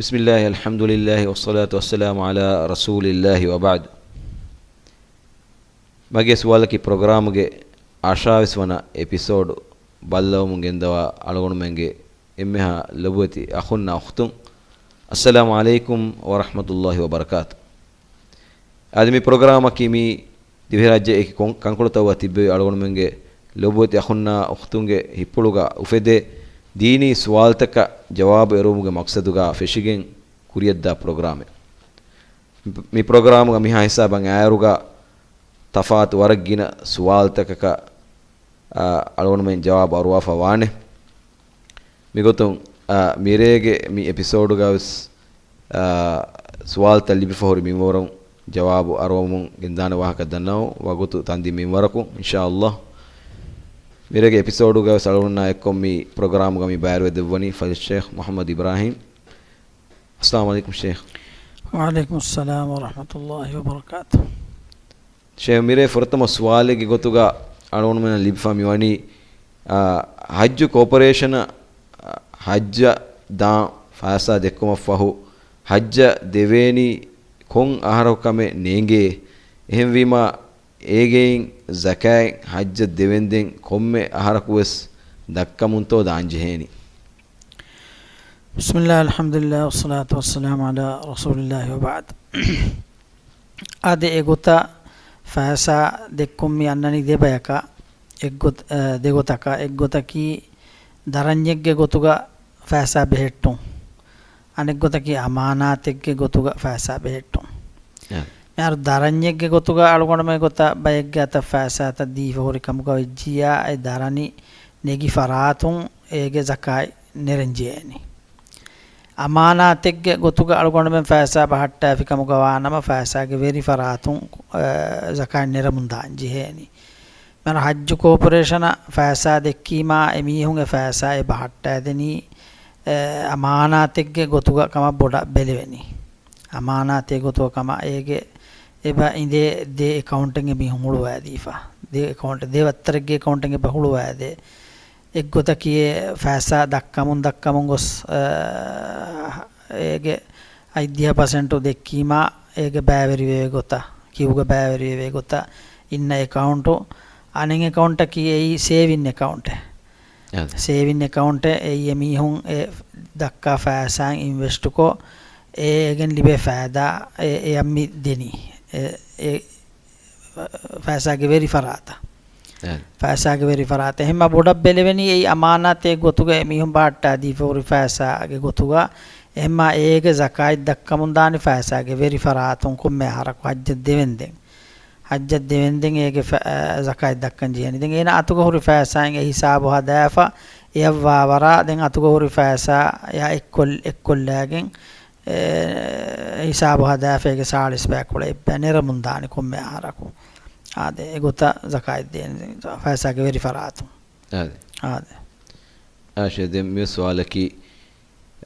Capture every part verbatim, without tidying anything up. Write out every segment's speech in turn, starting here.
بسم الله، الحمد لله، والصلاة والسلام على رسول الله، وبعد. މަގޭ ސުވާލަކީ ޕްރޮގްރާމުގެ އަށާވީސް ވަނަ އެޕިސޯޑު ބައްލަވަމުން ގެންދަވާ އަޅުގަނޑުމެންގެ އެންމެހާ ލޮބުވެތި އަޚުންނާ އުޚްތުން، އައްސަލާމު ޢަލައިކުމް ވަރަޙްމަތުﷲި ވަބަރަކާތު. އަދި މި ޕްރޮގްރާމަކީ މި ދިވެހިރާއްޖެ އެކި ކޮން-، ކަންކޮޅުތައް ތިއްބެވި އަޅުގަނޑުމެންގެ ލޮބުވެތި އަޚުންނާ އުޚްތުންގެ ހިތްޕުޅުގަ އުފެދޭ ދީނީ ސުވާލުތަކަށް ޖަވާބު އެރުވުމުގެ މަޤްޞަދުގަ ފެށިގެން ކުރިޔަށްދާ ޕްރޮގްރާމެއް. މި ޕްރޮގްރާމުގަ މިހާ ހިސާބަށް އައިއިރުގަ ތަފާތު ވަރަށް ގިނަ ސުވާލުތަކަކަށް، އާ، އަޅުގަނޑުމެން ޖަވާބު އަރުވާފަ ވާނެ. މިގޮތުން، އާ، މިރޭގެ މި އެޕިސޯޑުގަ ވެސް، އާ، ސުވާލުތައް ލިބިފަ ހުރި މިންވަރުން ޖަވާބު އަރުވަމުން ގެންދާނެ ވާހަކަ ދަންނަވަން ވަގުތު ތަންދިން މިންވަރަކު، އިންޝާﷲ. މިރޭގެ އެޕިސޯޑުގަ ވެސް އަޅުގަނޑުމެންނާ އެއްކޮށް މި ޕްރޮގްރާމުގަ މި ބައިވެރިވެ ދެއްވަނީ ފަޟީލަތު ޝޭޚް މުޙައްމަދު އިބްރާހީމް. އައްސަލާމު ޢަލައިކުމް ޝޭޚް. ވަޢަލައިކުމުއްސަލާމް ވަރަޙްމަތުﷲި ވަބަރަކާތުހު. ޝޭޚް، މިރޭ ފުރަތަމަ ސުވާލެއްގެ ގޮތުގަ އަޅުގަނޑުމެންނަށް ލިބިފަ މިވަނީ، އާ، ޙައްޖު ކޯޕަރޭޝަނަށް، އާ، ޙައްޖަށް ދާން ފައިސާ ދެއްކުމަށްފަހު، ޙައްޖަށް ދެވޭނީ ކޮން އަހަރަކު ކަމެއް ނޭނގޭ؟ އެހެންވީމަ، އޭގެއިން ޒަކާތް ޙައްޖަށް ދެވެންދެން ކޮންމެ އަހަރަކުވެސް ދައްކަމުންތޯ ދާންޖެހޭނީ؟ بسم الله، الحمد لله، والصلاة والسلام على رسول الله، وبعد. އާދެ، އެގޮތަށް ފައިސާ ދެއްކުން މި އަންނަނީ ދެބަޔަކަށް، އެއްގޮތް-، އަ، ދެގޮތަކަށް. އެއްގޮތަކީ ދަރަންޏެއްގެ ގޮތުގަ ފައިސާ ބެހެއްޓުން. އަނެއްގޮތަކީ އަމާނާތެއްގެ ގޮތުގަ ފައިސާ ބެހެއްޓުން. އެ. މިހާރު ދަރަންޏެއްގެ ގޮތުގަ އަޅުގަނޑުމެން ގޮތަށް ބައެއްގެ އަތަށް ފައިސާތައް ދީފަ ހުރި ކަމުގަ ވެއްޖިއްޔާ، އެ ދަރަނި ނެގި ފަރާތުން އޭގެ ޒަކާތް ނެރެން ޖެހޭނީ. އަމާނާތެއްގެ ގޮތުގަ އަޅުގަނޑުމެން ފައިސާ ބަހައްޓާފި ކަމުގަ ވާނަމަ، ފައިސާގެ ވެރި ފަރާތުން، އަ، ޒަކާތް ނެރެމުން ދާން ޖެހޭނީ. މިހާރު ޙައްޖު ކޯޕަރޭޝަނަށް ފައިސާ ދެއްކީމާ، އެމީހުން އެ ފައިސާ އެ ބަހައްޓާދެނީ، އަ، އަމާނާތެއްގެ ގޮތުގަ ކަމަށް ބޮޑަށް ބެލެވެނީ. އަމާނާތެއް ގޮތުގަ ކަމަށް އޭގެ އެބަ އިނދޭ ދެ އެކައުންޓެއް އެމީހުން ހުޅުވައިދީފަ. ދެ އެކައުންޓެއް، ދެ ވައްތަރެއްގެ އެކައުންޓެއް އެބަ ހުޅުވައިދޭ. އެއްގޮތަކީ އެ ފައިސާ ދައްކަމުން ދައްކަމުން ގޮސް، އަ، އޭގެ އައިދިހަ ޕަސެންޓު ދެއްކީމާ، އޭގެ ބައިވެރިވެވޭ ގޮތަށް، ކިއުގަ ބައިވެރިވެވޭ ގޮތަށް އިންނަ އެކައުންޓު. އަނެއް އެކައުންޓަކީ އެއީ ސޭވިން އެކައުންޓެއް. އާދެ. ސޭވިން އެކައުންޓެއް އެއީ އެމީހުން އެ ދައްކާ ފައިސާއިން އިންވެސްޓުކޮށް، އޭގެން ލިބޭ ފައިދާ އެ-، އެއަށް މި ދެނީ. އެ-، އެ ފައިސާގެ ވެރި ފަރާތަށް. އެ. ފައިސާގެ ވެރި ފަރާތަށް. އެހެންމާ ބޮޑަށް ބެލެވެނީ އެއީ އަމާނާތެއް ގޮތުގަ އެމީހުން ބަހައްޓާ ދީފަ ހުރި ފައިސާގެ ގޮތުގަ. އެހެންމާ އޭގެ ޒަކާތް ދައްކަމުން ދާނީ ފައިސާގެ ވެރި ފަރާތުން ކޮންމެ އަހަރަކު ޙައްޖަށް ދެވެންދެން. ޙައްޖަށް ދެވެންދެން އޭގެ ފަ-، އަ، ޒަކާތް ދައްކަން ޖެހޭނީ. ދެން އޭނަ އަތުގަ ހުރި ފައިސާއިން އެ ހިސާބު ހަދާފަ، އެއަށް ވާވަރާ ދެން އަތުގަ ހުރި ފައިސާ އެއާ އެއްކޮށް-، އެއްކޮށްލާގެން، އެ، ހިސާބު ހަދާފަ އޭގެ ސާޅީސް ބައިކުޅަ އެއްބައި ނެރެމުން ދާނެ ކޮންމެ އަހަރަކު. އާދެ، އެގޮތަށް ޒަކާތް ދޭނެ ފައިސާގެ ވެރި ފަރާތުން. އާދެ. އާދެ. އާ، ޝޭޚް، ދެން މި ސުވާލަކީ،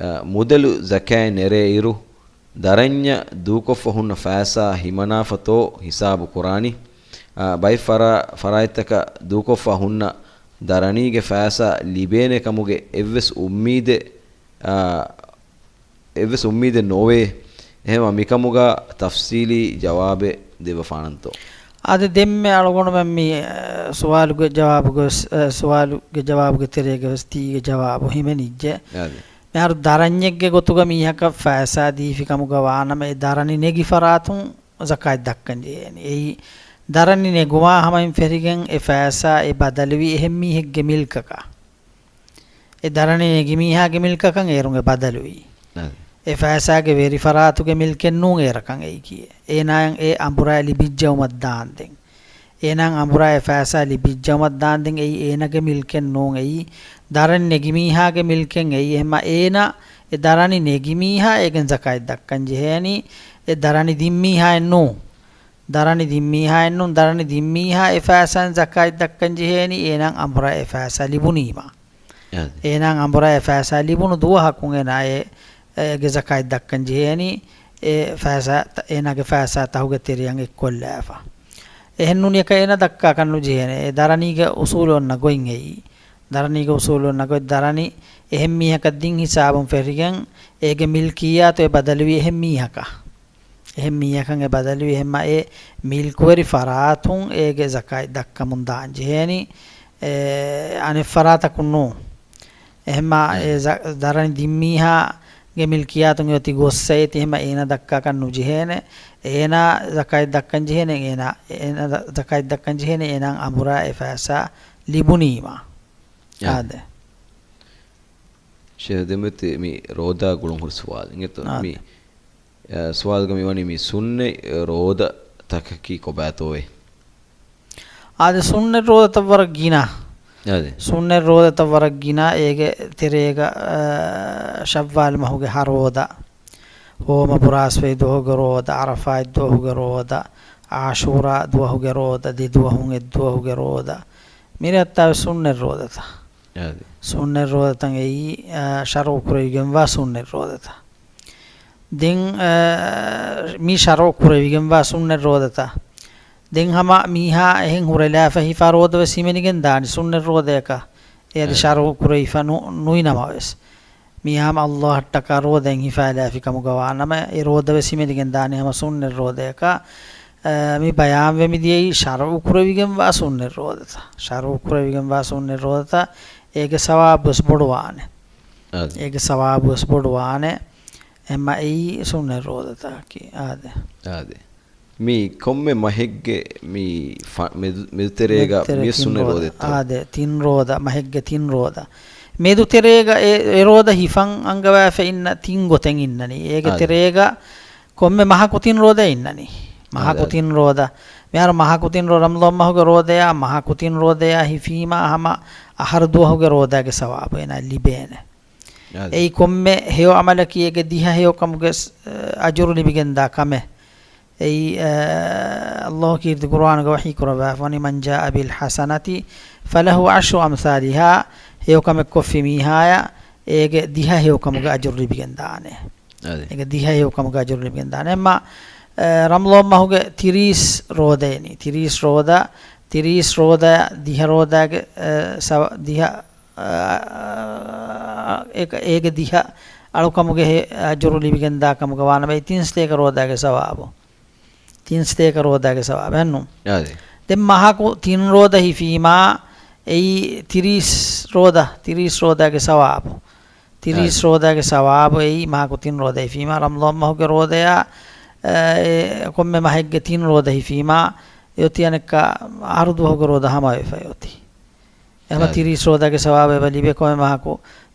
އަ، މުދަލު ޒަކާތް ނެރޭއިރު، ދަރަންޏަށް ދޫކޮށްފަ ހުންނަ ފައިސާ ހިމަނާފަތޯ ހިސާބު ކުރާނީ؟ އަ، ބައެއް ފަރާ-، ފަރާތްތަކަށް ދޫކޮށްފަ ހުންނަ ދަރަނީގެ ފައިސާ ލިބޭނެ ކަމުގެ އެއްވެސް އުއްމީދެއް، އަ، އެއްވެސް އުއްމީދެއް ނޯވޭ. އެހެންވީމަ މިކަމުގަ ތަފްސީލީ ޖަވާބެއް ދެއްވަފާނަންތޯ؟ އާދެ، ދެންމެ އަޅުގަނޑުމެން މި، އަ، ސުވާލުގެ ޖަވާބުގަ ވެސް، އަ، ސުވާލުގެ ޖަވާބުގެ ތެރޭގަ ވެސް ތީގެ ޖަވާބު ހިމެނިއްޖެ. އާދެ. މިހާރު ދަރަންޏެއްގެ ގޮތުގަ މީހަކަށް ފައިސާ ދީފި ކަމުގަ ވާނަމަ، އެ ދަރަނި ނެގި ފަރާތުން ޒަކާތް ދައްކަން ޖެހޭނެ. އެއީ، ދަރަނި ނެގުމާ ހަމައިން ފެށިގެން އެ ފައިސާ އެ ބަދަލުވީ އެހެން މީހެއްގެ މިލްކަކަށް. އެ ދަރަނި ނެގި މީހާގެ މިލްކަކަށް އޭރުން އެ ބަދަލުވީ. އަ. އެ ފައިސާގެ ވެރި ފަރާތުގެ މިލްކެއް ނޫން އޭރަކަށް އެއީކީ. އޭނާއަށް އެ އަނބުރާ ލިބިއްޖައުމަށް ދާންދެން. އޭނާއަށް އަނބުރާ އެ ފައިސާ ލިބިއްޖައުމަށް ދާންދެން އެއީ އޭނާގެ މިލްކެއް ނޫން އެއީ. ދަރަނި ނެގި މީހާގެ މިލްކެއް އެއީ. އެހެންމަ އޭނާ އެ ދަރަނި ނެގި މީހާ އޭގެން ޒަކާތް ދައްކަން ޖެހޭނީ. އެ ދަރަނި ދިން މީހާއެއް ނޫން. ދަރަނި ދިން މީހާއެއް ނޫން، ދަރަނި ދިން މީހާ އެ ފައިސާއިން ޒަކާތް ދައްކަން ޖެހޭނީ، އޭނާ އަނބުރާ އެ ފައިސާ ލިބުނީމާ. އާދެ. އޭނާ އަނބުރާ އެ ފައިސާ ލިބުނު ދުވަހަކުން އޭނާ އެ، އޭގެ ޒަކާތް ދައްކަން ޖެހޭނީ، އެ ފައިސާ، އޭނާގެ ފައިސާ ތަހުގެ ތެރެއަށް އެއްކޮށްލާފަ. އެހެން ނޫނިއަކަށް އޭނާ ދައްކާކަށް ނުޖެހޭނެ. އެ ދަރަނީގެ އުސޫލު އޮންނަ ގޮތް އެއީ. ދަރަނީގެ އުސޫލުން ނަގޮތް ދަރަނި އެހެން މީހަކަށް ދިން ހިސާބުން ފެށިގެން އޭގެ މިލްކިއްޔާތު އެ ބަދަލުވީ އެހެން މީހަކަށް. އެހެން މީހަކަށް އެ ބަދަލުވީ އެހެންމަ އެ މިލްކުވެރި ފަރާތުން އޭގެ ޒަކާތް ދައްކަމުން ދާން ޖެހޭނީ، އެ، އަނެއް ފަރާތަކުން ނޫން. އެހެންމަ އެ ޒަ-، ދަރަނި ދިން މީހާގެ މިލްކިއްޔާތުން އެއޮތީ ގޮއްސައޭ ތި އެހެންމަ އޭނާ ދައްކާކަށް ނުޖެހޭނެ. އޭނާ ޒަކާތް ދައްކަން ޖެހޭނެ، އޭނާ، އޭނާ ދަ-، ޒަކާތް ދައްކަން ޖެހޭނެ، އޭނާ އަނބުރާ އެ ފައިސާ ލިބުނީމަ. އާދެ. އާދެ. ޝޭޚް ދެމެތި މި ރޯދާ ގުޅުން ހުރި ސުވާލެއް. އިނގޭތޯ؟ އާދެ. މި، އަ، ސުވާލުގަ މި ވަނީ މި ސުންނަތް ރޯދަ ތަކަކީ ކޮބާތޯއޭ؟ އާދެ، ސުންނަތް ރޯދަތައް ވަރަށް ގިނަ. އާދެ. ސުންނަތް ރޯދަތައް ވަރަށް ގިނަ. އޭގެ ތެރޭގަ، އަ، ޝައްވާލް މަހުގެ ހަ ރޯދަ، ހޯމަ ބުރާސްފަތި ދުވަހުގެ ރޯދަ، އަރަފާތް ދުވަހުގެ ރޯދަ، އާޝޫރާ ދުވަހުގެ ރޯދަ، ދެ ދުވަހުން އެއް ދުވަހުގެ ރޯދަ. މިރައްތާވެ ސުންނަތް ރޯދަތައް. އާދެ. ސުންނަތް ރޯދަތައް އެއީ، އަ، ޝަރުޢު ކުރެވިގެންވާ ސުންނަތް ރޯދަތައް. ދެން، އަ، މި ޝަރުޢު ކުރެވިގެންވާ ސުންނަތް ރޯދަތައް. ދެން ހަމަ މީހާ އެހެން ހުރެލާފަ ހިފާ ރޯދަވެސް ހިމެނިގެން ދާނެ ސުންނަތް ރޯދަޔަކަށް. އެއަދި އަ. ޝަރުޢު ކުރެވިފަ ނު-، ނުވިނަމަވެސް. މީހާ ހަމަ ﷲ އަށްޓަކާ ރޯދައިން ހިފާލާފި ކަމުގަ ވާނަމަ، އެ ރޯދަވެސް ހިމެނިގެން ދާނެ ހަމަ ސުންނަތް ރޯދަޔަކަށް. އަ، މި ބަޔާންވެ މިދިޔައީ ޝަރުޢު ކުރެވިގެންވާ ސުންނަތް ރޯދަތައް. ޝަރުޢު ކުރެވިގެންވާ ސުންނަތް ރޯދަތައް އޭގެ ސަވާބުވެސް ބޮޑުވާނެ. އާދެ. އޭގެ ސަވާބުވެސް ބޮޑުވާނެ. އެމަ އެއީ ސުންނަތް ރޯދަތަކީ. އާދެ. އާދެ. މި ކޮންމެ މަހެއްގެ މި ފަ-، މެދު-، މެދުތެރޭގަ މެދުތެރޭ މި ތިން ސުންނަތް ރޯދަ. ރޯދައެއްތޯ؟ އާދެ، ތިން ރޯދަ، މަހެއްގެ ތިން ރޯދަ. މެދުތެރޭގަ އެ، އެ ރޯދަ ހިފަން އަންގަވާފަ އިންނަ ތިން ގޮތެއް އިންނަނީ. އޭގެ އާދެ. ތެރޭގަ ކޮންމެ މަހަކު ތިން ރޯދަ އިންނަނީ. މަހަކު އާދެ. ތިން ރޯދަ. މިހާރު މަހަކު ތިން ރޯ-، ރަމަޟާން މަހުގެ ރޯދަޔާ، މަހަކު ތިން ރޯދަޔާ ހިފީމާ ހަމަ އަހަރު ދުވަހުގެ ރޯދާގެ ސަވާބު އޭނާ ލިބޭނެ. އާދެ. އެއީ ކޮންމެ ހެޔޮ އަމަލަކީ އޭގެ ދިހަ ހެޔޮ ކަމުގެ ސް-، އަޖުރު ލިބިގެންދާ ކަމެއް. އެއީ، އަ، ﷲ ކީރިތި ޤުރުއާނުގަ ވަޙީ ކުރައްވާފަ ވަނީ، "من جاء بالحسنة فله عشر أمثالها." ހެޔޮ ކަމެއް ކޮށްފި މީހާޔަށް އޭގެ ދިހަ ހެޔޮ ކަމުގެ އަޖުރު ލިބިގެން ދާނެ. އާދެ. އޭގެ ދިހަ ހެޔޮ ކަމުގެ އަޖުރު ލިބިގެން ދާނެ. އެމަ، އަ، ރަމަޟާން މަހުގެ ތިރީސް ރޯދައިނީ. ތިރީސް ރޯދަ، ތިރީސް ރޯދަ، ދިހަ ރޯދައިގެ، އަ، ސަވ-، ދިހަ އާ، އޭ-، އޭގެ ދިހަ އަޅުކަމުގެ ހެ-، އަޖުރު ލިބިގެންދާ ކަމުގަ ވާނަމަ، އެ ތިން ސަތޭކަ ރޯދާގެ ސަވާބު. ތިން ސަތޭކަ ރޯދާގެ ސަވާބެއް ނޫން. އާދެ. ދެން މަހަކު ތިން ރޯދަ ހިފީމާ، އެއީ ތިރީސް ރޯދަ، ތިރީސް ރޯދާގެ ސަވާބު. ތިރީސް އާދެ. ރޯދާގެ ސަވާބު އެއީ މަހަކު ތިން ރޯދަ ހިފީމާ، ރަމަޟާން މަހުގެ ރޯދަޔާ، އެ، ކޮންމެ މަހެއްގެ ތިން ރޯދަ ހިފީމާ، އެއޮތީ އަނެއްކާ އަހަރު ދުވަހުގެ ރޯދަ ހަމަވެފަ އެއޮތީ. އެހެންމަ އާދެ. ތިރީސް ރޯދާގެ ސަވާބު އެބަ ލިބޭ ކޮންމެ މަހަކު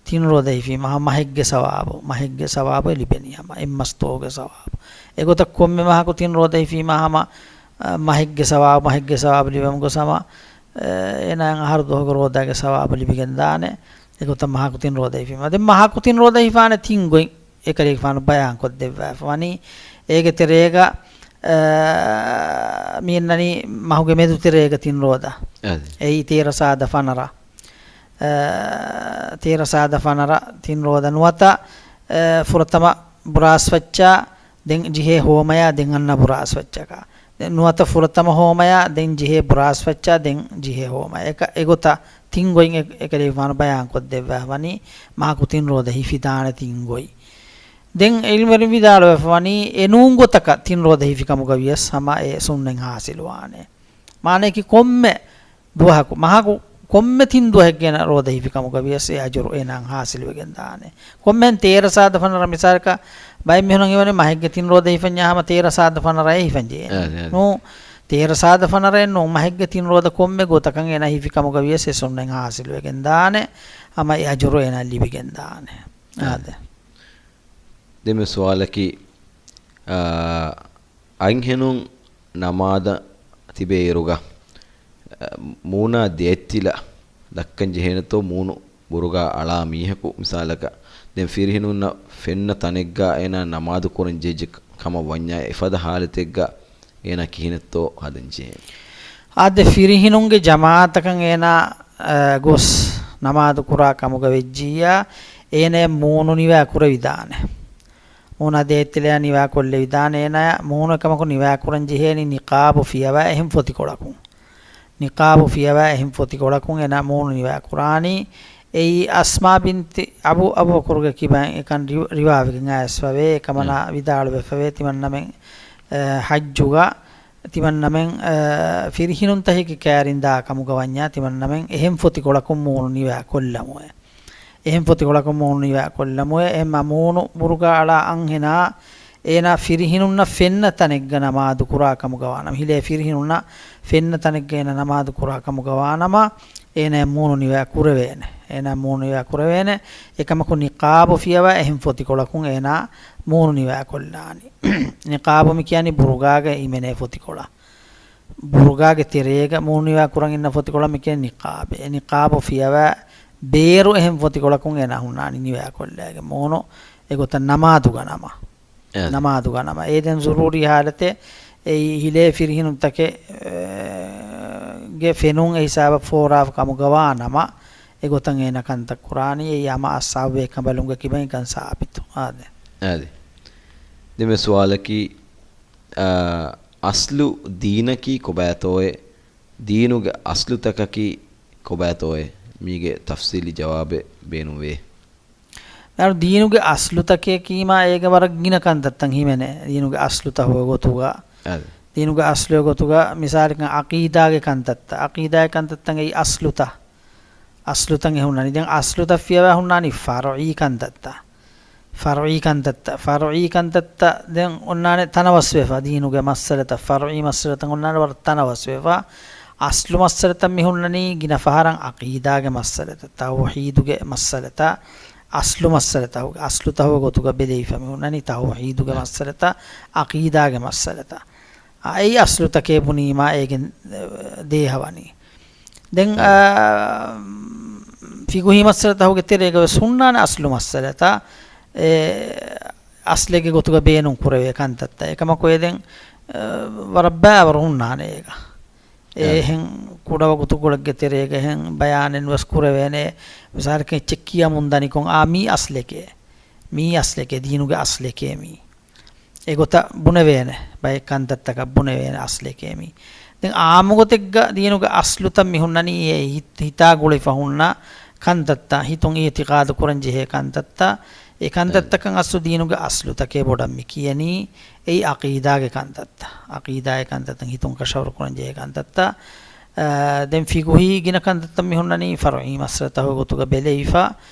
ތިން ރޯދަ ހިފީމަ ހަމަ މަހެއްގެ ސަވާބު، މަހެއްގެ ސަވާބު އެ ލިބެނީ ހަމަ އެއްމަސް ދުވަހުގެ ސަވާބު. އެގޮތަށް ކޮންމެ މަހަކު ތިން ރޯދަ ހިފީމަ ހަމަ، އަ، މަހެއްގެ ސަވާބު، މަހެއްގެ ސަވާބު ލިބެމުން ގޮސް ހަމަ، އަ، އޭނާއަށް އަހަރު ދުވަހުގެ ރޯދާގެ ސަވާބު ލިބިގެން ދާނެ. އެގޮތަށް މަހަކު ތިން ރޯދަ ހިފީމަ. ދެން މަހަކު ތިން ރޯދަ ހިފާނެ ތިން ގޮތް. އެކަލޭގެފާނު ބަޔާންކޮށްދެއްވާފަ ވަނީ. އޭގެ ތެރޭގަ، އަ، މި އިންނަނީ މަހުގެ މެދު ތެރޭގަ ތިން ރޯދަ. އަދި. އެއީ ތޭރަ ސާދަ ފަނަރަ. އަ، ތޭރަ ސާދަ ފަނަރަ ތިން ރޯދަ ނުވަތަ، އަ، ފުރަތަމަ ބުރާސްފައްޗާ، ދެން ޖިހޭ ހޯމަޔާ، ދެން އަންނަ ބުރާސްފައްޗަކާ. ދެން ނުވަތަ ފުރަތަމަ ހޯމަޔާ، ދެން ޖިހޭ ބުރާސްފައްޗާ، ދެން ޖިހޭ ހޯމަޔާ. އެކަ-، އެގޮތަށް ތިން ގޮތް އެ-، އެކަލޭގެފާނު ބަޔާންކޮށްދެއްވާ ވަނީ، މަހަކު ތިން ރޯދަ ހިފިދާނެ ތިން ގޮތް. ދެން އިލްމުވެރިން ވިދާޅުވެފަ ވަނީ، އެ ނޫން ގޮތަކަށް ތިން ރޯދަ ހިފި ކަމުގަ ވިޔަސް ހަމަ އެ ސުންނަތް ހާސިލުވާނެ. މާނަޔަކީ ކޮންމެ ދުވަހަކު، މަހަކު ކޮންމެ ތިން ދުވަހެއްގެ ރޯދަ ހިފި ކަމުގަ ވިޔަސް އެ އަޖުރު އޭނާއަށް ހާސިލުވެގެން ދާނެ. ކޮންމެހެން ތޭރަ ސާދަ ފަނަރަ މިސާލަކަށް ބައެއް މީހުން ހީވަނީ މަހެއްގެ ތިން ރޯދަ ހިފަންޏާ ހަމަ ތޭރަ ސާދަ ފަނަރައޭ ހިފަންޖެހޭ. އަދި، އަދި. ނޫ، ތޭރަ ސާދަ ފަނަރައެއް ނޫން، މަހެއްގެ ތިން ރޯދަ ކޮންމެ ގޮތަކަށް އޭނާ ހިފި ކަމުގަ ވިޔަސް އެ ސުންނަތް ހާސިލުވެގެން ދާނެ. ހަމަ އެ އަޖުރު އޭނާ ލިބިގެން ދާނެ. އަދި. އާދެ. ދެން މި ސުވާލަކީ، އާ، އަންހެނުން ނަމާދަށް ތިބޭއިރުގަ، އަ، މޫނާ ދޭތިލަ ދައްކަން ޖެހޭނެތޯ މޫނު ބުރުގާ އަޅާ މީހަކު މިސާލަކަށް، ދެން ފިރިހެނުންނަށް ފެންނަ ތަނެއްގަ އޭނާ ނަމާދު ކުރަން ޖެހިއްޖެ ކަމަށް ވަންޏާ އެފަދަ ހާލަތެއްގަ އޭނާ ކިހިނެއްތޯ ހަދަން ޖެހޭނެ؟ އާދެ، ފިރިހެނުންގެ ޖަމާޢަތަކަށް އޭނާ، އަ، ގޮސް ނަމާދު ކުރާ ކަމުގަ ވެއްޖިއްޔާ އޭނާ މޫނު ނިވާ ކުރެވިދާނެ. މޫނާ ދޭތިލަޔާ ނިވާ ކޮށްލެވިދާނެ. އޭނާ މޫނު އެކަމަކު ނިވާ ކުރަން ޖެހޭނީ ނިޤާބު ފިޔަވާ އެހެން ފޮތިކޮޅަކުން. ނިޤާބު ފިޔަވާ އެހެން ފޮތިކޮޅަކުން އޭނާ މޫނު ނިވާ ކުރާނީ. އެއީ އަސްމާ ބިންތި އަބޫ އަބޫބަކުރުގެ ކިބައިން އެކަން ރިވ-، ރިވާވެގެން އައިސްފަވޭ. އެކަމަނާ އެ. ވިދާޅުވެފަވޭ ތިމަންނަމެން، އެ، ޙައްޖުގަ ތިމަންނަމެން، އެ، ފިރިހިނުންތަކެކި ކައިރިން ދާ ކަމުގަ ވަންޏާ ތިމަންނަމެން އެހެން ފޮތިކޮޅަކުން މޫނު ނިވާ ކޮށްލަމުވެ. އެހެން ފޮތިކޮޅަކުން މޫނު ނިވާ ކޮށްލަމުވެ. އެހެންމަ މޫނު ބުރުގާ އަޅާ އަންހެނާ އޭނާ ފިރިހިނުންނަށް ފެންނަ ތަނެއްގަ ނަމާދު ކުރާ ކަމުގަ ވާނަމަ، ހިލޭ ފިރިހިނުންނަށް ފެންނަ ތަނެއްގަ އޭނާ ނަމާދު ކުރާ ކަމުގަ ވާނަމަ، އޭނާ މޫނު ނިވާ ކުރެވޭނެ. އޭނާ މޫނު ނިވާ ކުރެވޭނެ. އެކަމަކު ނިޤާބު ފިޔަވާ އެހެން ފޮތިކޮޅަކުން އޭނާ މޫނު ނިވާ ކޮށްލާނީ. ނިޤާބު މި ކިޔަނީ ބުރުގާގެ އިމެނޭ ފޮތިކޮޅަށް. ބުރުގާގެ ތެރޭގަ މޫނު ނިވާ ކުރަން އިންނަ ފޮތިކޮޅަށް މި ކިޔަނީ ނިޤާބެއް. ނިޤާބު ފިޔަވާ ބޭރު އެހެން ފޮތިކޮޅަކުން އޭނާ ހުންނާނީ ނިވާ ކޮށްލައިގެން މޫނު އެގޮތަށް ނަމާދުގަ ނަމަ. އެ. ނަމާދުގަ ނަމަ. އޭ ދެން ޒުރޫރީ ހާލަތެއް އެއީ ހިލޭ ފިރިހިނުންތަކެއް، އެ، ގެ ފެނުން އެ ހިސާބަށް ފޯރާފަ ކަމުގަ ވާ ނަމަ، އެގޮތަށް އޭނާ ކަންތައް ކުރާނީ. އެއީ ހަމަ އަޞްޙާބު ބޭކަނބަލުންގެ ކިބައިން ކަން ސާބިތު. އާދެ. އާދެ. ދެން މި ސުވާލަކީ، އާ، އަސްލު ދީނަކީ ކޮބާތޯއޭ؟ ދީނުގެ އަސްލުތަކަކީ ކޮބާތޯއޭ؟ މީގެ ތަފްސީލީ ޖަވާބެއް ބޭނުންވޭ. ދާރު ދީނުގެ އަސްލުތަކެކީމާ އޭގެ ވަރަށް ގިނަ ކަންތައްތައް ހިމެނޭ. ދީނުގެ އަސްލުތަހުގެ ގޮތުގަ، އަދި. ދީނުގެ އަސްލުގެ ގޮތުގަ މިސާލަކަށް ޢަޤީދާގެ ކަންތައްތައް، ޢަޤީދާގެ ކަންތައްތައް އެއީ އަސްލުތައް. އަސްލުތައް އެ ހުންނަނީ. ދެން އަސްލުތައް ފިޔަވާ ހުންނާނީ ފަރުޢީ ކަންތައްތައް. ފަރުޢީ ކަންތައްތައް. ފަރުޢީ ކަންތައްތައް ދެން އޮންނާނެ ތަނަވަސްވެފަ. ދީނުގެ މައްސަލަތައް، ފަރުޢީ މައްސަލަތައް އޮންނާނެ ވަރަށް ތަނަވަސްވެފަ. އަސްލު މައްސަލަތައް މި ހުންނަނީ ގިނަ ފަހަރަށް ޢަޤީދާގެ މައްސަލަތައް، ތައުޙީދުގެ މައްސަލަތައް، އަސްލު މައްސަލަތައް، އަސްލުތަހުގެ ގޮތުގަ ބެލެވިފަ މި ހުންނަނީ ތައުޙީދުގެ މައްސަލަތައް، ޢަޤީދާގެ މައްސަލަތައް. އާ، އެއީ އަސްލުތަކޭ ބުނީމާ އޭގެން، އެ، ދޭހަވަނީ. ދެން، އާ، ފިޤުހީ މައްސަލަތަހުގެ ތެރޭގަ ވެސް ހުންނާނެ އަސްލު މައްސަލަތައް، އެ، އަސްލެއްގެ ގޮތުގަ ބޭނުން ކުރެވޭ ކަންތައްތައް. އެކަމަކު އެ ދެން، އެ، ވަރަށް ބައިވަރު ހުންނާނެ އޭގަ. އެ އެހެން ކުޑަވަގުތުކޮޅެއްގެ ތެރޭގަ އެހެން ބަޔާނެއް ނުވެސް ކުރެވޭނެ. މިސާލަކަށް އެއްޗެއް ކިޔަމުން ދަނިކޮށް، އާ، މީ އަސްލެކޭ. މީ އަސްލެކޭ. ދީނުގެ އަސްލެކޭ މީ. އެގޮތަށް ބުނެވޭނެ. ބައެއް ކަންތައްތަކަށް ބުނެވޭނެ އަސްލެކޭ މީ. ދެން އާއްމުގޮތެއްގަ ދީނުގެ އަސްލުތައް މި ހުންނަނީ އެ ހިތް-، ހިތާ ގުޅިފަ ހުންނަ ކަންތައްތައް، ހިތުން އިޢުތިޤާދު ކުރަން ޖެހޭ ކަންތައްތައް. އެ ކަންތައްތަކަށް އަސްލު ދީނުގެ އަސްލުތަކޭ ބޮޑަށް މި ކިޔަނީ. އެއީ ޢަޤީދާގެ ކަންތައްތައް. ޢަޤީދާގެ ކަންތައްތައް، ހިތުން ކަށަވަރު ކުރަން ޖެހޭ ކަންތައްތައް. އާ، ދެން ފިޤުހީ ގިނަ ކަންތައްތައް މި ހުންނަނީ ފަރުޢީ މައްސަލަތަހުގެ ގޮތުގަ ބެލެވިފަ،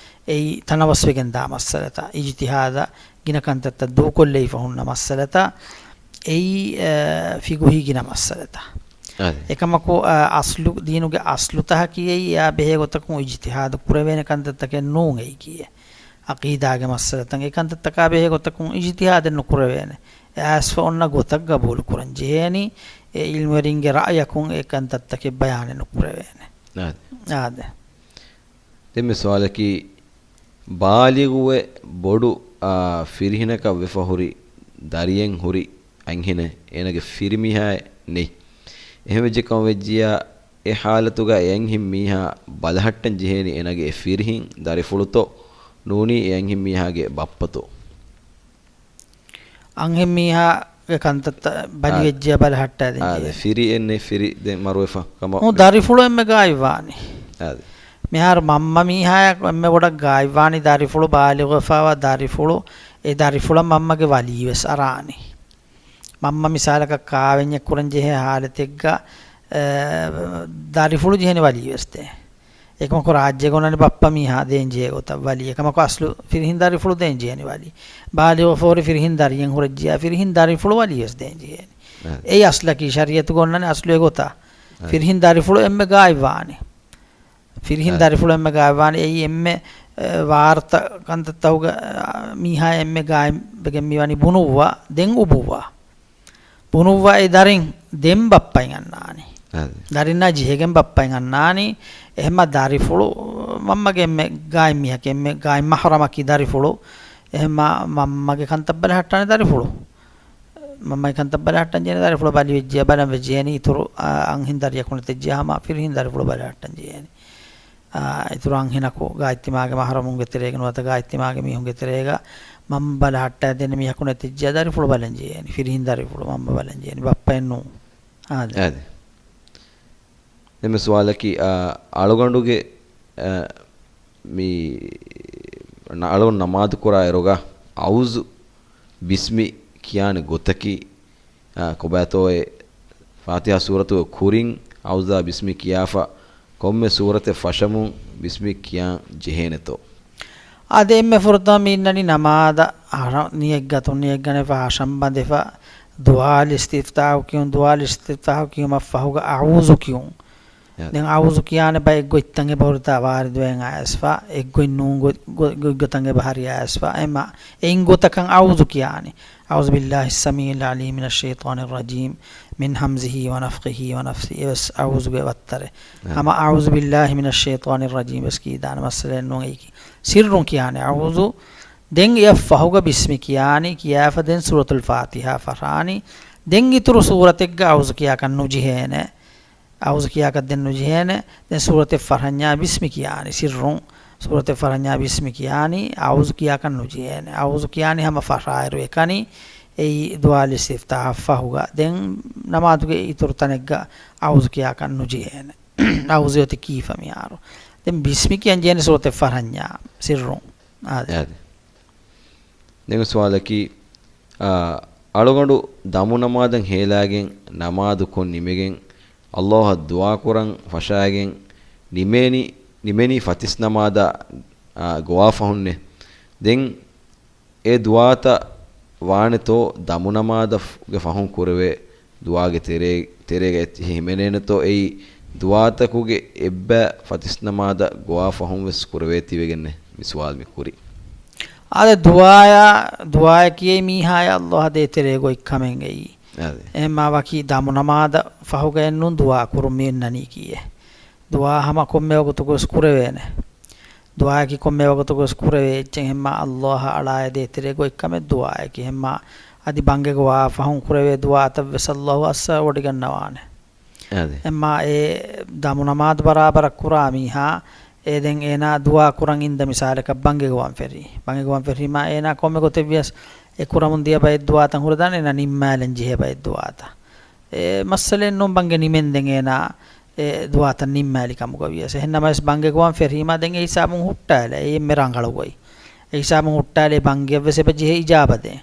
އެއީ ތަނަވަސްވެގެން ދާ މައްސަލަތައް. އިޖްތިހާދަށް ގިނަ ކަންތައްތައް ދޫކޮށްލެވިފަ ހުންނަ މައްސަލަތައް. އެއީ، އާ، ފިޤުހީ ގިނަ މައްސަލަތައް. އަދި. އެކަމަކު، އާ، އަސްލު، ދީނުގެ އަސްލުތަކަކީ އެއީ އެއާ ބެހޭ ގޮތަކުން އިޖްތިހާދު ކުރެވޭނެ ކަންތައްތަކެއް ނޫން އެއީކީ. ޢަޤީދާގެ މައްސަލަތައް އެ ކަންތައްތަކާ ބެހޭ ގޮތަކުން އިޖްތިހާދެއް ނުކުރެވޭނެ. އެ އައިސްފަ އޮންނަ ގޮތަށް ގަބޫލު ކުރަން ޖެހޭނީ. އެ ޢިލްމުވެރިންގެ ރައުޔަކުން އެ ކަންތައްތަކެއް ބަޔާނެއް ނުކުރެވޭނެ. އާދެ. އާދެ. ދެން މި ސުވާލަކީ، ބާލިޣުވެ ބޮޑު، އާ، ފިރިހެނަކަށް ވެފަ ހުރި ދަރިއެއް ހުރި އަންހެނެއް އޭނަގެ ފިރިމީހާއެއް ނެތް. އެހެން ވެއްޖެ ކަމަށް ވެއްޖިއްޔާ، އެ ޙާލަތުގަ އެ އަންހެން މީހާ ބަލަހައްޓަން ޖެހޭނީ އޭނަގެ އެ ފިރިހެން ދަރިފުޅުތޯ ނޫނީ އެ އަންހެން މީހާގެ ބައްޕަތޯ؟ އަންހެން މީހާގެ ކަންތައްތައް ބަލިވެއްޖެއްޔާ ބަލަހައްޓާ ދޭން އާދެ، ޖެހޭ. ފިރި އެންނެ ފިރި ދެން މަރުވެފަ ކަމަށް އު، ދަރިފުޅު އެންމެ ގާތްވާނީ. އާދެ. މިހާރު މަންމަ މީހާޔަކު އެންމެ ބޮޑަށް ގާތްވާނީ ދަރިފުޅު، ބާލިޣުވެފައިވާ ދަރިފުޅު. އެ ދަރިފުޅަށް މަންމަގެ ވަލީވެސް އަރާނީ. މަންމަ މިސާލަކަށް ކާވެންޏެއް ކުރަން ޖެހޭ ހާލަތެއްގަ، އެ، ދަރިފުޅު ޖެހޭނެ ވަލީވެސް ދޭ. އެކަމަކު ރާއްޖޭގަ އޮންނަނީ ބައްޕަ މީހާ ދޭން ޖެހޭ ގޮތަށް ވަލީ. އެކަމަކު އަސްލު ފިރިހެން ދަރިފުޅު ދޭން ޖެހޭނީ ވަލީ. ބާލިޣުވެފަ ހުރި ފިރިހެން ދަރިއެއް ހުރެއްޖިއްޔާ ފިރިހެން ދަރިފުޅު ވަލީވެސް ދޭން ޖެހޭނީ. އެ. އެއީ އަސްލަކީ ޝަރީޢަތުގަ އޮންނަނީ އަސްލު އެގޮތަށް. އެ. ފިރިހެން ދަރިފުޅު އެންމެ ގާތްވާނީ. ފިރިހެން އެ. ދަރިފުޅު އެންމެ ގާތްވާނީ. އެއީ އެންމެ، އެ، ވާރުތަ ކަންތައްތަހުގަ، އެ، މީހާ އެންމެ ގާތްވެގެން މިވަނީ ބުނުއްވާ، ދެން އުބުއްވާ. ބުނުއްވާ އެ ދަރިން ދެން ބައްޕައިން އަންނާނީ. އާދެ. ދަރިންނާ ޖެހިގެން ބައްޕައިން އަންނާނީ. އެހެންމަ ދަރިފުޅު މަންމަގެ އެންމެ ގާތް މީހަކީ، އެންމެ ގާތް މަޙްރަމަކީ ދަރިފުޅު. އެހެންމަ މަންމަގެ ކަންތައް ބަލަހައްޓާނެ ދަރިފުޅު. މަންމަގެ ކަންތައް ބަލަހައްޓަން ޖެހޭނެ ދަރިފުޅު ބަލިވެއްޖެ ބަލަން ވެ ޖެހޭނީ. އިތުރު، އާ، އަންހެން ދަރިއަކު ނެތެއްޖެ ހަމަ ފިރިހެން ދަރިފުޅު ބަލަހައްޓަން ޖެހޭނީ. އާ، އިތުރު އަންހެނަކު ގާތްތިމާގެ މަޙްރަމުންގެ ތެރޭގަ ނުވަތަ ގާތްތިމާގެ މީހުންގެ ތެރޭގަ މަންމަ ބަލަހައްޓާ ދޭނެ މީހަކު ނެތެއްޖެ ދަރިފުޅު ބަލަން ޖެހޭނީ. ފިރިހެން ދަރިފުޅު މަންމަ ބަލަން ޖެހޭނީ. ބައްޕައެއް ނޫން. އާދެ. އާދެ. ދެން މި ސުވާލަކީ، އާ، އަޅުގަނޑުގެ، އާ، މި ނަ-، އަޅުގަނޑު ނަމާދު ކުރާ އިރުގަ އައުޒު ބިސްމި ކިޔާނެ ގޮތަކީ، އާ، ކޮބާތޯއޭ؟ ފާތިހާ ސޫރަތުގެ ކުރިން އައުޒާ ބިސްމި ކިޔާފަ، ކޮންމެ ސޫރަތެއް ފަށަމުން ބިސްމި ކިޔާން ޖެހޭނެތޯ؟ އާދެ، އެންމެ ފުރަތަމަ މި އިންނަނީ ނަމާދަށް ނިޔަތްގަތުން، ނިޔަތްގަނެފަ، ހަށަން ބަނދެފަ، ދުޢާ އިސްތިފްތާޙު ކިޔުން، ދުޢާ އިސްތިފްތާޙު ކިޔުމަށް ފަހުގަ އަޢޫޛު ކިޔުން. އާދެ. ދެން އަޢޫޛު ކިޔާނެ ބައެއް ގޮތްތަން އެބަ ހުރިތާ ވާރިދުވެގެން އައިސްފަ، އެއްގޮތް ނޫން ގޮ-، ގޮ-، ގޮތްގޮތަށް އެބަ ހަރި އައިސްފަ. އެމަ އެއިން ގޮތަކަށް އަޢޫޛު ކިޔާނީ. أعوذ بالله السميع العليم من الشيطان الرجيم من همزه ونفخه ونفثه އެވެސް އަޢޫޛުގެ ވައްތަރެއް. އާ. ހަމަ أعوذ بالله من الشيطان الرجيم ވެސް ކީދާނެ، މައްސަލައެއް ނޫން. އެއީކީ ސިއްރުން ކިޔާނެ އަޢޫޛު. ދެން އެއަށް ފަހުގަ ބިސްމި ކިޔާނީ، ކިޔާފަ ދެން ސޫރަތުލް ފާތިޙާ ފަށާނީ. ދެން އިތުރު ސޫރަތެއްގަ އަޢޫޛު ކިޔާކަށް ނުޖެހޭނެ. އަޢޫޛު ކިޔާކަށް ދެން ނުޖެހޭނެ. ދެން ސޫރަތެއް ފަށަންޏާ ބިސްމި ކިޔާނީ، ސިއްރުން ސޫރަތެއް ފަށަންޏާ ބިސްމި ކިޔާނީ، އަޢޫޛު ކިޔާކަށް ނުޖެހޭނެ. އަޢޫޛު ކިޔާނީ ހަމަ ފަށާއިރު އެކަނި، އެއީ ދުޢާ އިސްތިފްތާޙަށް ފަހުގަ. ދެން ނަމާދުގެ އިތުރު ތަނެއްގަ އަޢޫޛު ކިޔާކަށް ނުޖެހޭނެ. އަޢޫޛު އޮތީ ކީފަ މިހާރު؟ ދެން ބިސްމި ކިޔަން ޖެހޭނެ ސޫރަތެއް ފަށަންޏާ ސިއްރުން. އާދެ. އާދެ. ދެން ސުވާލަކީ، އާ، އަޅުގަނޑު ދަމު ނަމާދަށް ހޭލާގެން ނަމާދު ކޮށް ނިމިގެން އައްލާހަށް ދުޢާ ކުރަން ފަށާގެން ނިމޭނީ، ނިމެނީ ފަތިސް ނަމާދަށް، އާ، ގޮވާ ފަހުންނޭ. ދެން އެ ދުޢާތައް ވާނެތޯ ދަމު ނަމާދުގެ ފަހުން ކުރެވޭ ދުޢާގެ ތެރޭ-، ތެރޭގަ އެއްޗެހި ހިމެނޭނެތޯ އެއީ ދުޢާތަކުގެ އެއްބައި ފަތިސް ނަމާދަށް ގޮވާ ފަހުން ވެސް ކުރެވޭތީވެގެންނޭ މި ސުވާލު މި ކުރީ. އާދެ، ދުޢާޔާ، ދުޢާޔަކީ މީހާޔަށް އައްލާހަށް ދޭތެރޭ ގޮތް ކަމެއް އެއީ. އާދެ. އެހެންމާ ވަކި ދަމު ނަމާދަށް ފަހުގައެއް ނޫން ދުޢާ ކުރުން މި އިންނަނީކީއޭ. ދުޢާ ހަމަ ކޮންމެ ވަގުތުގަވެސް ކުރެވޭނެ. ދުޢާއަކީ ކޮންމެ ވަގުތުގަވެސް ކުރެވޭ އެއްޗެއް. އެހެންމާ އައްލާހަށް އަޅާއި ދޭތެރޭ ގޮތް ކަމެއް ދުޢާއަކީ. އެހެންމާ އަދި ބަންގެ ގޮވާ ފަހުން ކުރެވޭ ދުޢާތައް ވެސް އައްލާހު އައްސަވަޑިގަންނަވާނެ. އާދެ. އެހެންމާ އެ ދަމު ނަމާދު ބަރާބަރަށް ކުރާ މީހާ އެ ދެން އޭނާ ދުޢާ ކުރަން އިންދަ މިސާލަކަށް ބަންގެ ގޮވަން ފެށީ. ބަންގެ ގޮވަން ފެށީމާ އޭނާ ކޮންމެ ގޮތެއް ވިޔަސް އެ ކުރަމުން ދިޔަ ބައެއް ދުޢާތައް ހުރެދާނެ އޭނާ ނިންމާލަން ޖެހޭ ބައެއް ދުޢާތައް. އެ މައްސަލައެއް ނޫން ބަންގެ ނިމެންދެން އޭނާ އެ ދުޢާތައް ނިންމާލި ކަމުގަ ވިޔަސް. އެހެން ނަމަވެސް ބަންގެ ގޮވަން ފެށީމާ ދެން އެ ހިސާބުން ހުއްޓާލަ. އެ އެންމެ ރަނގަޅު ގޮތް. އެ ހިސާބުން ހުއްޓާލެ ބަންގެއަށް ވެސް އެބަ ޖެހޭ އިޖާބަ ދޭން.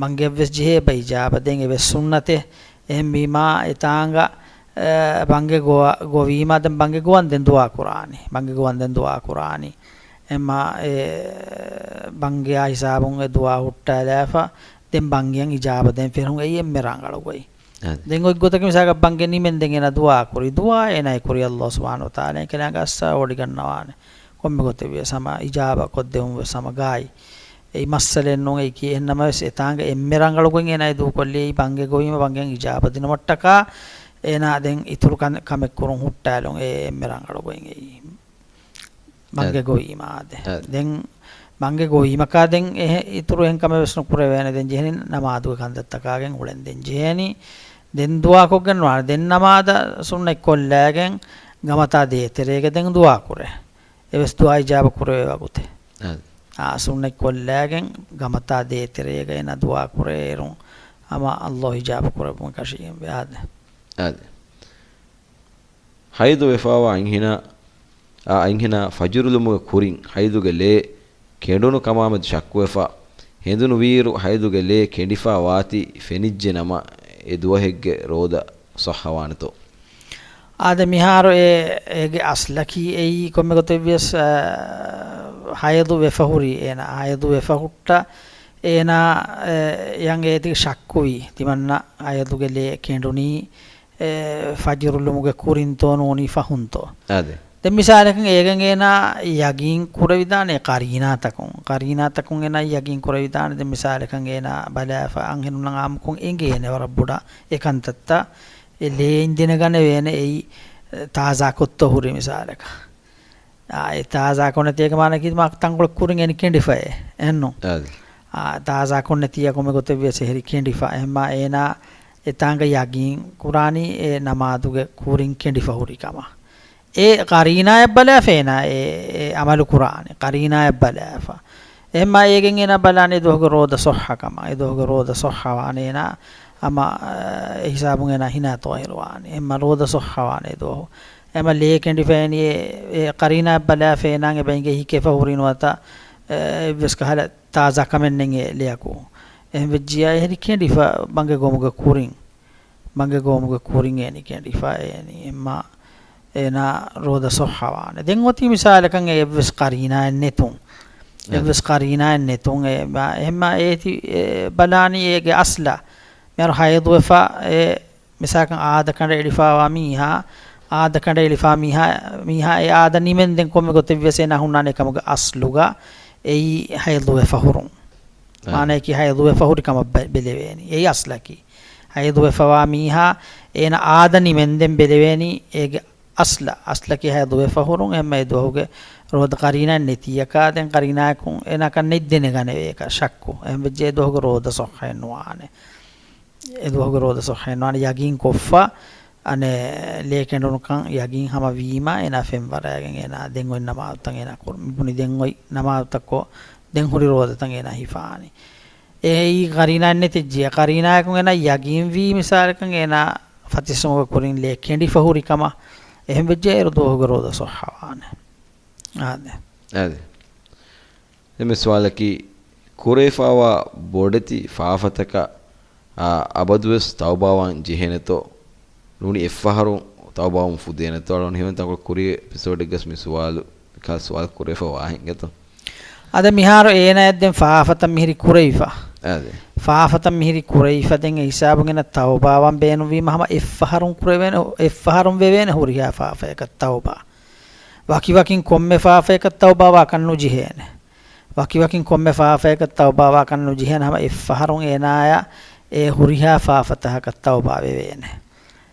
ބަންގެއަށް ވެސް ޖެހޭ އެބަ އިޖާބަ ދޭން. އެ ވެސް ސުންނަތެއް. އެހެންވީމާ އެތާނގަ، އެ، ބަންގެ ގޮވަ-، ގޮވީމާ ދެން ބަންގެ ގޮވަން ދެން ދުޢާ ކުރާނީ. ބަންގެ ގޮވަން ދެން ދުޢާ ކުރާނީ. އެމާ އެ ބަންގެއާ ހިސާބުން އެ ދުޢާ ހުއްޓާލާފަ ދެން ބަންގެއަށް އިޖާބަ ދޭން ފެށުން އެއީ އެންމެ ރަނގަޅު ގޮތް. އާދެ. ދެން އޮތް ގޮތަކީ މިސާލަކަށް ބަންގެ ނިމެންދެން އޭނާ ދުޢާ ކުރި. ދުޢާ އޭނާ ކުރި އައްލާހު ސުބްޙާނަހު ވަތަޢާލާ އެކަލާނގެ އައްސަވަޑިގަންނަވާނެ. ކޮންމެ ގޮތެއް ވިޔަސް ހަމަ އިޖާބަ ކޮށްދެވުން ވެސް ހަމަ ގާތް. އެއީ މައްސަލައެއް ނޫން އެއީކީ. އެހެން ނަމަވެސް އެތާނގަ އެންމެ ރަނގަޅު ގޮތް އޭނާ ދޫކޮށްލީ އެއީ ބަންގެ ގޮވީމަ ބަންގެއަށް އިޖާބަ ދިނުމަށްޓަކާ އޭނާ ދެން އިތުރު ކަން-، ކަމެއް ކުރުން ހުއްޓާލުން އެ އެންމެ ރަނގަޅު ގޮތް އެއީ. ބަންގެ އަދި. ގޮވީމާ އާދެ. އަދި. ދެން ބަންގެ ގޮވީމަކާ ދެން އެހެ-، އިތުރު އެހެން ކަމެއް ވެސް ނުކުރެވޭނެ. ދެން ޖެހެނީ ނަމާދުގެ ކަންތައްތަކާގެން އުޅެން ދެން ޖެހޭނީ. ދެން ދުޢާ ކޮށްގެން ވާނެ. ދެން ނަމާދަށް ސުންނަތް ކޮށްލާގެން ގަމަތާ ދޭތެރޭގަ ދެން ދުޢާ ކުރޭ. އެވެސް ދުޢާ އިޖާބަ ކުރެވޭ ވަގުތެއް. އަދި. އާ، ސުންނަތް ކޮށްލާގެން ގަމަތާ ދޭތެރޭގަ އޭނާ ދުޢާ ކުރޭ އޭރުން ހަމަ އައްލާހު އިޖާބަ ކުރެއްވުން ކަށީގެންވޭ. އާދެ. އާދެ. ހައިޟު ވެފާވާ އަންހެނާ، އާ، އަންހެނާ ފަޖުރުލުމުގެ ކުރިން ހައިޟުގެ ލޭ ކެނޑުނު ކަމާމެދު ޝައްކުވެފަ، ހެނދުނު ވީއިރު ހައިޟުގެ ލޭ ކެނޑިފާ ވާތީ ފެނިއްޖެ ނަމަ، އެ ދުވަހެއްގެ ރޯދަ ޞައްޙަވާނެތޯ؟ އާދެ، މިހާރު އެ، އޭގެ އަސްލަކީ އެއީ ކޮންމެ ގޮތެއްވިޔަސް، އާ، ހައިޟު ވެފަ ހުރި އޭނާ، ހައިޟު ވެފަ ހުއްޓަ އޭނާ، އެ، އެއަށް އޭތި ޝައްކުވީ، ތިމަންނަ ހައިޟުގެ ލޭ ކެނޑުނީ، އެ، ފަޖުރުލުމުގެ ކުރިންތޯ ނޫނީ ފަހުންތޯ؟ އާދެ. ދެން މިސާލަކަށް އޭގެން އޭނާ ޔަގީން ކުރެވިދާނެ ޤަރީނާތަކުން، ޤަރީނާތަކުން އޭނާ ޔަގީން ކުރެވިދާނެ. ދެން މިސާލަކަށް އޭނާ ބަލާފަ އަންހެނުންނަށް އާއްމުކޮށް އެނގޭނެ ވަރަށް ބޮޑަށް އެ ކަންތައްތައް. އެ ލޭއިން ދެނެގަނެވޭނެ އެއީ، އެ، ތާޒާކޮށްތޯ ހުރި މިސާލަކަށް. އާ، އެ ތާޒާކޮށް ނެތިއެއްގެ މާނައަކީ މާ ތަންކޮޅެއް ކުރިން އެނި ކެނޑިފައޭ. އެހެންނު؟ އާދެ. އާ، ތާޒާކޮށް ނެތިއްޔާ ކޮންމެ ގޮތެއް ވިޔަސް އެހެރީ ކެނޑިފަ. އެހެންމާ އޭނާ އެތާނގަ ޔަގީން ކުރާނީ އެ ނަމާދުގެ ކުރިން ކެނޑިފަ ހުރި ކަމަށް. އެ ޤަރީނާއަށް ބަލާފަ އޭނާ އެ، އެ ޢަމަލު ކުރާނެ. ޤަރީނާއަށް ބަލާފަ. އެހެންމާ އޭގެން އޭނާ ބަލާނެ އެ ދުވަހުގެ ރޯދަ ޞައްޙަ ކަމަށް. އެ ދުވަހުގެ ރޯދަ ޞައްޙަވާނެ އޭނާ ހަމަ، އެ، ހިސާބުން އޭނާ ހިނާ ޠާހިރުވާނެ. އެހެންމާ ރޯދަ ޞައްޙަވާނެ އެ ދުވަހު. އެމަ ލޭ ކެނޑިފައިނީ އެ، އެ ޤަރީނާއަށް ބަލާފައި ނާން އެބަ އިނގޭ ހިކެފަ ހުރި ނުވަތަ، އެ، އެއްވެސް ކަހަލަ ތާޒާ ކަމެއް ނެތް އެ ލެޔަކު. އެހެން ވެއްޖިއްޔާ އެހެރީ ކެނޑިފަ ބަނގެ ގޮމުގެ ކުރިން. ބަނގެ ގޮމުގެ ކުރިން އޭނި ކެނޑިފަ އޭނި އެމަ އޭނާ ރޯދަ ޞައްޙަވާނެ. ދެން އޮތީ މިސާލަކަށް އެ އެއްވެސް ޤަރީނާއެއް ނެތުން. އެއްވެސް ޤަރީނާއެއް ނެތުން އެ މަ-، އެހެންމަ އޭތި އެ ބަލާނީ އޭގެ އަސްލަ. މިހާރު ހައިޟުވެފަ އެ މިސާލަކަށް އާދަ ކަނޑައެޅިފަވާ މީހާ، އާދަ ކަނޑައެޅިފަ މީހާ، މީހާ އެ އާދަ ނިމެންދެން ކޮންމެ ގޮތެއްވިޔަސް އޭނާ ހުންނާނެ އެކަމުގެ އަސްލުގަ އެއީ ހައިޟުވެފަ ހުރުން. އާ. މާނަޔަކީ ހައިޟުވެފަ ހުރި ކަމަށް ބެ-، ބެލެވޭނީ. އެއީ އަސްލަކީ. ހައިޟުވެފަވާ މީހާ އޭނާ އާދަ ނިމެންދެން ބެލެވޭނީ އޭގެ އަސްލަ-، އަސްލަކީ ހައިޟުވެފަ ހުރުން. އެހެންމަ އެ ދުވަހުގެ ރޯދަ ޤަރީނާއެއް ނެތިއްޔަކާ ދެން ޤަރީނާއަކުން އޭނާ ކަން ނެތް ދެނެގަނެވޭ ކަށައްކު. އެހެން ވެއްޖެ އެ ދުވަހުގެ ރޯދަ ޞައްޙައެއް ނުވާނެ. އެ ދުވަހުގެ ރޯދަ ޞައްޙައެއް ނުވާނެ. ޔަގީން ކޮށްފަ އަނެއް ލޭ ކެނޑުނުކަން ޔަގީން ހަމަ ވީމަ އޭނާ ފެންވަރައިގެން އޭނާ ދެން އޮތް ނަމާދުތައް އޭނާ ކުރ-، މި ބުނި ދެން އޮތް ނަމާދުތައް ކޮށް، ދެން ހުރި ރޯދަތައް އޭނާ ހިފާނީ. އެއީ ޤަރީނާއެއް ނެތިއްޖެ. ޤަރީނާއަކުން އޭނާ ޔަގީންވީ މިސާލަކަށް އޭނާ ފަތިސްމުގެ ކުރިން ލޭ ކެނޑިފަ ހުރި ކަމަށް. އެހެން ވެއްޖެ އޭރު ދުވަހުގެ ރޯދަ ޞައްޙަވާނެ. އާދެ. އާދެ. ދެން މި ސުވާލަކީ، ކުރެވިފައިވާ ބޮޑެތި ފާފަތަކަށް، އާ، އަބަދުވެސް ތައުބާވާން ޖެހޭނެތޯ؟ ނޫނީ އެއްފަހަރު ތައުބާވުން ފުދޭނެތޯ؟ އަޅުން ހިމެން ތަންކޮޅެއް ކުރީ އެޕިސޯޑެއްގަސް މި ސުވާލު، ކާ ސުވާލު ކުރެވިފަ ވާހެން ގެތޯ؟ އަދަ މިހާރު އޭނާއަށް ދެން ފާފަތައް މިހިރި ކުރެވިފަ. އާދެ. ފާފަތައް މިހިރި ކުރެވިފަ ދެން އެ ހިސާބުން އޭނަ ތައުބާވާން ބޭނުންވީމަ ހަމަ އެއްފަހަރުން ކުރެވޭނެ، އެއްފަހަރުން ވެވޭނެ ހުރިހާ ފާފަޔަކަށް ތައުބާ. ވަކިވަކިން ކޮންމެ ފާފަޔަކަށް ތައުބާވާކަށް ނުޖެހޭނެ. ވަކިވަކިން ކޮންމެ ފާފަޔަކަށް ތައުބާވާކަށް ނުޖެހޭނެ ހަމަ އެއްފަހަރުން އޭނާޔަށް އެ ހުރިހާ ފާފަތަކަށް ތައުބާ ވެވޭނެ.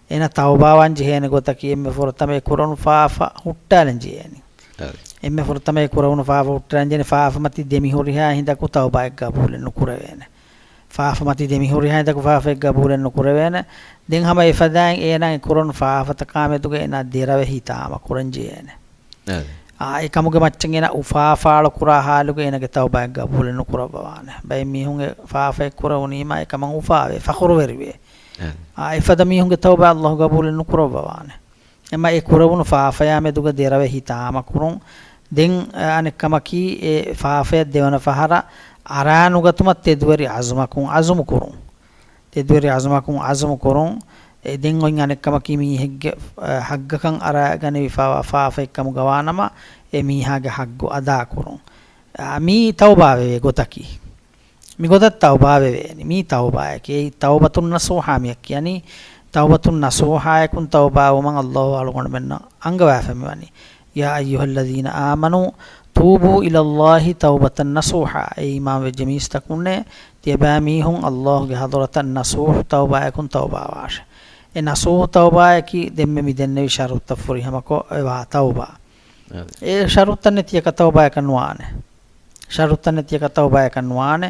އޭނަ ތައުބާވާން ޖެހޭނެ ގޮތަކީ އެންމެ ފުރަތަމަ އެ ކުރެވުނު ފާފަ ހުއްޓާލަން ޖެހޭނެ. އެންމެ ފުރަތަމަ އެ ކުރެވުނު ފާފަ ހުއްޓާލަން ޖެހޭނެ ފާފަ މަތި ދެމިހުރިހާ ހިނދަކު ތައުބާއެއް ގަބޫލެއް ނުކުރެވޭނެ. ފާފަ މަތި ދެމިހުރިހާ ހިނދަކު ފާފައެއް ގަބޫލެއް ނުކުރެވޭނެ. ދެން ހަމަ އެފަދައިން އޭނާ އެ ކުރެވުނު ފާފަތަކާ މެދުގަ އޭނާ ދެރަވެ ހިތާމަ ކުރަން ޖެހޭނެ. އާ، އެކަމުގެ މައްޗަށް އޭނާ އުފާ ފާޅުކުރާ ހާލުގަ އޭނާގެ ތައުބާއެއް ގަބޫލެއް ނުކުރައްވަވާނެ. ބައެއް މީހުން އެ ފާފައެއް ކުރެވުނީމާ އެކަމަށް އުފާވޭ، ފަޚުރުވެރިވޭ. އާ، އެފަދަ މީހުންގެ ތައުބާ ﷲ ގަބޫލެއް ނުކުރައްވަވާނެ. އެމަ އެ ކުރެވުނު ފާފަޔާ މެދުގަ ދެރަވެ ހިތާމަ ކުރުން. ދެން، އަނެއްކަމަކީ، އެ ފާފަޔަށް ދެވަނަ ފަހަރަށް އަރާނުގަތުމަށް ތެދުވެރި އަޒުމަކުން އަޒުމު ކުރުން. ތެދުވެރި އަޒުމަކުން އަޒުމު ކުރުން. އެ ދެން އޮތް އަނެއްކަމަކީ މީހެއްގެ، އަ، ހައްގަކަށް އަރާގަނެވިފައިވާ ފާފައެއްކަމުގަ ވާނަމަ، އެ މީހާގެ ހައްގު އަދާކުރުން. އަ، މީ ތައުބާވެވޭ ގޮތަކީ. މިގޮތަށް ތައުބާވެވޭނީ. މީ ތައުބާއެކޭ. އެއީ ތައުބަތުން ނަސޫހާ މިއަށް ކިޔަނީ. ތައުބަތުން ނަސޫހާއަކުން ތައުބާވުމަށް ﷲ އަޅުގަނޑުމެންނަށް އަންގަވާފައި މިވަނީ. يا أيها الذين آمنوا توبوا إلى الله توبة نصوحا. އޭ އީމާންވެއްޖެ މީސްތަކުންނޭ، ތިޔަބައިމީހުން ﷲ ގެ ޙަޟްރަތަށް ނަޞޫޙު ތައުބާއަކުން ތައުބާވާށެ. އެ ނަޞޫޙު ތައުބާއަކީ ދެންމެ މިދެންނެވި ޝަރުޠުތައް ފުރިހަމަކޮށް އެވާ ތައުބާ. އެ ޝަރުޠުތައް ނެތިއަކަށް ތައުބާއަކަށް ނުވާނެ. ޝަރުޠުތައް ނެތިއަކަށް ތައުބާއަކަށް ނުވާނެ.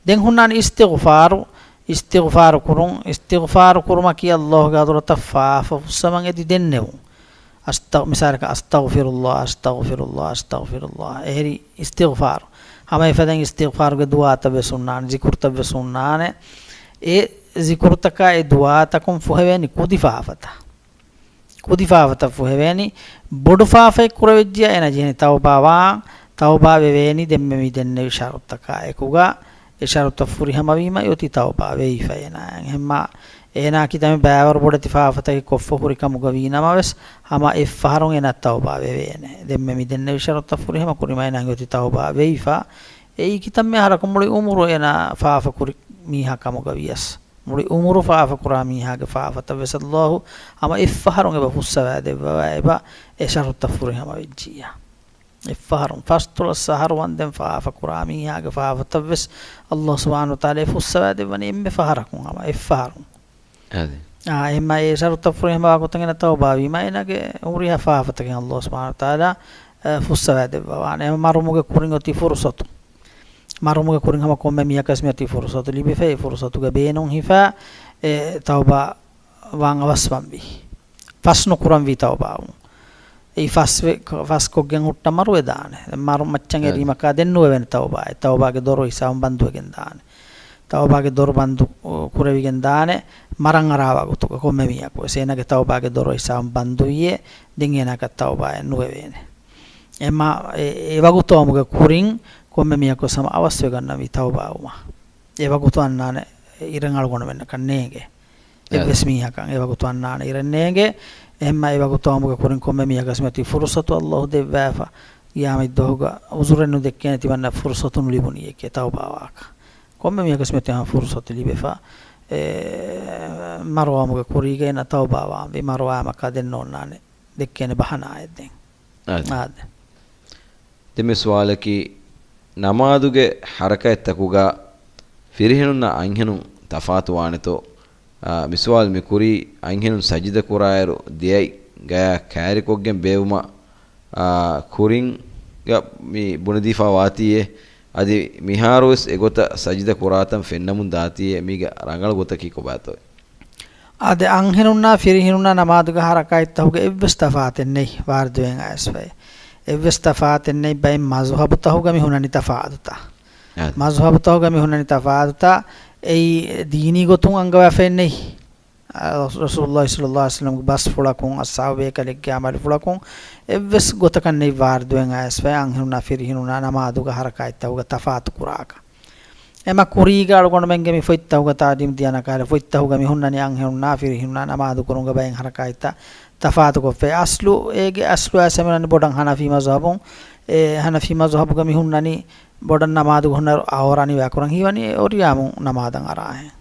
ދެން ހުންނާނެ އިސްތިޣުފާރު، އިސްތިޣުފާރު ކުރުން، އިސްތިޣުފާރު ކުރުމަކީ ﷲ ގެ ޙަޟްރަތަށް ފާފަ ފުއްސަވަން އެދި ދެންނެވުން. އަސްތަ-، މިސާލަކަށް، أستغفر الله، أستغفر الله، أستغفر الله. އެހެރީ އިސްތިޣުފާރު. ހަމަ އެފަދައިން އިސްތިޣުފާރުގެ ދުޢާތައް ވެސް ހުންނާނެ، ޒިކުރުތައް ވެސް ހުންނާނެ. އެ ޒިކުރުތަކާ އެ ދުޢާތަކުން ފުހެވޭނީ ކުދި ފާފަތައް. ކުދި ފާފަތައް ފުހެވޭނީ. ބޮޑު ފާފައެއް ކުރެވިއްޖިޔާ އޭނަ ޖެހެނީ ތައުބާވާން، ތައުބާ ވެވޭނީ ދެންމެ މި ދެންނެވި ޝަރުޠުތަކާ އެކުގަ. އެ ޝަރުޠުތައް ފުރިހަމަވީމަ އޮތީ ތައުބާ ވެވިފަ އޭނާ. އެހެންމާ އޭނާ ކިތަންމެ ބައިވަރު ބޮޑެތި ފާފަތަކެއް ކޮށްފަ ހުރި ކަމުގަ ވީ ނަމަވެސް، ހަމަ އެއްފަހަރުން އޭނާ ތައުބާ ވެވޭނެ. ދެންމެ މި ދެންނެވި ޝަރުޠުތައް ފުރިހަމަ ކުރީމަ އޭނާ އޮތީ ތައުބާ ވެވިފަ. އެއީ ކިތަންމެ އަހަރަކު މުޅި އުމުރު އޭނާ ފާފަ ކުރި މީހާ ކަމުގަ ވިޔަސް. މުޅި އުމުރު ފާފަ ކުރާ މީހާގެ ފާފަތައް ވެސް ﷲ ހަމަ އެއްފަހަރުން އެބަ ފުއްސަވާ ދެއްވަވާ އެބަ އެ ޝަރުޠުތައް ފުރިހަމަ ވެއްޖިއްޔާ. އެއްފަހަރުން ފަސްދޮޅަސް އަހަރު ވަންދެން ފާފަ ކުރާ މީހާގެ ފާފަތައް ވެސް ﷲ ސުބްޙާނަހޫ ވަތަޢާލާ ފުއްސަވާ ދެއްވަނީ އެންމެ ފަހަރަކުން ހަމަ އެއްފަހަރުން. އާދެ. އާ، އެހެންމާ އެ ޝަރުޠުތައް ފުރިހަމަވާ ގޮތަށް އޭނަ ތައުބާވީމަ އޭނަގެ ހުރިހާ ފާފަތަކެއް ﷲ ސުބްޙާނަހޫ ވަތަޢާލާ، އަ، ފުއްސަވާ ދެއްވަވާނެ. އެ މަރުމުގެ ކުރިން އޮތީ ފުރުޞަތު. މަރުމުގެ ކުރިން ހަމަ ކޮންމެ މީހަކަސް މިއޮތީ ފުރުޞަތު ލިބިފަ، އެ ފުރުޞަތުގެ ބޭނުން ހިފާ، އެ ތައުބާ ވާން އަވަސްވަންވީ. ފަސް ނުކުރަންވީ ތައުބާވުން. އެއީ ފަސް ވެ-، ފަސްކޮށްގެން ހުއްޓަ މަރުވެދާނެ. މަރު މައްޗަށް އެ އެ. ދީމަކާ ދެން ނުވެވޭނެ ތައުބާ. އެ ތައުބާގެ ދޮރު ހިސާބުން ބަންދުވެގެން ދާނެ. ތައުބާގެ ދޮރު ބަންދު ކުރެވިގެން ދާނެ، މަރަން އަރާ ވަގުތުގަ ކޮންމެ މީހަކުވެސް އޭނާގެ ތައުބާގެ ދޮރު ހިސާބުން ބަންދުވިއޭ، ދެން އޭނާއަކަށް ތައުބާއެއް ނުވެވޭނެ. އެމަ އެ، އެ ވަގުތު އައުމުގެ ކުރިން ކޮންމެ މީހަކުވެސް ހަމަ އަވަސްވެގަންނަވީ ތައުބާވުމަށް. އެ ވަގުތު އަންނާނެ އިރެއް އަޅުގަނޑުމެންނަކަށް ނޭނގެ. އެއްވެސް އެ. މީހަކަށް އެ ވަގުތު އަންނާނެ އިރެއް ނޭނގެ. އެހެންމަ އެ ވަގުތު އައުމުގެ ކުރިން ކޮންމެ މީހަކަސް މިއޮތީ ފުރުސަތު އައްލާހު ދެއްވާފަ. ގިޔާމަތްދުވަހުގަ އުޒުރެއް ނުދެއްކޭނެ ތިމަންނަ ފުރުސަތު ނުލިބުނީ އެކޭ ތައުބާވާކަށް. ކޮންމެ މީހަކަސް މިއޮތީ ހަމަ ފުރުސަތު ލިބެފަ. އެ، މަރުވާމުގެ ކުރީގައި ނަ ތައުބާވާންވީ މަރުވާމަކާ ދެން ނޯންނާނެ ދެއްކޭނެ ބަހަނާއެއް ދެން. އާދެ. އާދެ. ދެން މި ސުވާލަކީ، ނަމާދުގެ ހަރަކާތްތަކުގަ ފިރިހެނުންނާ އަންހެނުން ތަފާތުވާނެތޯ؟ އާ، މި ސުވާލު މި ކުރީ އަންހެނުން ސަޖިދަ ކުރާއިރު ދެއަތް ގަޔާ ކައިރިކޮށްގެން ބޭއްވުމަށް، އާ، ކުރިން މި ބުނެދީފާ ވާތީއޭ. އަދި މިހާރުވެސް އެގޮތަށް ސަޖިދަ ކުރާތަން ފެންނަމުން ދާތީއޭ. މީގެ ރަނގަޅު ގޮތަކީ ކޮބާތޯ؟ އާދެ، އަންހެނުންނާ ފިރިހެނުންނާ ނަމާދުގެ ހަރަކާތްތަކުގެ އެއްވެސް ތަފާތެއް ނެތް ވާރިދުވެގެން އައިސްފައި. އެއްވެސް ތަފާތެއް ނެތް. ބައެއް މަޒުހަބުތަކުގަ މި ހުންނަނީ ތަފާތުތައް. އާދެ. މަޒުހަބުތަކުގަ މި ހުންނަނީ ތަފާތުތައް. އެއީ ދީނީ ގޮތުން އަންގަވާފައެއް ނެތް. އަ، ރަސޫލުﷲ ޞައްލަﷲ ޢަލައިހި ވަސައްލަމްގެ ބަސްފުޅަކުން، އަޞްޙާބު ބޭކަލެއްގެ ޢަމަލުފުޅަކުން އެއްވެސް ގޮތަކަށް ނެތް ވާރިދުވެގެން އައިސްފައި އަންހެނުންނާ ފިރިހެނުންނާ ނަމާދުގެ ހަރަކާތްތަކުގަ ތަފާތު ކުރާކަށް. އެމަ ކުރީގަ އަޅުގަނޑުމެންގެ މި ފޮތްތަކުގަ ތާލީމް ދިޔަނަކާލެ ފޮތްތަކުގަ މި ހުންނަނީ އަންހެނުންނާ ފިރިހެނުންނާ ނަމާދު ކުރުމުގަ ބައެއް ހަރަކާތްތައް ތަފާތުކޮށްފައި. އަސްލު އޭގެ އަސްލު އައިސް މި ހުންނަނީ ބޮޑަށް ހަނަފީ މަޒުހަބުން، އެ ހަނަފީ މަޒުހަބުގަ މި ހުންނަނީ ބޮޑަށް ނަމާދުގަ ހުންނަ އައުރާ ނިވާކުރަން ހީވަނީ އެ އޮރިޔާމުން ނަމާދަށް އަރާހެން.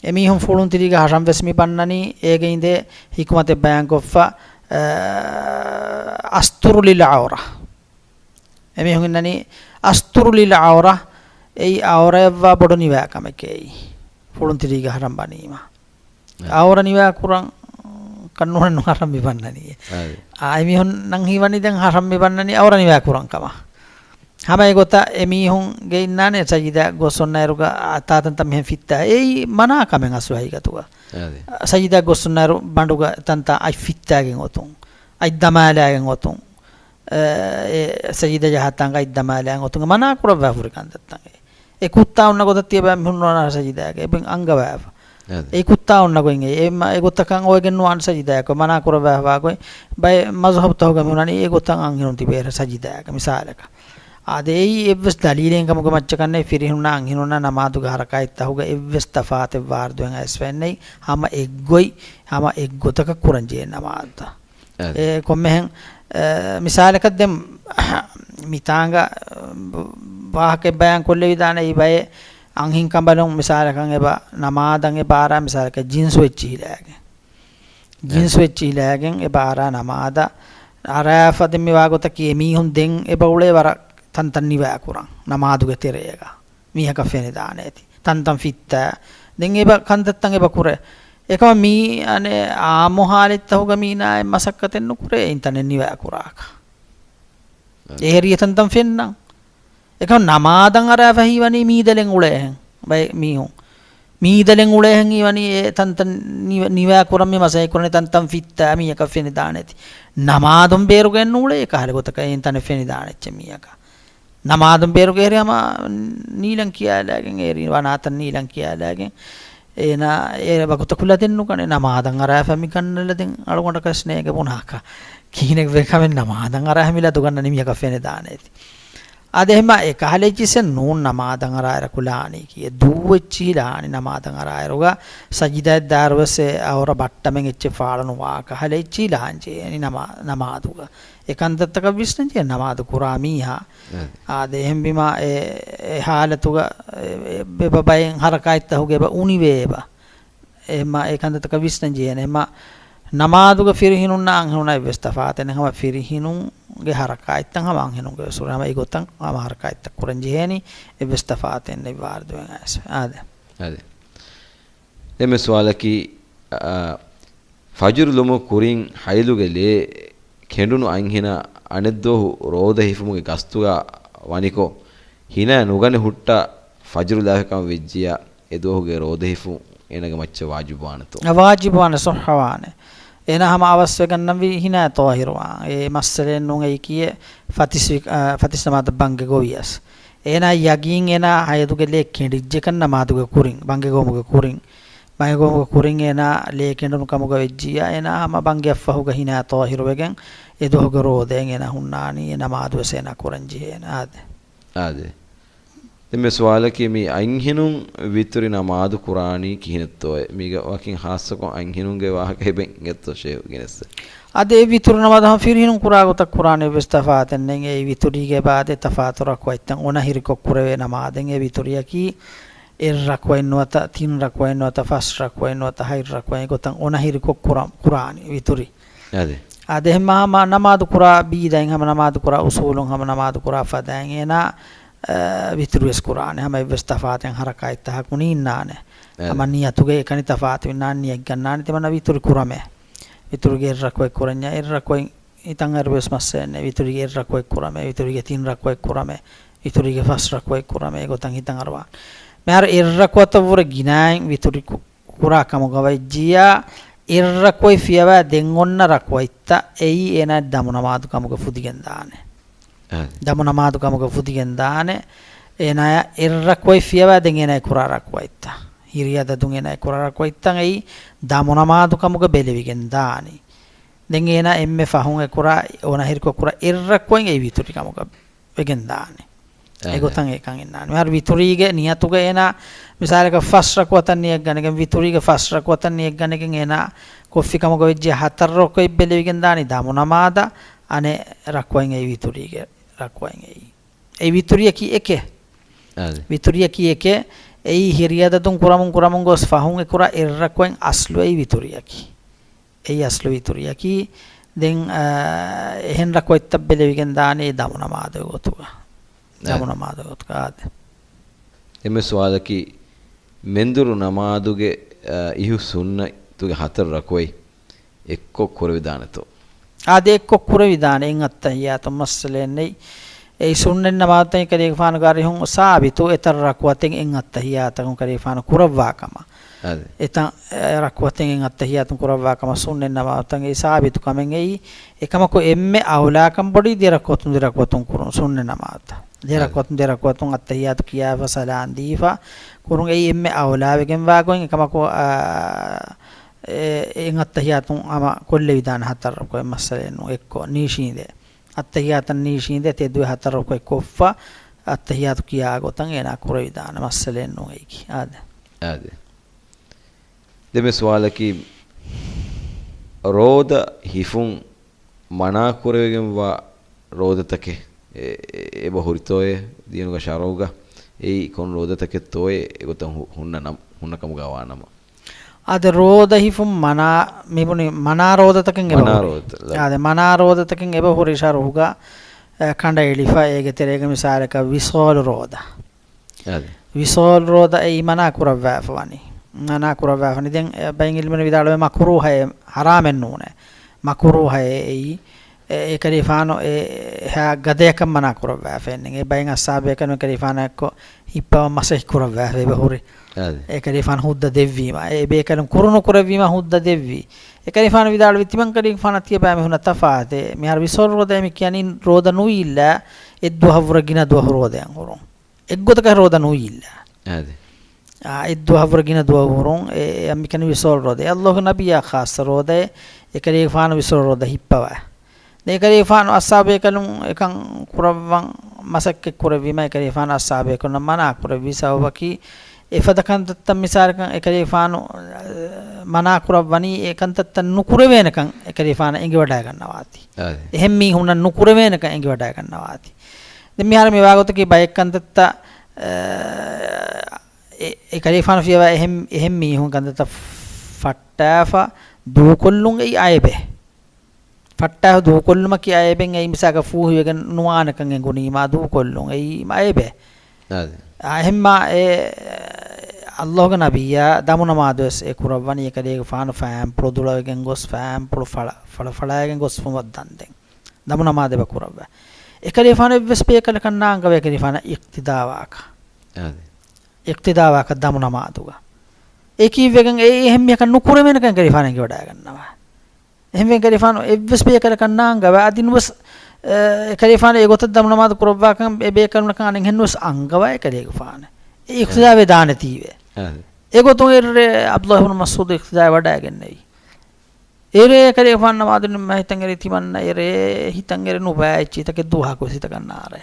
އެމީހުން ފުޅުން ތިރީގަ ހަށަން ވެސް މި ބަންނަނީ އޭގެ އިނދޭ ހިކުމަތެއް ބަޔާންކޮށްފަ، އަ، އަސްތުރު ލިލް އައުރާ. އެމީހުން އިންނަނީ އަސްތުރު ލިލް އައުރާ، އެއީ އައުރާއަށްވާ ބޮޑު ނިވާ ކަމެކޭ އެއީ. ފުޅުން ތިރީގަ ހަށަން ބަނީމަ. އައުރަ ނިވާ ކުރަން ކަންނޫނެއް ނު ހަށަން މި ބަންނަނީ. އާދެ. އާ، އެމީހުންނަށް ހީވަނީ ދެން ހަށަން މި ބަންނަނީ އައުރަ ނިވާ ކުރަން ކަމަށް. ހަމަ އެގޮތަށް އެމީހުންގެ އިންނާނެ ސަޖިދާ ގޮސް އޮންނައިރުގަ ތާތަންތަން މިހެން ފިއްތާ. އެއީ މަނާ ކަމެއް އަސްލު ހަގީގަތުގަ. އާދެ. ސަޖިދާ ގޮސް އޮންނައިރު ބަނޑުގަ ތަންތަން އަތް ފިއްތާގެން އޮތުން. އަތް ދަމާލާގެން އޮތުން. އެ، އެ ސަޖިދަ ޖަހާ ތާނގަ އަތް ދަމާލާގެން އޮތުން. އެ މަނާ ކުރައްވާފަ ހުރި ކަންތައްތައް. އެ ކުއްތާ އޮންނަ ގޮތަށް ތިޔަބައި މި ހުންނަވާނެ ސަޖިދާގަ. އެބަ އަންގަވާފަ. އާދެ. އެ ކުއްތާ އޮންނަ ގޮތް އެ، އެ މަ-، އެ ގޮތަކަށް އޮވެގެން ނުވާނެ ސަޖިދާގަ. މަނާ ކުރައްވާފަ ގޮތް. ބައެއް މަޒުހަބުތަކުގަ މި ހުންނަނީ އެ ގޮތަށް އަންހެނުން ތިބޭ ސަޖިދާގަ. މިސާލަކަށް. އާދެ، އެއީ އެއްވެސް ދަލީލެއް ކަމުގެ މައްޗަކަށް ނެތް. ފިރިހެނުންނާ އަންހެނުންނާ ނަމާދުގެ ހަރަކާތްތަކުގަ އެއްވެސް ތަފާތެއް ވާރިދުވެގެން އައިސްފައެއް ނެތް. ހަމަ އެއްގޮތް، ހަމަ އެއްގޮތަކަށް ކުރަންޖެހޭ ނަމާދުތައް. އެ، ކޮންމެހެން، އެ، މިސާލަކަށް ދެން މިތާނގަ ވާހަކައެއް ބަޔާން ކޮށްލެވިދާނެ. އެއީ ބައެއް އަންހެންކަނބަލުން މިސާލަކަށް އެބަ ނަމާދަށް އެބަ އަރާ މިސާލަކަށް ޖިންސް އޮތް ޖެހިލާގެން. ޖިންސް އޮތް ޖެހިލާގެން އެބަ އަރާ ނަމާދަށް އަރާފަ ދެން މި ވާގޮތަކީ އެމީހުން ދެން އެބަ އުޅޭ ވަރަށް ތަންތަން ނިވާ ކުރަން ނަމާދުގެ ތެރޭގަ. މީހަކަށް ފެނިދާނެތި. ތަންތަން ފިއްތާ. ދެން އެބަ ކަންތައްތައް އެބަ ކުރޭ. އެކަމަ މީ އަނެއް އާއްމު ހާލަތްތަކުގަ މީނާ އެ މަސައްކަތެއް ނުކުރޭ އިންތަނެއް ނިވާ ކުރާކަށް. އެ. އެހެރީ ތަންތަން ފެންނަން. އެކަމަ ނަމާދަށް އަރާފަ ހީވަނީ މީދަލެއް އުޅޭހެން ބައެއް މީހުން. މީދަލެއް އުޅޭހެން ހީވަނީ އެ ތަންތަން ނިވ-، ނިވާ ކުރަން މި މަސައްކަތް ކުރަނީ ތަންތަން ފިއްތާ މީހަކަށް ފެނިދާނެތި. ނަމާދުން ބޭރުގައެއް ނޫޅޭ އެކަހަލަ ގޮތަކަށް އެ އިންތަނެއް ފެނިދާނެ އެއްޗެއް މީހަކަށް. ނަމާދުން ބޭރުގަ އެހެރީ ހަމަ ނީލަން ކިޔާލާގެން، އެހެރީ ވަނާތަން ނީލަން ކިޔާލާގެން، އޭނާ އެ ވަގުތަކު ލަދެއް ނުގަނޭ. ނަމާދަށް އަރާފަ މި ގަންނަ ލަދެއް އަޅުގަނޑަކަށް ނޭނގެ ބުނާކަށް. ކިހިނެއް ވެ ކަމެއް ނަމާދަށް އަރާފަ މި ލަދު ގަންނަނީ މީހަކަށް ފެނިދާނެތި. އާދެ، އެހެންމަ އެކަހަލަ އެއްޗިއްސެއް ނޫން ނަމާދަށް އަރާއިރަކު ލާނީކީ. އެ ދޫ އެއްޗިހި ލާނީ ނަމާދަށް އަރާއިރުގަ ސަޖިދައަށް ދާއިރުވެސް އެ އައުރަ ބައްޓަމެން އެއްޗެއް ފާޅުނުވާ ކަހަލަ އެއްޗިހި ލާންޖެހޭނީ ނަމާ-، ނަމާދުގަ. އެ ކަންތައްތަކަށް ވިސްނަންޖެހޭ ނަމާދު ކުރާ މީހާ. އެ. އާދެ، އެހެންވީމާ އެ، އެ ހާލަތުގަ އެ، އެ، އެބަ ބައެއް ހަރަކާތްތަކުގަ އެބަ އުނިވޭ އެބަ. އެ މަ-، އެ ކަންތައްތަކަށް ވިސްނަން ޖެހޭނެ. އެ މަ-، ނަމާދުގަ ފިރިހެނުންނާ އަންހެނުންނާ އެއްވެސް ތަފާތެއް ނެތް. ހަމަ ފިރިހެނުންގެ ހަރަކާތްތައް ހަމަ އަންހެނުންގެ ވެސް ހުރެ. ހަމަ އެގޮތަށް ހަމަ ހަރަކާތްތައް ކުރަން ޖެހޭނީ. އެއްވެސް ތަފާތެއް ނެތް ވާރިދުވެގެން އައިސް. އާދެ. އާދެ. ދެން މި ސުވާލަކީ، އާ، ފަޖުރު ލުމު ކުރިން ހައިލުގެ ލޭ ކެނޑުނު އަންހެނާ އަނެއްދުވަހު ރޯދަ ހިފުމުގެ ގަސްތުގަ ވަނިކޮށް، ހިނާ ނުގަނެ ހުއްޓާ ފަޖުރު ލާފިކަމަށް ވެއްޖިޔާ، އެދުވަހުގެ ރޯދަ ހިފުން އޭނަގެ މައްޗަށް ވާޖިބުވާނެތޯ؟ އަ، ވާޖިބުވާނެ، ޞައްޙަވާނެ. އޭނަ ހަމަ އަވަސްވެގަންނަންވީ ހިނާ ޠާހިރުވާން. އެ މައްސަލައެއް ނޫން އެއީކީ ފަތިސް ވި-، އަ، ފަތިސް ނަމާދަށް ބަންގެ ގޮވިޔަސް. އޭނާ ޔަގީން އޭނާ ހަޔަދުގެ ލޭ ކެނޑިއްޖެކަން ނަމާދުގެ ކުރިން، ބަންގެ ގޮމުގެ ކުރިން، ބަންގެ ގޮމުގެ ކުރިން އޭނާ ލޭ ކެނޑުނު ކަމުގަ ވެއްޖިއްޔާ، އޭނާ ހަމަ ބަންގެއަށްފަހުގަ ހިނާ ޠާހިރުވެގެން އެ ދުވަހުގެ ރޯދައިން އޭނާ ހުންނާނީ އެ ނަމާދުވެސް އޭނާ ކުރަން ޖެހޭނެ. އާދެ. އާދެ. ދެން މި ސުވާލަކީ މި އަތްހެނުން ވިތުރި ނަމާދު ކުރާނީ ކިހިނެއްތޯއޭ؟ މީގަ ވަކިން ޚާއްޞަކޮށް އަތްހެނުންގެ ވާހަކަ އެބަ އިނގޭތޯ ޝޭހު ގެނެއްސަ؟ އަދި އެ ވިތުރު ނަމާދު ހަމަ ފިރިހެނުން ކުރާ ގޮތަށް ކުރާނެ އެއްވެސް ތަފާތެއް ނެތް. އެއީ ވިތުރީގެ އިބާދަތް ތަފާތު ރަކުޢަތްތައް އޮނަހިރިކޮށް ކުރެވޭ ނަމާދެއް. އެ ވިތުރިއަކީ އެއް ރަކުޢަތް ނުވަތަ ތިން ރަކުޢަތް ނުވަތަ ފަސް ރަކުޢަތް ނުވަތަ ހަތް ރަކުޢަތް ގޮތަށް އޮނަހިރިކޮށް ކުރަ-، ކުރާނެ ވިތުރި. އަދި؟ އާދެ، ހަމަ ނަމާދު ކުރާ ބީދައިން، ހަމަ ނަމާދު ކުރާ އުސޫލުން، ހަމަ ނަމާދު ކުރާ ފަދައިން އޭނާ، އަ، ވިތުރިވެސް ކުރާނެ. ހަމަ އެއްވެސް ތަފާތެއް ހަރަކާތްތަހަކު ނީންނާނެ. އެ. ހަމަ ނިޔަތުގައި އެކަނި ތަފާތު ނާން ނިޔަތް ގަންނާނެ ތިމަންނަ ވިތުރި ކުރަމޭ. ވިތުރީގެ އެއް ރަކުޢަތް ކުރަންޏާ އެއް ރަކުޢަތް ހިތަށް އަރުވެސް މައްސަލައެއް ނެތް. ވިތުރީގެ އެއް ރަކުޢަތް ކުރަމޭ، ވިތުރީގެ ތިން ރަކުޢަތް ކުރަމޭ، ވިތުރީގެ ފަސް ރަކުޢަތް ކުރަމޭ، އެގޮތަށް ހިތަށް އަރުވާނެ. މިހާރު އެއް ރަކުޢަތަށްވުރެ ގިނައިން ވިތުރި ކު-، ކުރާ ކަމުގަ ވެއްޖިއްޔާ، އެއް ރަކުޢަތް ފިޔަވާ ދެން އޮންނަ ރަކުޢަތްތައް އެއީ އޭނާ ދަމު ނަމާދު ކަމުގަ ފުދިގެން ދާނެ. އާ. ދަމު ނަމާދު ކަމުގަ ފުދިގެން ދާނެ. އޭނާޔަށް އެއް ރަކުޢަތް ފިޔަވާ ދެން އޭނާ ކުރާ ރަކުޢަތްތައް. ހިރި އަދަދުން އޭނާ ކުރާ ރަކުޢަތްތައް އެއީ ދަމު ނަމާދު ކަމުގަ ބެލެވިގެން ދާނީ. ދެން އޭނާ އެންމެ ފަހުން އެ ކުރާ، އޮނަހިރިކޮށް ކުރާ އެއް ރަކުޢަތް އެއީ ވިތުރި ކަމުގަ ވެގެން ދާނެ. އެ. އެގޮތަށް އެކަން އިންނާނެ. މިހާރު ވިތުރީގެ ނިޔަތުގަ އޭނާ މިސާލަކަށް ފަސް ރަކުޢަތަށް ނިޔަތް ގަނެގެން، ވިތުރީގެ ފަސް ރަކުޢަތަށް ނިޔަތް ގަނެގެން އޭނާ ކޮށްފި ކަމުގަ ވެއްޖެ ހަތަރު ރަކުޢަތް ބެލެވިގެން ދާނީ ދަމު ނަމާދަށް، އަނެއް ރަކުޢަތް އެއީ ވިތުރީގެ ރަކުޢަތް އެއީ. އެ ވިތުރިއަކީ އެކެއް. އާދެ. ވިތުރިއަކީ އެކެއް. އެއީ ހިރި އަދަދުން ކުރަމުން ކުރަމުން ގޮސް ފަހުން އެ ކުރާ އެއް ރަކުޢަތް އަސްލު އެއީ ވިތުރިއަކީ. އެއީ އަސްލު ވިތުރިއަކީ. ދެން، އާ، އެހެން ރަކުޢަތްތައް ބެލެވިގެން ދާނީ ދަމު ނަމާދުގެ ގޮތުގަ. އެ. ދަމު ނަމާދުގެ ގޮތުގަ. އާދެ. އެންމެ ސުވާލަކީ، މެންދުރު ނަމާދުގެ، އާ، އިހު ސުންނަތުގެ ހަތަރު ރަކުޢަތް އެއްކޮށް ކުރެވިދާނެތޯ؟ އާދެ، އެއްކޮށް ކުރެވިދާނެ އެއް އައްތަހިއްޔާތު މައްސަލައެއް ނެތް. އެއީ ސުންނަތް ނަމާދުތައް އެކަލޭގެފާނުގެ އަރިހުން ސާބިތު އެތައް ރަކުޢަތެއް އެއް އައްތަހިއްޔާތަކުން އެކަލޭގެފާނު ކުރައްވާ ކަމަށް. އާދެ. އެތައް، އެ، ރަކުޢަތެއް އެއް އައްތަހިއްޔާތުން ކުރައްވާ ކަމަށް ސުންނަތް ނަމާދުތައް އެއީ ސާބިތު ކަމެއް އެއީ. އެކަމަކު އެންމެ އައުލާކަން ބޮޑީ ދެ ރަކުޢަތުން ދެ ރަކުޢަތުން ކުރުން ސުންނަތް ނަމާދުތައް. ދެ އާދެ. ރަކުޢަތުން ދެ ރަކުޢަތުން އައްތަހިއްޔާތު ކިޔާފަ ސަލާން ދީފަ ކުރުން އެއީ އެންމެ އައުލާވެގެންވާ ގޮތް. އެކަމަކު، އާ، އެ، އެއް އައްތަހިއްޔާތުން ހަމަ ކޮށްލެވިދާނެ ހަތަރު ރަކުޢަތް މައްސަލައެއް ނޫން. އެއްކޮށް ނީށީނދެ. އައްތަހިއްޔާތަށް ނީށީނދެ ތެދުވެ ހަތަރު ރަކުޢަތް ކޮށްފަ، އައްތަހިއްޔާތު ކިޔާ ގޮތަށް އޭނާ ކުރެވިދާނެ މައްސަލައެއް ނޫން އެއީކީ. އާދެ. އާދެ. ދެން މި ސުވާލަކީ، ރޯދަ ހިފުން މަނާކުރެވިގެންވާ ރޯދަތަކެއް އެ-، އެ-، އެބަ ހުރިތޯއޭ؟ ދީނުގަ ޝަރުޢުގަ އެއީ ކޮން ރޯދަތަކެއްތޯއޭ؟ އެގޮތަށް ހު-، ހުންނަ ނަމް-، ހުންނަ ކަމުގަ ވާނަމަ. އާދެ، ރޯދަ ހިފުން މަނާ، މިބުނި މަނާ ރޯދަތަކެއް އެބަ މަނާ ހުރި. ރޯދަ. އާދެ، މަނާ ރޯދަތަކެއް އެބަ ހުރި ޝަރުޢުގަ، އެ، ކަނޑައެޅިފަ، އޭގެ ތެރޭގަ މިސާލަކަށް ވިޞާލު ރޯދަ. އާދެ. ވިޞާލު ރޯދަ އެއީ މަނާ ކުރައްވާފަ ވަނީ. މަނާ ކުރައްވާފަ ވަނީ. ދެން އެ ބައެއް ޢިލްމުވެރިން ވިދާޅުވޭ މަކުރޫހައޭ، ޙަރާމެއް ނޫނޭ. މަކުރޫހައޭ އެއީ. އެ، އެކަލޭގެފާނު އެ އެހާ ގަދަޔަކަށް މަނާ ކުރައްވާފައެއް ނެތް. އެ ބައެއް އަޞްޙާބުބޭކަލުން އެކަލޭގެފާނަށް އެއްކޮށް ހިއްޕަވަން މަސައްކަތް ކުރައްވާފަ އެބަ ހުރި. އާދެ. އެކަލޭގެފާނު ހުއްދަ ދެއްވީމަ، އެ ބޭކަލުން ކުރުނުކުރެއްވީމަ ހުއްދަ ދެއްވީ. އެކަލޭގެފާނު ވިދާޅުވި ތިމަން ކަލޭގެފާނަށް ތިޔަބައިމީހުނަށް ތަފާތެއް. މިހާރު ވިޞާލު ރޯދައޭ މި ކިޔަނީ ރޯދަ ނުވީއްލާ، އެއްދުވަހަށްވުރެ ގިނަ ދުވަހު ރޯދައަށް ހުރުން. އެއްގޮތަކަށް ރޯދަ ނުވީއްލާ. އާދެ. އާ، އެއްދުވަހަށްވުރެ ގިނަ ދުވަހު ހުރުން، އެ، އެ މިކަން ވިޞާލު ރޯދަ. އެ ﷲ ގެ ނަބިއްޔާ ޚާއްޞަ ރޯދައެއް، އެކަލޭގެފާނު ވިޞާލު ރޯދަ ހިއްޕަވާ. ދެން އެކަލޭގެފާނު އަޞްޙާބުބޭކަލުން އެކަން ކުރައްވަން މަސައްކަތް ކުރެއްވީމަ، އެކަލޭގެފާނު އަޞްޙާބުބޭކަލުންނަށް މަނާ ކުރެއްވި ސަބަބަކީ، އެފަދަ ކަންތައްތައް މިސާލަކަށް އެކަލޭގެފާނު، އަ، މަނާ ކުރައްވަނީ އެ ކަންތައްތައް ނުކުރެވޭނެކަން އެކަލޭގެފާނަށް އެނގިވަޑައިގަންނަވާތީ. އާދެ. އެހެން މީހުންނަށް ނުކުރެވޭނެކަން އެނގިވަޑައިގަންނަވާތީ. ދެން މިހާރު މިވާގޮތަކީ ބައެއް ކަންތައްތައް، އަ، އެ، އެކަލޭގެފާނު ފިޔަވާ އެހެން، އެހެން މީހުން ކަންތައްތައް ފައްޓާފަ ދޫކޮށްލުން އެއީ އައިބެއް. ފައްޓާފަ ދޫކޮށްލުމަކީ އައިބެއް. އެއީ މިސާލަކަށް ފޫހިވެގެން ނުވާނެކަން އެނގުނީމާ ދޫކޮށްލުން އެއީ އައިބެއް. އާދެ. އާ، އެހެންމާ އެ، ﷲ ގެ ނަބިއްޔާ ދަމު ނަމާދުވެސް އެ ކުރައްވަނީ އެކަލޭގެފާނު ފައިންޕުޅު ދުޅަވެގެން ގޮސް ފައިންޕުޅު ފަޅަ-، ފަޅަފަޅައިގެން ގޮސް ފުމަށް ދަންދެން. ދަމު ނަމާދެއް އެބަ ކުރައްވާ. އެކަލޭގެފާނު އެއްވެސް ބޭކަލަކަށް ނާންގަވޭ އެކަލޭގެފާނަށް އިޤްތިދާވާކަށް. އާދެ. އިޤްތިދާވާކަށް ދަމު ނަމާދުގަ. އެ ކީއްވެގެން އެ އެހެން މީހަކަށް ނުކުރެވޭނެކަން އެކަލޭގެފާނު އެނގިވަޑައިގަންނަވާ. އެހެންވެ އެކަލޭގެފާނު އެއްވެސް ބޭކަލަކަށް ނާންގަވާ އަދި ނުވެސް، އެކަލޭގެފާނު އެގޮތަށް ދަމު ނަމާދު ކުރައްވާކަން އެބޭކަލުންނަކަށް އަނެއްހެން ނުވެސް އަންގަވާ އެކަލޭގެފާނަށް އެ އިޤްތިދާ ވެދާނެތީވެ. އެގޮތުން އެރު ޢަބްދުﷲ ބިން މަސްޢޫދު އިޤްތިދާ ވަޑައިގެންނެވި. އެރޭ އެކަލޭގެފާނު ނަމާދު ނިންމާ ހިތަށް އެރި ތިމަންނަ އެރޭ ހިތަށް އެރި ނުބައި އެއްޗިތަކެއް ދުވަހަކު ވެސް ހިތަކަށް ނާރޭ.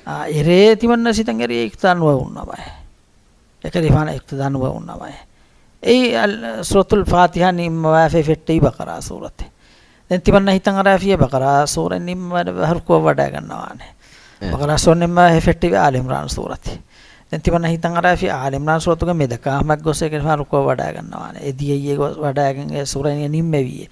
އާ، އެރޭ ތިމަންނަ ސިތަން އެރި އިޤްތިދާ ނުވެ އުންނަވައެ. އެކަލޭގެފާނަށް އިޤްތިދާ ނުވެ އުންނަވައެ. އެއީ އަލް-، ސޫރަތުލް ފާތިޙާ ނިންމަވާފައި ފެއްޓެވި ބަޤަރާ ސޫރަތެއް. ދެން ތިމަންނަ ހިތަށް އަރާފިޔޭ ބަޤަރާ ސޫރަ ނިންމަވާ ރުކުޢަށް ވަޑައިގަންނަވާނެ. އެ. ބަޤަރާ ސޫރަ ނިންމަވާފައި ފެއްޓެވި އާލި ޢިމްރާން ސޫރަތެއް. ދެން ތިމަންނަ ހިތަށް އަރާފިޔޭ އާލި ޢިމްރާން ސޫރަތުގެ މެދަކާ ހަމައަށް ގޮސް އެކަލޭގެފާނު ރުކުޢަށް ވަޑައިގަންނަވާނެ. އެ ދިޔައީ ވަޑައިގެން އެ ސޫރަ ނިންމެވިއޭ.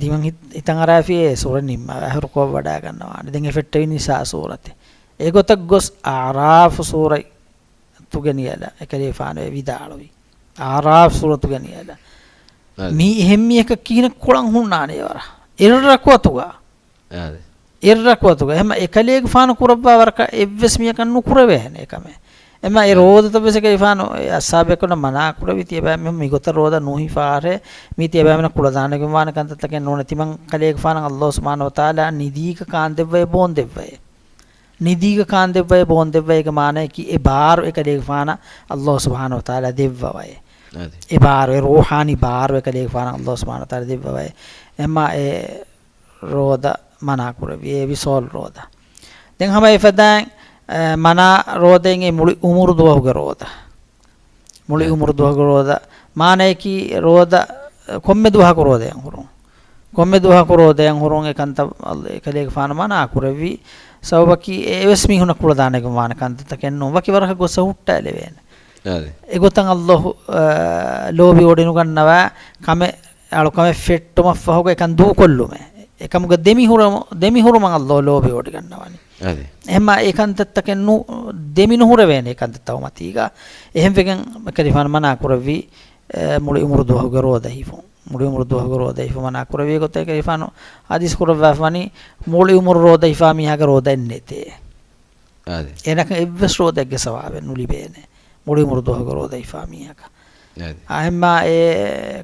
ތިމަން ހި-، ހިތަށް އަރާފިޔޭ އެ ސޫރަ ނިންމަވާ ރުކުޢަށް ވަޑައިގަންނަވާނެ. ދެން އެ ފެއްޓެވި ނިސާ ސޫރަތެއް. އެގޮތަށް ގޮސް އަޢުރާފު ސޫރަތުގެ ނިޔަލަށް އެކަލޭގެފާނު ވިދާޅުވި. އަޢުރާފު ސޫރަތުގެ ނިޔަލަށް. އާދެ. މީ އެހެން މީހަކަށް ކިހިނެއް ކޮޅަށް ހުންނާނެ ވަރަށް. އެއް ރަކުޢަތުގަ. އާދެ. އެއް ރަކުޢަތުގަ. އެހެން އެކަލޭގެފާނު ކުރައްވާ ވަރަކަށް އެއްވެސް މީހަކަށް ނުކުރެވޭނެ އެކަމެއް. އެމަ އެ އާދެ. ރޯދަތައް ވެސް އެކަލޭގެފާނު އެ އަޞްޙާބުބޭކަލުންނަށް މަނާ ކުރެވި ތިޔަބައިމީހުން މިގޮތަށް ރޯދަ ނުހިފާށޭ. މީ ތިޔަބައިމީހުންނަށް ކުޅަދާނަވެގެންވާނެ ކަންތައްތަކެއް ނޫނޭ. ތިމަން ކަލޭގެފާނަށް ﷲ ސުބްޙާނަހޫ ވަތަޢާލާ ނިދީގަ ކާންދެއްވައޭ ބޯންދެއްވައޭ. ނިދީގަ ކާންދެއްވައޭ ބޯންދެއްވައޭގެ މާނައަކީ އެ ބާރު އެކަލޭގެފާނަށް ﷲ ސުބްޙާނަހޫ ވަތަޢާލާ ދެއްވަވައޭ. އާދެ. އެ ބާރު، އެ ރޫޙާނީ ބާރު އެކަލޭގެފާނަށް ﷲ ސުބްޙާނަހޫ ވަތަޢާލާ ދެއްވަވައޭ. އެމަ އެ ރޯދަ މަނާ ކުރެވި، އެ ވިޞާލް ރޯދަ. ދެން ހަމަ އެފަދައިން، އެ، މަނާ ރޯދައިން އެ މުޅި އުމުރު ދުވަހުގެ ރޯދަ. މުޅި އެ. އުމުރު ދުވަހުގެ ރޯދަ. މާނައަކީ ރޯދަ، ކޮންމެ ދުވަހަކު ރޯދައަށް ހުރުން. ކޮންމެ ދުވަހަކު ރޯދައަށް ހުރުން އެ ކަންތައް އެކަލޭގެފާނު މަނާ ކުރެއްވި. ސަބަބަކީ އެ އެވެސް މީހުންނަށް ކުޅަދާނެގެން ވާނެ ކަންތައްތަކެއް ނޫން. ވަކި ވަރަކަށް ގޮއްސަ ހުއްޓާލެވޭނެ. އާދެ. އެގޮތަށް ﷲ، އާ، ލޯބިވޮޑިނުގަންނަވާ ކަމެއް، އަޅުކަމެއް ފެއްޓުމަށްފަހުގަ އެކަން ދޫކޮށްލުމެއް. އެކަމުގަ ދެމިހުރަމު، ދެމިހުރުމަށް ﷲ ލޯބިވޮޑިގަންނަވަނީ. އާދެ. އެހެންމާ އެ ކަންތައްތަކެއް ނު، ދެމިނުހުރެވޭނެ އެ ކަންތައްތައް މަތީގަ. އެހެންވެގެން އެކަލޭގެފާނު މަނާ ކުރެއްވި، އެ، މުޅި އުމުރު ދުވަހުގެ ރޯދަ ހިފުން. މުޅި އުމުރު ދުވަހުގެ ރޯދަ ހިފުން މަނާ ކުރެއްވި ގޮތަށް އެކަލޭގެފާނު ޙަދީޘް ކުރައްވާފަވަނީ، މުޅި އުމުރު ރޯދަ ހިފާ މީހާގެ ރޯދައެއް ނެތޭ. އާދެ. އޭނަކަށް އެއްވެސް ރޯދައެއްގެ ސަވާބެއް ނުލިބޭނެ. މުޅި އުމުރު ދުވަހުގެ ރޯދަ ހިފާ މީހަކަށް. އާދެ. އެހެންމާ އެ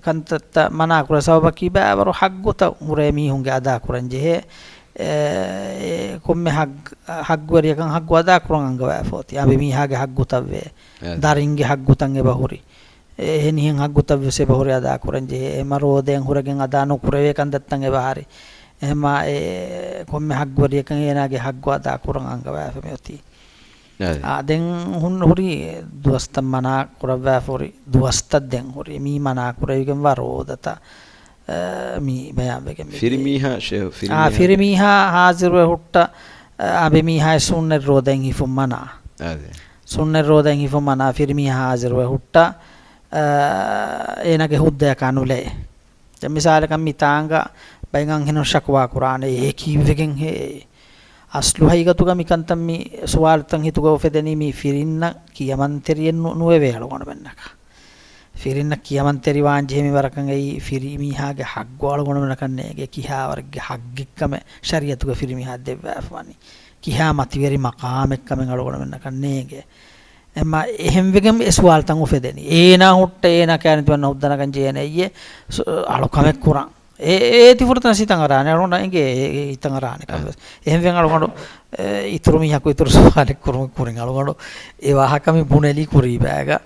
ކަންތައްތައް މަނާ ކުރޭ ސަބަބަކީ ބައިވަރު ޙައްޤުތައް ހުރޭ މީހުންގެ އަދާ ކުރަން ޖެހޭ. އެ، އެ ކޮންމެ ޙައްޤު، ޙައްޤުވެރިޔަކަށް ޙައްޤު އަދާ ކުރަން އަންގަވާފަ އޮތީ. އަނބިމީހާގެ ޙައްޤުތައް ވޭ. އާދެ. ދަރިންގެ ޙައްޤުތައް އެބަހުރި. އެ، އެހެނިހެން ޙައްޤުތައް ވެސް އެބަހުރި އަދާ ކުރަން ޖެހޭ. އެހެންމާ ރޯދައިން ހުރެގެން އަދާ ނުކުރެވޭ ކަންތައްތައް އެބަހުރި. އެހެންމާ އެ ކޮންމެ ޙައްޤުވެރިޔަކަށް އޭނާގެ ޙައްޤު އަދާ ކުރަން އަންގަވާފަ މިއޮތީ. އާދެ. އާ، ދެން ހުން ހުރި ދުވަސްތައް މަނާ ކުރައްވާފަ ހުރި ދުވަސްތައް ދެން ހުރި. މީ މަނާ ކުރެވިގެންވާ ރޯދަތައް، އަ، މީ ބަޔާންވެގެން މި ފިރިމީހާ ޝެ-، އާ، ފިރިމީހާ. ފިރިމީހާ ޙާޟިރުވެ ހުއްޓަ، އަ، އަނބިމީހާ ސުންނަތް ރޯދައިން ހިފުން މަނާ. އާދެ. ސުންނަތް ރޯދައިން ހިފުން މަނާ ފިރިމީހާ ޙާޟިރުވެ ހުއްޓަ، އަ، އޭނާގެ ހުއްދަޔަކާ ނުލައެ. ދެން މިސާލަކަށް މި ތާނގަ ބައިން އަންހެނުން ޝަކުވާ ކުރާނެ އެ ކީއްވެގެން ހޭ؟ އަސްލު ހަގީގަތުގަ މިކަންތައް މި ސުވާލުތައް ހިތުގަ އުފެދެނީ މި ފިރިންނަށް ކިޔަމަންތެރިއެއް ނު-، ނުވެވޭ އަޅުގަނޑުމެންނަކަށް. ފިރިންނަށް ކިޔަމަންތެރިވާން ޖެހޭ މި ވަރަކަށް އެއީ ފިރިމީހާގެ ޙައްޤު އަޅުގަނޑުމެންނަކަށް ނޭނގޭ. ކިހާވަރެއްގެ ޙައްޤެއްކަމެއް ޝަރީޢަތުގަ ފިރިމީހާ ދެއްވާފަވަނީ. ކިހާ މަތިވެރި މަޤާމެއްކަމެއް އަޅުގަނޑުމެންނަކަށް ނޭނގޭ. އެމަ އެހެންވެގެން އެ ސުވާލުތައް އުފެދެނީ. އޭނާ ހުއްޓަ އޭނާ ކައިރިން ތިމަންނަ ހުއްދަނަކަން ޖޭނެ އެއްޔެ ސު-، އަޅުކަމެއް ކުރަން. އެ، އޭތި ފުރަތަނަށް ހިތަށް އަރާނެ. އަޅުގަނޑަށް އެނގޭ އެ، އެ ހިތަށް އަރާނެ ކަން ވެސް. އެހެންވެގެން އަޅުގަނޑު، އެ، އިތުރު މީހަކު އިތުރު ސުވާލެއް ކުރުމުގެ ކުރިން އަޅުގަނޑު އެ ވާހަކަ މި ބުނެލީ ކުރީބާގަ.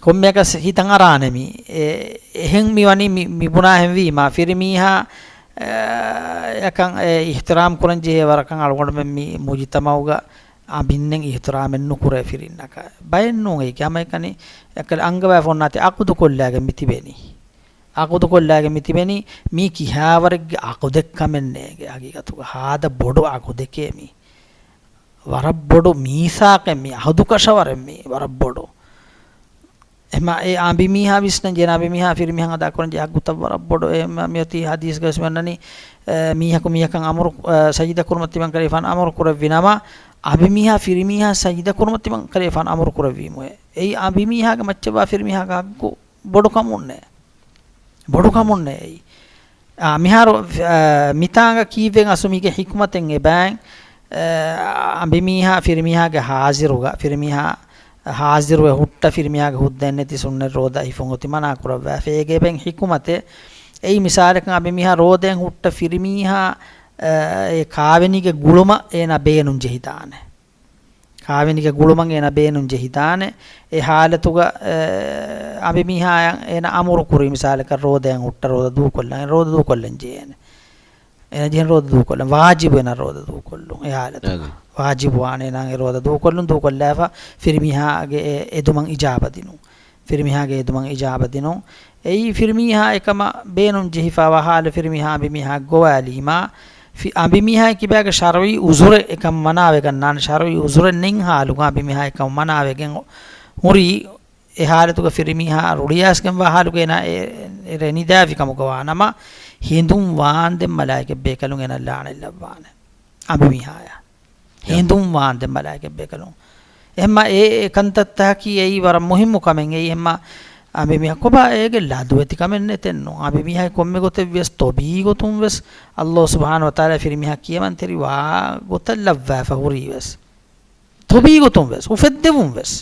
ކޮންމެއަކަސް ހިތަށް އަރާނެ މީ. އެ، އެހެން މި ވަނީ މި، މި ބުނާ ހެންވީމާ ފިރިމީހާ، އެ، އަކަށް އެ އިޙްތިރާމް ކުރަން ޖެހޭ ވަރަކަށް އަޅުގަނޑުމެން މި މުޖުތަމައުގަ އަނބިންނެއް އިޙްތިރާމެއް ނުކުރޭ ފިރިންނަކަށް. ބައެއް ނޫން އެއީ. ހަމައެކަނި އަނގަވާފަ އޮންނާތީ ޢަޤުދު ކޮށްލާގެން މި ތިބެނީ. ޢަޤުދު ކޮށްލާގެން މި ތިބެނީ. މީ ކިހާވަރެއްގެ ޢަޤުދެއްކަމެއް ނޭނގެ ހަގީގަތުގަ. ހާދަ ބޮޑު ޢަޤުދެކޭ މީ. ވަރަށް ބޮޑު މީސާޤެއް މީ. ޢަހުދުކަށަވަރެއް މީ. ވަރަށް ބޮޑު. އެމަ އެ އަނބިމީހާ ވިސްނަން ޖެހޭ އަނބިމީހާ ފިރިމީހާ އަދާކުރަން ޖެހޭ ޙައްޤުތައް ވަރަށް ބޮޑު. އެ މަ-، މިއޮތީ ޙަދީޘްގަ ވެސް މި އޮންނަނީ، އެ، މީހަކު މީހަކަށް އަމުރު، އެ، ސަޖިދަ ކުރުމަށް ތިމަން ކަލޭގެފާނު އަމުރު ކުރެއްވި ނަމަ، އަނބިމީހާ ފިރިމީހާ ސަޖިދަ ކުރުމަށް ތިމަން ކަލޭގެފާނު އަމުރު ކުރެއްވީމުއޭ. އެއީ އަނބިމީހާގެ މައްޗަށްވާ ފިރިމީހާގެ ޙައްޤު ބޮޑު ކަމުންނޭ. ބޮޑު ކަމުންނޭ އެއީ. އާ، މިހާރު، އާ، މިތާނގަ ކީއްވެގެން އަސްލު މީގެ ޙިކުމަތެއް އެބައިން، އާ، އަނބިމީހާ ފިރިމީހާގެ ޙާޟިރުގަ، ފިރިމީހާ ޙާޟިރުވެ ހުއްޓަ ފިރިމީހާގެ ހުއްދައެއް ނެތި ސުންނަތް ރޯދަ ހިފުން އޮތީ މަނާ ކުރައްވާފަ. އޭގެ އެބައިން ޙިކުމަތެއް އެއީ މިސާލަކަށް އަނބިމީހާ ރޯދައިން ހުއްޓަ ފިރިމީހާ އެ، އެ ކާވެނީގެ ގުޅުމަށް އޭނާ ބޭނުން ޖެހިދާނެ. ކާވެނީގެ ގުޅުމަށް އޭނާ ބޭނުން ޖެހިދާނެ. އެ ހާލަތުގަ، އެ، އަނބިމީހާއަށް އޭނާ އަމުރު ކުރީ މިސާލަކަށް ރޯދައަށް ހުއްޓަ ރޯދަ ދޫކޮށްލަން. އޭނާ ރޯދަ ދޫކޮށްލަން ޖެހޭނެ. އޭނާ ޖެހޭނެ ރޯދަ ދޫކޮށްލަން. ވާޖިބު އޭނާ ރޯދަ ދޫކޮށްލުން އެ ހާލަތުގަ. އަދި. ވާޖިބު ވާނެ އޭނާ އެ ރޯދަ ދޫކޮށްލުން. ދޫކޮށްލާފަ ފިރިމީހާގެ އެ އެދުމަށް އިޖާބަ ދިނުން. ފިރިމީހާގެ އެދުމަށް އިޖާބަ ދިނުން. އެއީ ފިރިމީހާ އެކަމަށް ބޭނުން ޖެހިފައިވާ ހާލަ ފިރިމީހާ އަނބިމީހާ ގޮވާލީމާ، ފި-، އަނބިމީހާ ކިބާގެ ޝަރުޢީ ޢުޛުރެއް އެކަމަށް މަނާވެގަންނާނެ. ޝަރުޢީ ޢުޛުރެއް ނެތް ހާލުގަ އަނބިމީހާ އެކަމަށް މަނާވެގެން ހުރީ، އެ ހާލަތުގަ ފިރިމީހާ ރުޅިއައިސްގެންވާ ހާލުގަ އޭނާ އެ، އެ ރޭ ނިދާފި ކަމުގަ ވާނަމަ، ހިނދުން ވާންދެން މަލާއިކަތް ބޭކަލުން އޭނާ ލަޢުނަތް ލައްވާނެ. އަނބިމީހާޔަށް. ހިނދުން ވާންދެން މަލާއިކަތް ބޭކަލުން. އެހެންމަ އެ، އެ ކަންތައްތަކަކީ އެއީ ވަރަށް މުހިއްމު ކަމެއް. އެއީ އެހެންމަ އަނބިމީހާ ކޮބާ އޭގެ ލަދުވެތި ކަމެއް ނެތެއްނު. އަނބިމީހާ ކޮންމެ ގޮތެއް ވިޔަސް ތޮބީ ގޮތުން ވެސް ﷲ ސުބްޙާނަހޫ ވަތަޢާލާ ފިރިމީހާ ކިޔަމަންތެރި ވާ ގޮތަށް ލައްވާފަ ހުރީ ވެސް. ތޮބީ ގޮތުން ވެސް، އުފެއްދެވުން ވެސް.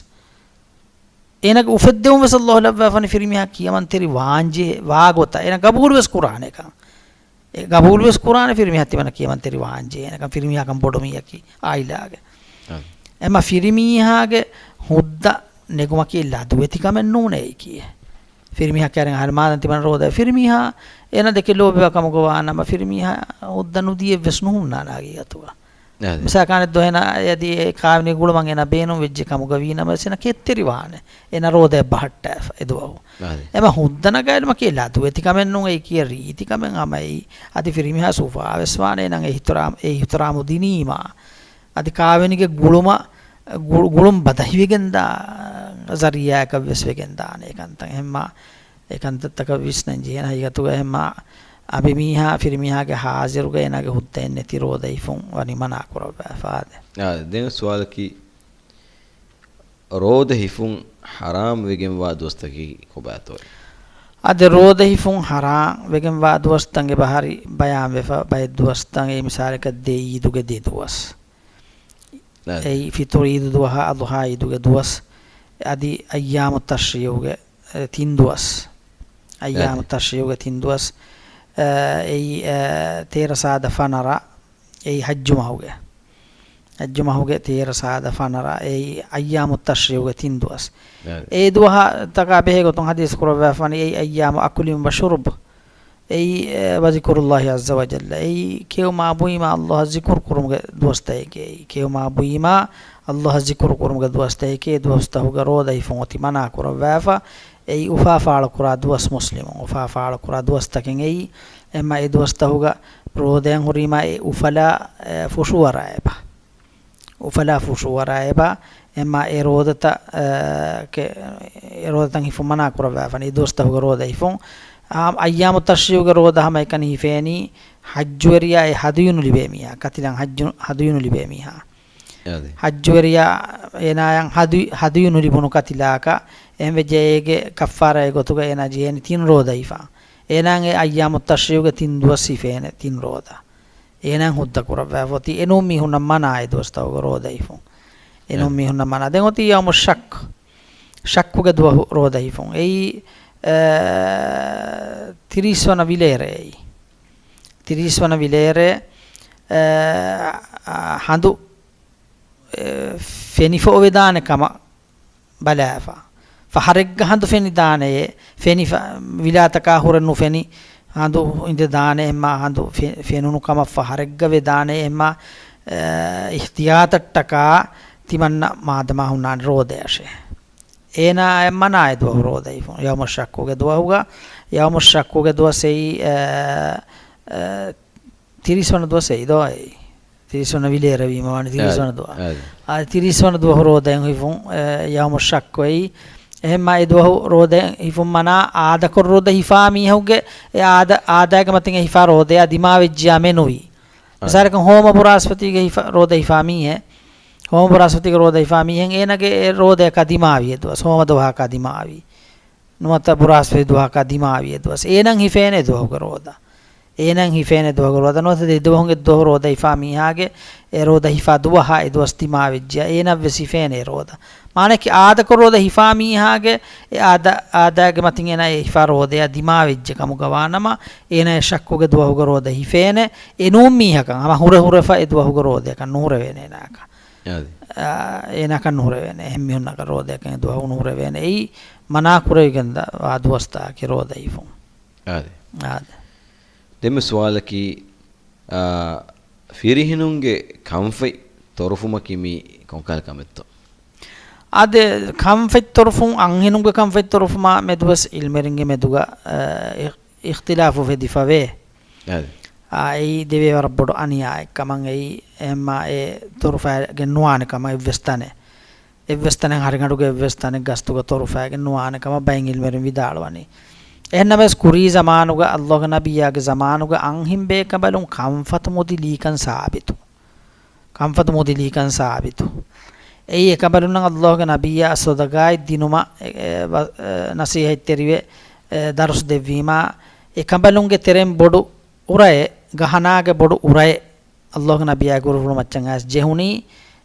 އޭނާގެ އުފެއްދެވުން ވެސް ﷲ ލައްވާފަނި ފިރިމީހާ ކިޔަމަންތެރި ވާންޖެހޭ ވާ ގޮތަށް އޭނާ ގަބޫލު ވެސް ކުރާނެ ކަން. އެ ގަބޫލު ވެސް ކުރާނެ ފިރިމީހާ ތިމަންނަ ކިޔަމަންތެރި ވާންޖެހޭނެ ކަން. ފިރިމީހާ ކަން ބޮޑު މީހަކީ އާއިލާގެ. އަ. އެމަ ފިރިމީހާގެ ހުއްދަ ނެގުމަކީ ލަދުވެތި ކަމެއް ނޫނޭ އެއީކީ. ފިރިމީހާ ކައިރިން އަހަރެން މާދަން ތިމަން ރޯދަ. ފިރިމީހާ އޭނާ ދެކެ ލޯބިވާ ކަމުގަ ވާނަމަ ފިރިމީހާ ހުއްދަ ނުދީއެއް ވެސް ނުހުންނާނެ ހަގީގަތުގަ. އާދެ. މިސާލަކަށް ދުވަހެއް އަދި އެ ކާވެނީ ގުޅުމަށް އޭނާ ބޭނުން ވެއްޖެ ކަމުގަ ވީނަމަވެސް އޭނާ ކެތްތެރިވާނެ. އޭނާ ރޯދައަށް ބަހައްޓާފަ އެ ދުވަހު. އާދެ. އެމަ ހުއްދަ ނަގާލުމަކީ ލަދުވެތި ކަމެއް ނޫން އެއީ ކިޔަ ރީތި ކަމެއް ހަމަ އެއީ. އަދި ފިރިމީހާ ސުފާވެސް ވާނެ އޭނާ އިޙްތިރާމް، އެ އިޙްތިރާމު ދިނީމާ. އަދި ކާވެނީގެ ގުޅުމަށް، ގު-، ގުޅުން ބަދަހިވެގެންދާ ޒަރީޢާއަކަށް ވެސް ވެގެންދާނެ އެކަންތައް. އެހެންމާ އެކަންތައްތަކަށް ވިސްނަން ޖެހޭނެ. ހަގީގަތުގަ އެހެންމާ އަނބިމީހާ ފިރިމީހާގެ ހާޒިރުގަ އޭނާގެ ހުއްދައެއް ނެތި ރޯދަ ހިފުން ވަނީ މަނާ ކުރައްވާފަ އާދެ. އާ، ދެން ސުވާލަކީ، ރޯދަ ހިފުން ޙަރާމް ވެގެންވާ ދުވަސްތަކީ ކޮބާތޯއޭ؟ އާދެ، ރޯދަ ހިފުން ޙަރާމް ވެގެންވާ ދުވަސްތައް އެބަހަރި ބަޔާންވެފަ ބައެއް ދުވަސްތައް. އެއީ މިސާލަކަށް ދެ ޢީދުގެ ދެ ދުވަސް. އާދެ. އެއީ ފިޠުރު ޢީދު ދުވަހާ، އަޟްޙާ ޢީދުގެ ދުވަސް، އަދި އައްޔާމު ތަޝްރީޢުގެ، އެ، ތިން ދުވަސް. އައްޔާމު އާދެ. ތަޝްރީޢުގެ ތިން ދުވަސް، އެ، އެއީ، އެ، ތޭރަ ސާދަ ފަނަރަ، އެއީ ޙައްޖު މަހުގެ. ޙައްޖު މަހުގެ ތޭރަ ސާދަ ފަނަރަ، އެއީ އައްޔާމު ތަޝްރީޢުގެ ތިން ދުވަސް. އާދެ. އެ ދުވަހަށް ތަކާ ބެހޭ ގޮތުން ޙަދީޘް ކުރައްވާފަނީ، އެއީ އައްޔާމު އަކުލިން ވަޝުރުބް. އެއީ، އެ، ވަޒިކުރުﷲ ޢައްޒަ ވަޖައްލަ. އެއީ ކެއުމާ ބުއިމާ ﷲ އަށް ޒިކުރު ކުރުމުގެ ދުވަސްތަކެކޭ. އެއީ ކެއުމާ ބުއިމާ ﷲ އަށް ޒިކުރު ކުރުމުގެ ދުވަސްތަކެކޭ. އެ ދުވަސްތަކުގަ ރޯދަ ހިފުން އޮތީ މަނާ ކުރައްވާފަ. އެއީ އުފާ ފާޅު ކުރާ ދުވަސް މުސްލިމުން. އުފާ ފާޅު ކުރާ ދުވަސްތަކެއް އެއީ. އެމަ އެ ދުވަސްތަކުގަ ރޯދައިން ހުރީމާ އެ އުފަލާ، އެ، ފުށުއަރާ އެބަ. އުފަލާ ފުށުއަރާ އެބަ. އެމަ އެ ރޯދަތައް، އެ، ކެ-، އެ ރޯދަތައް ހިފުން މަނާ ކުރައްވާފަނީ އެ ދުވަސްތަކުގަ ރޯދަ ހިފުން. އާ، އައްޔާމު ތަޝްރީޢުގެ ރޯދަ ހަމައެކަނި ހިފޭނީ ޙައްޖުވެރިޔާ އެ ހަދުޔު ނުލިބޭ މީހާ، ކަތިލަން ޙައްޖު، ހަދުޔު ނުލިބޭ މީހާ. އާދެ. ޙައްޖުވެރިޔާ އޭނާއަށް ހަދު، ހަދުޔު ނުލިބުނު ކަތިލާކަށް، އެހެންވެއްޖެ އޭގެ ކައްފާރާއެއް ގޮތުގަ އޭނާ ޖެހޭނީ ތިން ރޯދަ ހިފާ. އޭނާއަށް އެ އައްޔާމު ތަޝްރީޢުގެ ތިން ދުވަސް ހިފޭނެ ތިން ރޯދަ. އޭނާއަށް ހުއްދަ ކުރައްވާފަ އޮތީ. އެނޫން މީހުންނަށް މަނާ އެ ދުވަސްތަކުގަ ރޯދަ ހިފުން. އެނޫން އެ. މީހުންނަށް މަނާ. ދެން އޮތީ ޔައުމު ޝައްކު. ޝައްކުގެ ދުވަހު ރޯދަ ހިފުން. އެއީ، އެ، ތިރީސް ވަނަ ވިލޭރޭ އެއީ. ތިރީސް ވަނަ ވިލޭރޭ، އެ، އަ، ހަނދު، އެ، ފެނިފަ އޮވެދާނެ ކަމަށް ބަލާފަ. ފަހަރެއްގަ ހަނދު ފެނިދާނެޔޭ، ފެނިފަ، ވިލާތަކާ ހުރެ ނުފެނި ހަނދު އިނދެދާނެ އެހެންމާ ހަނދު ފެ-، ފެނުނު ކަމަށް ފަހަރެއްގަ ވެދާނެ އެހެންމާ، އެ، އިޙްތިޔާޠަށްޓަކާ ތިމަންނަ މާދަމާ ހުންނާނެ ރޯދަޔަށޭ. އޭނާއަށް މަނާ އެ ދުވަހު ރޯދަ ހިފުން. ޔައުމު ޝައްކުގެ ދުވަހުގަ، ޔައުމު ޝައްކުގެ ދުވަސް އެއީ، އެ، އެ، ތިރީސް ވަނަ ދުވަސް އެއީ ދޯ އެއީ. ތިރީސް ވަނަ ވިލޭރެވީމަ ވާނީ ތިރީސް ވަނަ އާދެ، ދުވަހު. އާދެ. އާ، ތިރީސް ވަނަ ދުވަހު ރޯދައިން ހިފުން، އެ، ޔައުމު ޝައްކު އެއީ. އެހެންމާ އެ ދުވަހު ރޯދައިން ހިފުން މަނާ އާދަކޮށް ރޯދަ ހިފާ މީހަކުގެ އެ އާދަ، އާދައިގެ މަތިން އެ ހިފާ ރޯދަޔާ ދިމާވެއްޖިޔާ މެނުވީ. އާދެ. މިސާލަކަށް ހޯމަ ބުރާސްފަތީގެ ހިފަ، ރޯދަ ހިފާ މީހެއް، ހޯމަ ބުރާސްފަތީގެ ރޯދަ ހިފާ މީހެއް އޭނަގެ އެ ރޯދަޔަކާ ދިމާވި އެ ދުވަސް، ހޯމަ ދުވަހަކާ ދިމާވި. ނުވަތަ ބުރާސްފަތި ދުވަހަކާ ދިމާވި އެ ދުވަސް. އޭނަން ހިފޭނެ އެ ދުވަހުގެ ރޯދަ. އޭނައަށް ހިފޭނެ ދުވަހު ރޯދަ ނުވަތަ ދެ ދުވަހުގެ ދުވަހު ރޯދަ ހިފާ މީހާގެ އެ ރޯދަ ހިފާ ދުވަހާ އެ ދުވަސް ދިމާވެއްޖިޔާ އޭނައަށްވެސް ހިފޭނެ އެ ރޯދަ. މާނައަކީ އާދަކޮށް ރޯދަ ހިފާ މީހާގެ އެ އާދަ، އާދައިގެ މަތިން އޭނަ އެ ހިފާ ރޯދަޔާ ދިމާވެއްޖެ ކަމުގަ ވާނަމަ، އޭނަ އެ ޝައްކުގެ ދުވަހުގަ ރޯދަ ހިފޭނެ، އެ ނޫން މީހަކަށް ހަމަ ހުރެ ހުރެފަ އެ ދުވަހުގަ ރޯދަޔަކަށް ނުހުރެވޭނެ އޭނައަކަށް. އާދެ. އާ، އޭނައަކަށް ނުހުރެވޭނެ. އެހެން މީހުންނަކަށް ރޯދަޔަކަށް އެ ދުވަހު ނުހުރެވޭނެ. އެއީ މަނާ ކުރެވިގެން ދާ ދުވަސްތަކަކީ ރޯދަ ހިފުން. އާދެ. އާދެ. ދެންމެ ސުވާލަކީ، އާ، ފިރިހެނުންގެ ކަންފަތް ތޮރުފުމަކީ މީ ކޮންކަހަލަ ކަމެއްތޯ؟ އާދެ، ކަންފަތް ތޮރުފުން، އަންހެނުންގެ ކަންފަތް ތޮރުފުމާ މެދުވެސް އިލްމެރިންގެ މެދުގަ، އާ، އިޚް-، އިޚްތިލާފު ވެދިފަވޭ. އާދެ. އާ، އެއީ ދެވޭ ވަރަށް ބޮޑު އަނިޔާއެއް ކަމަށް އެއީ، އެހެންމާ އެ ތޮރުފައިގެން ނުވާނެ ކަމަށް އެއްވެސް ތަނެއް. އެއްވެސް ތަނެއް ހަރިގަނޑުގެ އެއްވެސް ތަނެއް ގަސްތުގަ ތޮރުފައިގެން ނުވާނެ ކަމަށް ބައެއް އިލްމެރިން ވިދާޅުވަނީ. އެހެންނަމަވެސް ކުރީ ޒަމާނުގަ، އައްލާހުގެ ނަބިއްޔާގެ ޒަމާނުގަ އަންހެން ބޭކަނބަލުން ކަންފަތު މުދިލީކަން ސާބިތު. ކަންފަތު މުދިލީކަން ސާބިތު. އެއީ އެކަނބަލުންނަށް އައްލާހުގެ ނަބިއްޔާ ޞަދަޤާތް ދިނުމަށް، އެ، އެ، ވަ-، އެ، ނަޞީޙަތްތެރިވެ، އެ، ދަރުސް ދެއްވީމާ، އެކަނބަލުންގެ ތެރެއިން ބޮޑު އުރައެއް، ގަހަނާގެ ބޮޑު އުރައެއް، އައްލާހުގެ ނަބިއްޔާގެ ކުރިފުޅު މައްޗަށް އައިސް ޖެހުނީ،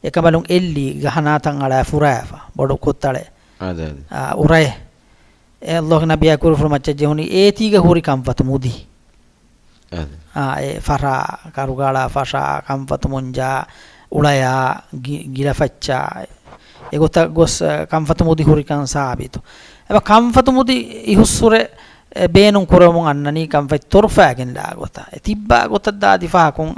އެކަނބަލުން އެއްލީ ގަހަނާތައް އަޅާ ފުރާފަ، ބޮޑު ކޮއްތަޅެއް. އާދެ، އާދެ. އާ، އުރައެއް. އެ އައްލާހުގެ ނަބިއްޔާގެ ކުރިފުޅު މައްޗަށް ޖެހުނީ، އޭތީގަ ހުރި ކަންފަތު މުދި. އާދެ. އާ، އެ ފަށާ، ކަރުގާޅާ ފަށާ، ކަންފަތު މޮންޖާ، އުޅަޔާ، ގި-، ގިލަފައްޗާ، އެގޮތަށް ގޮސް، އަ، ކަންފަތު މުދި ހުރިކަން ސާބިތު. އެބަ ކަންފަތު މުދި އިހުއްސުރެ، އެ، ބޭނުން ކުރަމުން އަންނަނީ ކަންފަތް ތޮރުފައިގެން ލާގޮތަށް. އެ ތިއްބާ ގޮތަށް ދާދި ފަހަކުން،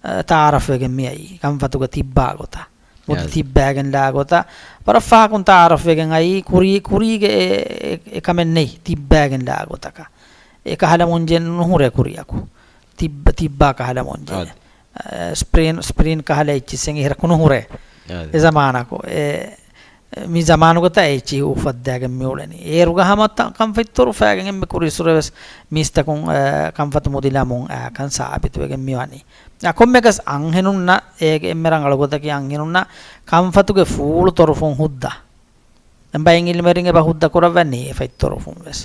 އަ، ތައާރަފްވެގެން މިއައީ ކަންފަތުގަ ތިއްބާ ގޮތަށް. މުދި ތިއްބާގެން ލާގޮތަށް. ވަރަށް ފަހަކުން ތައާރަފްވެގެން އައީ ކުރީ، ކުރީގެ އެ، އެ، އެ ކަމެއް ނެތް ތިއްބާގެން ލާގޮތަކަށް. އެ ކަހަލަ މޮންޖެއް ނުހުރޭ ކުރިއަކު. ތިއްބ-، ތިއްބާ ކަހަލަ މޮންޖެއް. އާދެ. އެ، ސްޕްރިން، ސްޕްރިން ކަހަލަ އެއްޗިއްސެއް އެހެރަކު ނުހުރޭ. އާދެ. އެ ޒަމާނަކު. އެ، މި ޒަމާނުގަތަ އެއްޗިހި އުފައްދާގެން މިއުޅެނީ. އޭރުގަ ހަމަ ތަ-، ކަންފަތް ތޮރުފައިގެން އެންމެ ކުރީއްސުރެވެސް މީސްތަކުން، އެ، ކަންފަތު މުދިލަމުން އާކަން ސާބިތުވެގެން މިވަނީ. އަ، ކޮންމެކަސް އަންހެނުންނަށް އޭގެ އެންމެ ރަނގަޅުގޮތަކީ އަންހެނުންނަށް ކަންފަތުގެ ފޫޅު ތޮރުފުން ހުއްދަ. ދެން ބައެއް އިލްމެރިން އެބަ ހުއްދަ ކުރައްވަނީ އެ ފަތް ތޮރުފުން ވެސް.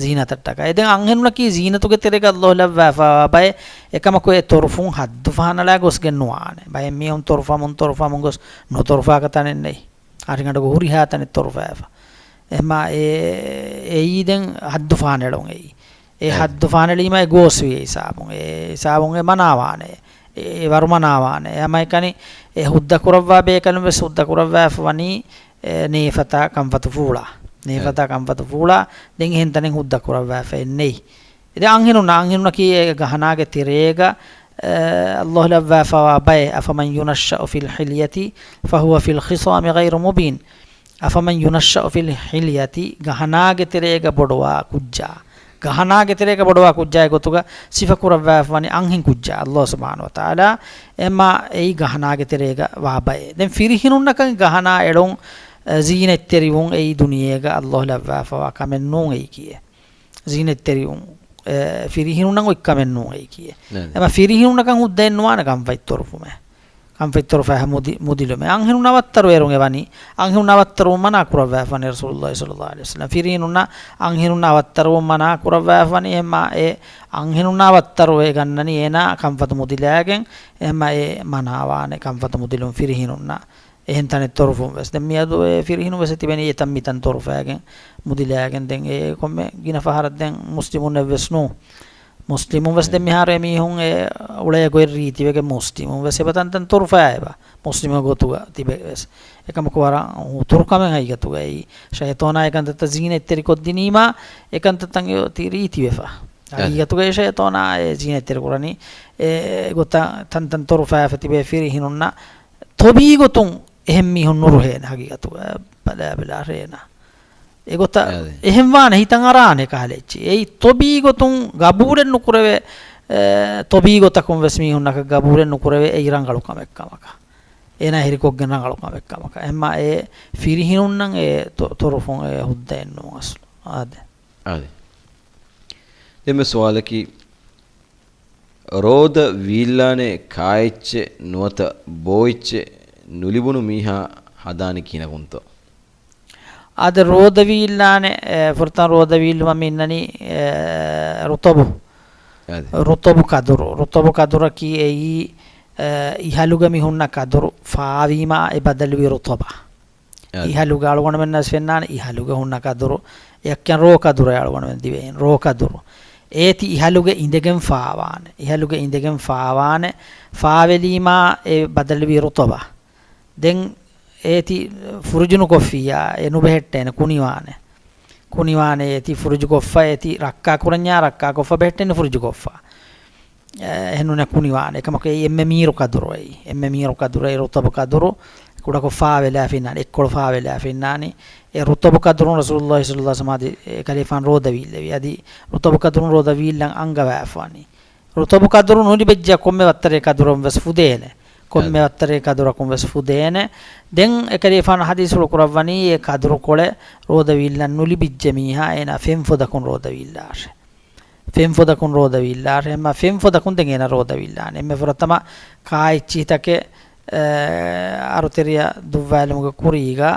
ޒީނަތަށްޓަކާ. އެ ދެން އަންހެނުންނަކީ ޒީނަތުގެ ތެރޭގަ އައްލާހު ލައްވާފައިވާ ބައެއް. އެކަމަކު އެ ތޮރުފުން ހައްދު ފަހަނަޅާ ގޮސްގެން ނުވާނެ. ބައެއް މީހުން ތޮރުފަމުން ތޮރުފަމުން ގޮސް ނުތޮރުފާކަ ތަނެއް ނެތް. ހަރިގަނޑުގެ ހުރިހާ ތަނެއް ތޮރުފައިފަ. އެހެމާ އެ، އެއީ ދެން ހައްދު ފަހަނެޅުން އެއީ. އެ އެ. ހައްދު ފާނެޅީމަ އެ ގޯސްވި އެ ހިސާބުން. އެ ހިސާބުން އެ މަނާވާނެ. އެ ވަރު މަނާވާނެ. އެ ހަމައެކަނި އެ ހުއްދަ ކުރައްވާ ބޭކަލުން ވެސް ހުއްދަ ކުރައްވާފަ ވަނީ، އެ ނޭފަތާ ކަންފަތު ފޫޅާ. ނޭފަތާ އެ. ކަންފަތު ފޫޅާ. ދެން އެހެން ތަނެއް ހުއްދަ ކުރައްވާފައެއް ނެތް. އެ ދެން އަންހެނުންނަށް، އަންހެނުންނަކީ އެ ގަހަނާގެ ތެރޭގަ، އެ، އައްލާހު ލައްވާފަވާ ބައެއް، أفمن ينشأ في الحلية فهو في الخصام غير مبين. أفمن ينشأ في الحلية، ގަހަނާގެ ތެރޭގަ ބޮޑުވާ ކުއްޖާ. ގަހަނާގެ ތެރޭގަ ބޮޑުވާ ކުއްޖާގެ ގޮތުގަ ސިފަ ކުރައްވާފަވަނީ އަންހެން ކުއްޖާ. އައްލާހު ސުބްޙާނަހު ވަތަޢާލާ އެމާ އެއީ ގަހަނާގެ ތެރޭގަ ވާ ބައެއް. ދެން ފިރިހެނުންނަކަށް ގަހަނާ އެޅުން، އެ، ޒީނަތްތެރިވުން އެއީ ދުނިޔޭގަ އައްލާހު ލައްވާފަވާ ކަމެއް ނޫން އެއީ ކިޔޭ. ޒީނަތްތެރިވުން، އެ، ފިރިހެނުންނަށް އޮތް ކަމެއް ނޫން އެއީ ކިޔޭ. ނޭ. އެމާ ފިރިހެނުންނަކަށް ހުއްދައެއް ނުވާނެ ކަންފަތް ތޮރުފުމެއް. ކަންފަތް ތޮރުފައި މުދި-، މުދިލުމެއް. އަންހެނުން ނަވައްތަރު އޭރުން އެ ވަނީ. އަންހެނުން ނަވައްތަރުވުން މަނާ ކުރައްވާފަވަނީ ރަސޫލުﷲ ޞައްލަﷲ ޢަލައިހި ވަސައްލަމަ. ފިރިހެނުންނަށް އަންހެނުން ނަވައްތަރުވުން މަނާ ކުރައްވާފަވަނީ. އެމާ އެ އަންހެނުން ނަވައްތަރު އެ ގަންނަނީ އޭނާ ކަންފަތު މުދިލާގެން. އެމާ އެ މަނާވާނެ ކަންފަތު މުދިލުން ފިރިހެނުންނަށް. އެހެން ތަނެއް ތޮރުފުން ވެސް. ދެން މިއަދު އެ ފިރިހެނުން ވެސް ތިބެނީ އެތަން މިތަން ތޮރުފައިގެން މުދިލާގެން. ދެން އެ ކޮންމެ ގިނަ ފަހަރަށް ދެން މުސްލިމުން އެއްވެސް ނޫން. މުސްލިމުން ވެސް ދެން މިހާރު އެމީހުން އެ އުޅޭ ގޮތް ރީތިވެގެން މުސްލިމުން ވެސް އެބަ ތަންތަން ތޮރުފައި އެބަ. މުސްލިމު ގޮތުގަ ތިބެ ވެސް. އެކަމަކު ވަރަށް ހުތުރު ކަމެއް ހަގީގަތުގައި. ޝައިޠާނާ އެ ކަންތައްތައް ޒީނަތްތެރި ކޮށްދިނީމާ އެ ކަންތައްތައް ތި ރީތިވެފަ. އަދި. ހަގީގަތުގައި ޝައިޠާނާ އެ ޒީނަތްތެރި ކުރަނީ އެ ގޮތަށް ތަންތަން ތޮރުފައިފަ ތިބޭ ފިރިހެނުންނަށް ތޮބީ ގޮތުން އެހެން މީހުން ނުރުހޭނެ ހަގީގަތުގަ ބަލާ ބަލާ ރޭނަ. އެގޮތަށް އަދި. އެހެން ވާނެ ހިތަށް އަރާނެ ކަހަލަ އެއްޗެއް. އެއީ ތޮބީ ގޮތުން ގަބޫލެއް ނުކުރެވޭ، އެ، ތޮބީ ގޮތަކުން ވެސް މީހުންނަކަށް ގަބޫލެއް ނުކުރެވޭ އެއީ ރަނގަޅު ކަމެއް ކަމަކަށް. އޭނާ ހިރިކޮށްގެން ރަނގަޅު ކަމެއް ކަމަކަށް. އެހެންމާ އެ ފިރިހެނުންނަށް އެ ތޮ-، ތޮރުފުން އެ ހުއްދައެއް ނޫން އަސްލު. އާދެ. އާދެ. ދެންމެ ސުވާލަކީ، ރޯދަ ވީއްލާނެ ކާއެއްޗެއް ނުވަތަ ބޯއެއްޗެއް ނުލިބުނު މީހާ ހަދާނީ ކިހިނަކުންތޯ؟ އާދެ، ރޯދަ ވީއްލާނެ، އެ، ފުރަތަމަ ރޯދަ ވީއްލުމަށް މި އިންނަނީ، އެ، ރުޠަބު. އާދެ. ރުޠަބު ކަދުރު. ރުޠަބު ކަދުރަކީ އެއީ، އަ، އިހަލުގަ މި ހުންނަ ކަދުރު ފާވީމާ އެ ބަދަލުވި ރުޠަބާ. އާދެ. އިހަލުގަ އަޅުގަނޑުމެންނަށް ފެންނާނެ އިހަލުގަ ހުންނަ ކަދުރު. އެއަކަށް ރޯ ކަދުރޭ އަޅުގަނޑުމެން ދިވެހިން. ރޯ ކަދުރު. އޭތި އިހަލުގަ އިނދެގެން ފާވާނެ. އިހަލުގަ އިނދެގެން ފާވާނެ. ފާވެލީމާ އެ ބަދަލުވި ރުޠަބާ. ދެން އޭތި ފުރިޖު ނުކޮށްފިއްޔާ އެ ނުބެހެއްޓޭނެ ކުނިވާނެ. ކުނިވާނެ އޭތި ފުރިޖުކޮށްފަ އޭތި ރައްކާ ކުރަންޏާ ރައްކާ ކޮށްފަ ބެހެއްޓޭނެ ފުރިޖުކޮށްފަ. އެ، އެހެންނޫނޭ ކުނިވާނެ. އެކަމަކު އެއީ އެންމެ މީރު ކަދުރު އެއީ. އެންމެ މީރު ކަދުރު އެއީ ރުޠަބު ކަދުރު. ކުޑަކޮށް ފާވެލާފިންނާނެ. އެއްކޮޅު ފާވެލާފިންނާނީ. އެ ރުޠަބު ކަދުރުން ރަސޫލުﷲ ޞައްލަﷲ ޢަލައިހި ވަސައްލަމަ އަދި އެކަލޭފާނު ރޯދަ ވީއްލެވި. އަދި ރުޠަބު ކަދުރުން ރޯދަ ވީއްލަން އަންގަވާފަ ވަނީ. ރުޠަބު ކަދުރު ނުލިބިއްޖެ ކޮންމެ ވައްތަރެއް ކަދުރަކުން ވެސް ފުދޭނެ. ކޮންމެ އަދި. ވައްތަރެއް ކަދުރަކުން ވެސް ފުދޭނެ. ދެން އެކަލޭފާނު ޙަދީޘްފުޅު ކުރައްވަނީ އެ ކަދުރުކޮޅެއް ރޯދަ ވީއްލަން ނުލިބިއްޖެ މީހާ އޭނާ ފެން ފޮދަކުން ރޯދަ ވީއްލާށޭ. ފެން ފޮދަކުން ރޯދަ ވީއްލާށޭ. އެހެންމަ ފެން ފޮދަކުން ދެން އޭނާ ރޯދަ ވީއްލާނެ. އެންމެ ފުރަތަމަ ކާއެއްޗިހިތަކެއް، އަ، އަރުތެރެޔަށް ދުއްވާލުމުގެ ކުރީގަ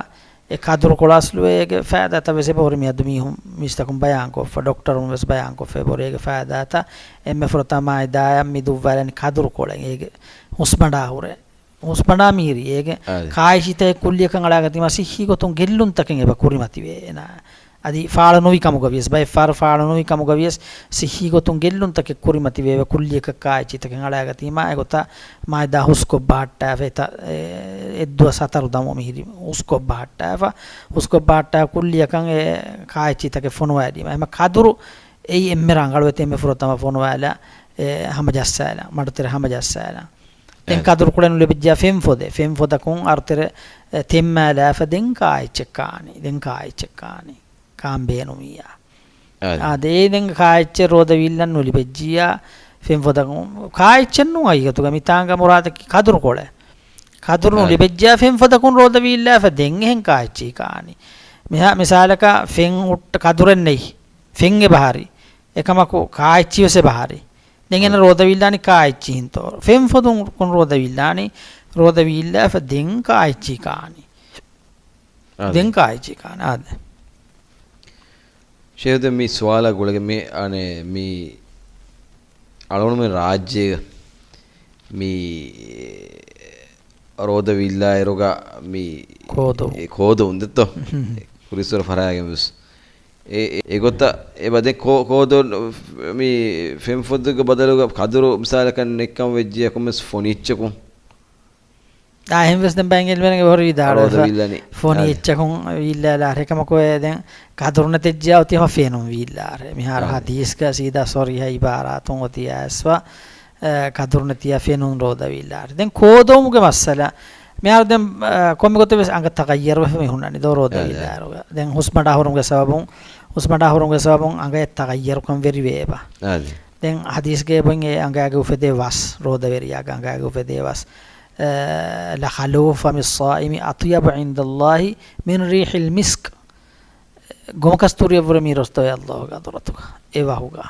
އެ ކަދުރުކޮޅަށް އަސްލު އޭގެ ފައިދާތައް ވެސް އެބަހުރި މިއަދު މީހުން މީސްތަކުން ބަޔާންކޮށްފަ، ޑޮކްޓަރުން ވެސް ބަޔާންކޮށްފަ އެބަހުރި އޭގެ ފައިދާތައް. އެންމެ ފުރަތަމަ މައިދާއަށް މި ދުއްވާލަނީ ކަދުރުކޮޅެއް އޭގެ ހުސްބަނޑާ ހުރެ، ހުސްބަނޑާ މިހިރީ އޭގެ އާދެ. ކާއެއްޗިހިތަކެއް ކުއްލިއަކަށް އަޅާގަތީމާ ސިއްހީ ގޮތުން ގެއްލުންތަކެއް އެބަ ކުރިމަތިވޭ އޭނާ. އަދި ފާޅު ނުވި ކަމުގަ ވިޔަސް، ބައެއް ފަހަރު ފާޅު ނުވި ކަމުގަ ވިޔަސް، ސިއްހީ ގޮތުން ގެއްލުންތަކެއް ކުރިމަތިވެއެވެ. ކުއްލިއަކަށް ކާއެއްޗިތަކެއް އަޅާގަތީމާ އެގޮތަށް މައިދާ ހުސްކޮށް ބަހައްޓާފަ އެތަ، އެ، އެއްދުވަސް ހަތަރު ދަމު މިހިރީ ހުސްކޮށް ބަހައްޓާފަ، ހުސްކޮށް ބަހައްޓާ ކުއްލިއަކަށް އެ ކާއެއްޗިތަކެއް ފޮނުވާލީމަ. އެމަ ކަދުރު އެއީ އެންމެ ރަނގަޅު އެތެ އެންމެ ފުރަތަމަ ފޮނުވާލާ، އެ، ހަމަޖައްސާލާ، މަޑުތެރެ ހަމަޖައްސާލާ. ދެން އެ. ކަދުރުކޮޅެއް ނުލިބިއްޖެޔާ ފެން ފޮދޭ. ފެން ފޮދަކުން އަރުތެރެ، އެ، ތެންމާލާފަ ދެން ކާއެއްޗެއް ކާނީ. ދެން ކާއެއްޗެއް ކާނީ. ކާން ބޭނުމިއްޔާ. އާދެ. އާދެ، އެ ދެން ކާއެއްޗެއް ރޯދަ ވީއްލަން ނުލިބެއްޖިއްޔާ ފެން ފޮދަކުން. ކާއެއްޗެއް ނޫން ހަގީގަތުގަ މިތާނގަ މުރާދަކީ ކަދުރުކޮޅެއް. ކަދުރު އާދެ. ނުލިބެއްޖިއްޔާ ފެން ފޮދަކުން ރޯދަ ވީއްލާފަ ދެން އެހެން ކާއެއްޗެއް ކާނީ. މިހާ-، މިސާލަކަށް ފެން ހުއްޓަ ކަދުރެއް ނެތް. ފެން އެބަހަރި. އެކަމަކު ކާއެއްޗި ވެސް އެބަހަރި. ދެން އެނަ އާދެ. ރޯދަ ވީއްލާނީ ކާއެއްޗިހިންތޯ. ފެން ފޮދުން ކުން ރޯދަ ވީއްލާނީ. ރޯދަ ވީއްލާފަ ދެން ކާއެއްޗި ކާނީ. އާދެ. ދެން ކާއެއްޗި ކާނީ. އާދެ. ޝޭހު ދެން މި ސުވާލާ ގުޅެގެން މި، އަނެ، މި އަޅުގަނޑުމެން ރާއްޖޭގަ މި ރޯދަ ވީއްލާއިރުގަ މި ކޯދޮވު. އެ ކޯދޮވުން ދެއްތޯ؟ ކުރިއްސުރަ ފަރާގެން ވެސް. އެ، އެ، އެގޮތަށް އެބަ ދެން ކޯ-، ކޯދޮ މި ފެންފޮދުގެ ބަދަލުގަ ކަދުރު މިސާލަކަށް ނެއްކަން ވެއްޖެ ކޮންމެސް ފޮނިއްޗަކުން. އާ، އެހެން ވެސް ދެން ބައެއް އެޅުމެން އެބަހުރި ވިދާޅުވެފަ. ރޯދަ ވީއްލަނީ. ފޮނި އާދެ. އެއްޗަކުން ވީއްލާލާ އަހަރެ ކަމަކު އެ ދެން ކަދުރު ނެތެއްޖެޔާ އޮތީމަ ފެނުން ވީއްލާ އަހަރެ. މިހާރު އާދެ. ހަދީސްގަ ސީދާ ޞަރީޙަ އިބާރާތުން އޮތީ އައިސްފަ، އެ، ކަދުރު ނެތިޔާ ފެނުން ރޯދަ ވީއްލާ އަހަރެ. ދެން ކޯދޮވުމުގެ މައްސަލަ. މިހާރު ދެން، އެ، ކޮންމެ ގޮތެއް ވެސް އަނގަ ތަޣައްޔަރު ވެފަ މި ހުންނަނީ ދޯ ރޯދަ އާދެ. ވީއްލާއިރުގަ. ދެން ހުސްބަނޑާ ހުރުމުގެ ސަބަބުން، ހުސްބަނޑާ ހުރުމުގެ ސަބަބުން އަނގަޔަށް ތަޣައްޔަރުކަން ވެރިވެއެބަ. އާދެ. ދެން ހަދީސްގައި އެބައިން އެ އަނގައިގެ އުފެދޭ ވަސް، ރޯދަވެރިޔާގެ އަނގައިގެ އުފެދޭ ވަސް، އެ، لخلوف فم الصائم أطيب عند الله من ريح المسك. ގޮމުކަސްތޫރިއަށްވުރެ މީ ރޮސްތޯ އައްލާހުގެ ޙަޟްރަތުގަ އެ ވަހުގަ.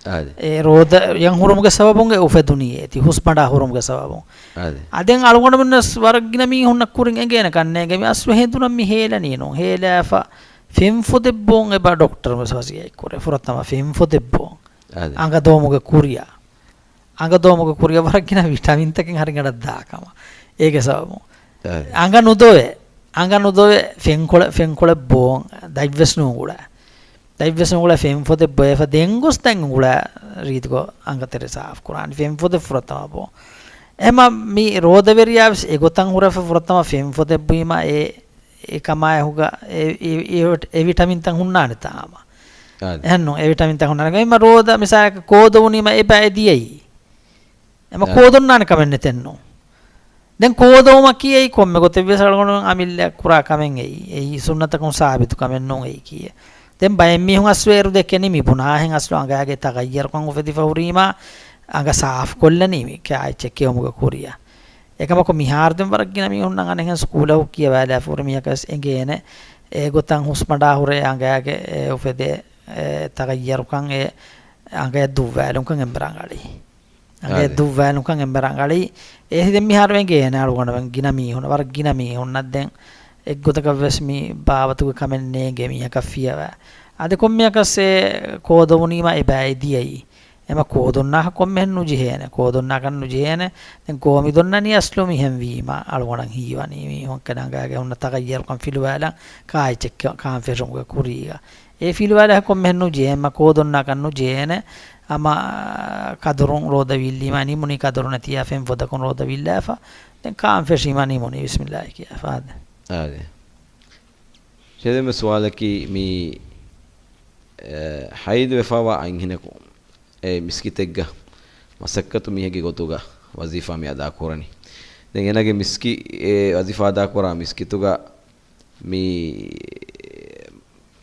އާދެ. އެ ރޯދަ ޔަން ހުރުމުގެ ސަބަބުން އެ އުފެދުނީ އޭތި ހުސްބަނޑާ ހުރުމުގެ ސަބަބުން. އާދެ. އަދެން އަޅުގަނޑުމެންނަސް ވަރަށް ގިނަ މީހުންނަށް ކުރިން އެނގޭނެ ކަންނޭނގެ މި އަސްލު ހެނދުނަށް މި ހޭލަނީ ނޫން. ހޭލާފަ ފެންފޮދެއް ބޯން އެބަ ޑޮކްޓަރު ވެސް ވަސިއްޔަތް ކުރޭ. ފުރަތަމަ ފެންފޮދެއް ބޯން. އާދެ. އަނގަ ދޯމުގެ ކުރިއަށް. އަނގަ ދޯމުގެ ކުރިއަށް ވަރަށް ގިނަ ވިޓަމިންތަކެއް ހަރިގަނޑަށް ދާ ކަމަށް. އޭގެ ސަބަބުން. އާދެ. އަނގަ ނުދޮވޭ. އަނގަ ނުދޮވޭ ފެންކޮޅެއް، ފެންކޮޅެއް ބޯން. ދަތްވެސް ނޫނގުޅޭ. ދަތްވެސް ނޫނގުޅޭ ފެންފޮދެއް ބޮއެފަ ދެން ގޮސް ދެން އުނގުޅާ ރީތިކޮށް އަނގަތެރެ ސާފު ކުރާނީ. ފެންފޮދެއް ފުރަތަމަ ބޯން. އެހެމަ މި ރޯދަވެރިޔާ ވެސް އެގޮތަށް ހުރެފަ ފުރަތަމަ ފެންފޮދެއް ބުއިމަ އެ އެކަމާއެކުގަ އެ، އެ، އެ، އެ ވިޓަމިންތައް ހުންނާނެތާ ހަމަ. އާދެ. އެހެންނު، އެ ވިޓަމިންތައް ހުންނާނެ. އެމަ ރޯދަ މިސާލަކަށް ކޯދޮވުނީމަ އެބަ އެދިޔައީ. އެމަ އާދެ. ކޯދޮންނާނެ ކަމެއް ނެތެއްނު. ދެން ކޯދޮވުމަކީ އެއީ ކޮންމެ ގޮތެއް ވެސް އަޅުގަނޑު އަމިއްލަ ކުރާ ކަމެއް އެއީ. އެއީ ސުންނަތަކުން ސާބިތު ކަމެއް ނޫން އެއީ ކީއެއް. ދެން ބައެއް މީހުން އަސްލު އޭރު ދެކެނީ މި ބުނާހެން އަސްލު އަނގައިގެ ތަޣައްޔަރުކަން އުފެދިފަ ހުރީމާ އަނގަ ސާފު ކޮށްލަނީ މި ކާއެއްޗެއް ކެއުމުގެ ކުރިއަށް. އެކަމަކު މިހާރު ދެން ވަރަށް ގިނަ މީހުންނަށް އަނެއްހެން ސްކޫލަށް ކިޔަވާލާފަ ހުރި މީހަކަސް އެނގޭނެ. އެގޮތަށް ހުސްބަނޑާ ހުރެ އަނގައިގެ އެ އުފެދޭ އެ ތަޣައްޔަރުކަން އެ އަނގަޔަށް ދުއްވާލުންކަން އެނބަރަނގަޅީ. އަނގަޔަށް އާދެ. ދުއްވާލުންކަން އެނބަރަނގަޅީ. އެހި ދެން މިހާރު އެނގޭނެ އަޅުގަނޑުމެން ގިނަ މީހުން، ވަރަށް ގިނަ މީހުންނަށް ދެން އެއްގޮތަކަށް ވެސް މި ބާވަތުގެ ކަމެއް ނޭނގޭ މީހަކަށް ފިޔަވާ. އަދި ކޮންމެއަކަސް އެ ކޯދޮވުނީމަ އެބައި ދިޔައީ. އެމަ ކޯދޮންނާކަށް ކޮންމެހެން ނުޖެހޭނެ، ކޯދޮންނާކަށް ނުޖެހޭނެ. ދެން ކޯމިދޮންނަނީ އަސްލު މިހެން ވީމަ، އަޅުގަނޑަށް ހީވަނީ މީ ހޮންކަނާގާގެ ހުންނަ ތަޣައްޔަރުކަން ފިލުވާލަން، ކާއެއްޗެއް ކާން ފެށުމުގެ ކުރީގަ. އެ ފިލުވާލާކަށް ކޮންމެހެން ނުޖެހޭ، އެމަ ކޯދޮންނާކަށް ނުޖެހޭނެ. އަމަ ކަދުރުން ރޯދަ ވީއްލީމަ ނިމުނީ ކަދުރު ނެތިޔާ ފެން ފޮދަކުން ރޯދަ ވީއްލާފަ. ދެން ކާން ފެށީމަ ނިމުނީ ބިސްމިއްލާހި ކިޔާފަ. އާދެ. އާދެ. ޝޭޚް ދެން ސުވާލަކީ މި، އެ، ޙައިޟު ވެފަވާ އަންހެނަކު އެ މިސްކިތެއްގަ މަސައްކަތު މީހެއްގެ ގޮތުގަ ވަޒީފާ މި އަދާކުރަނީ. ދެން އޭނާގެ މިސްކި-، އެ ވަޒީފާ އަދާކުރާ މިސްކިތުގަ މި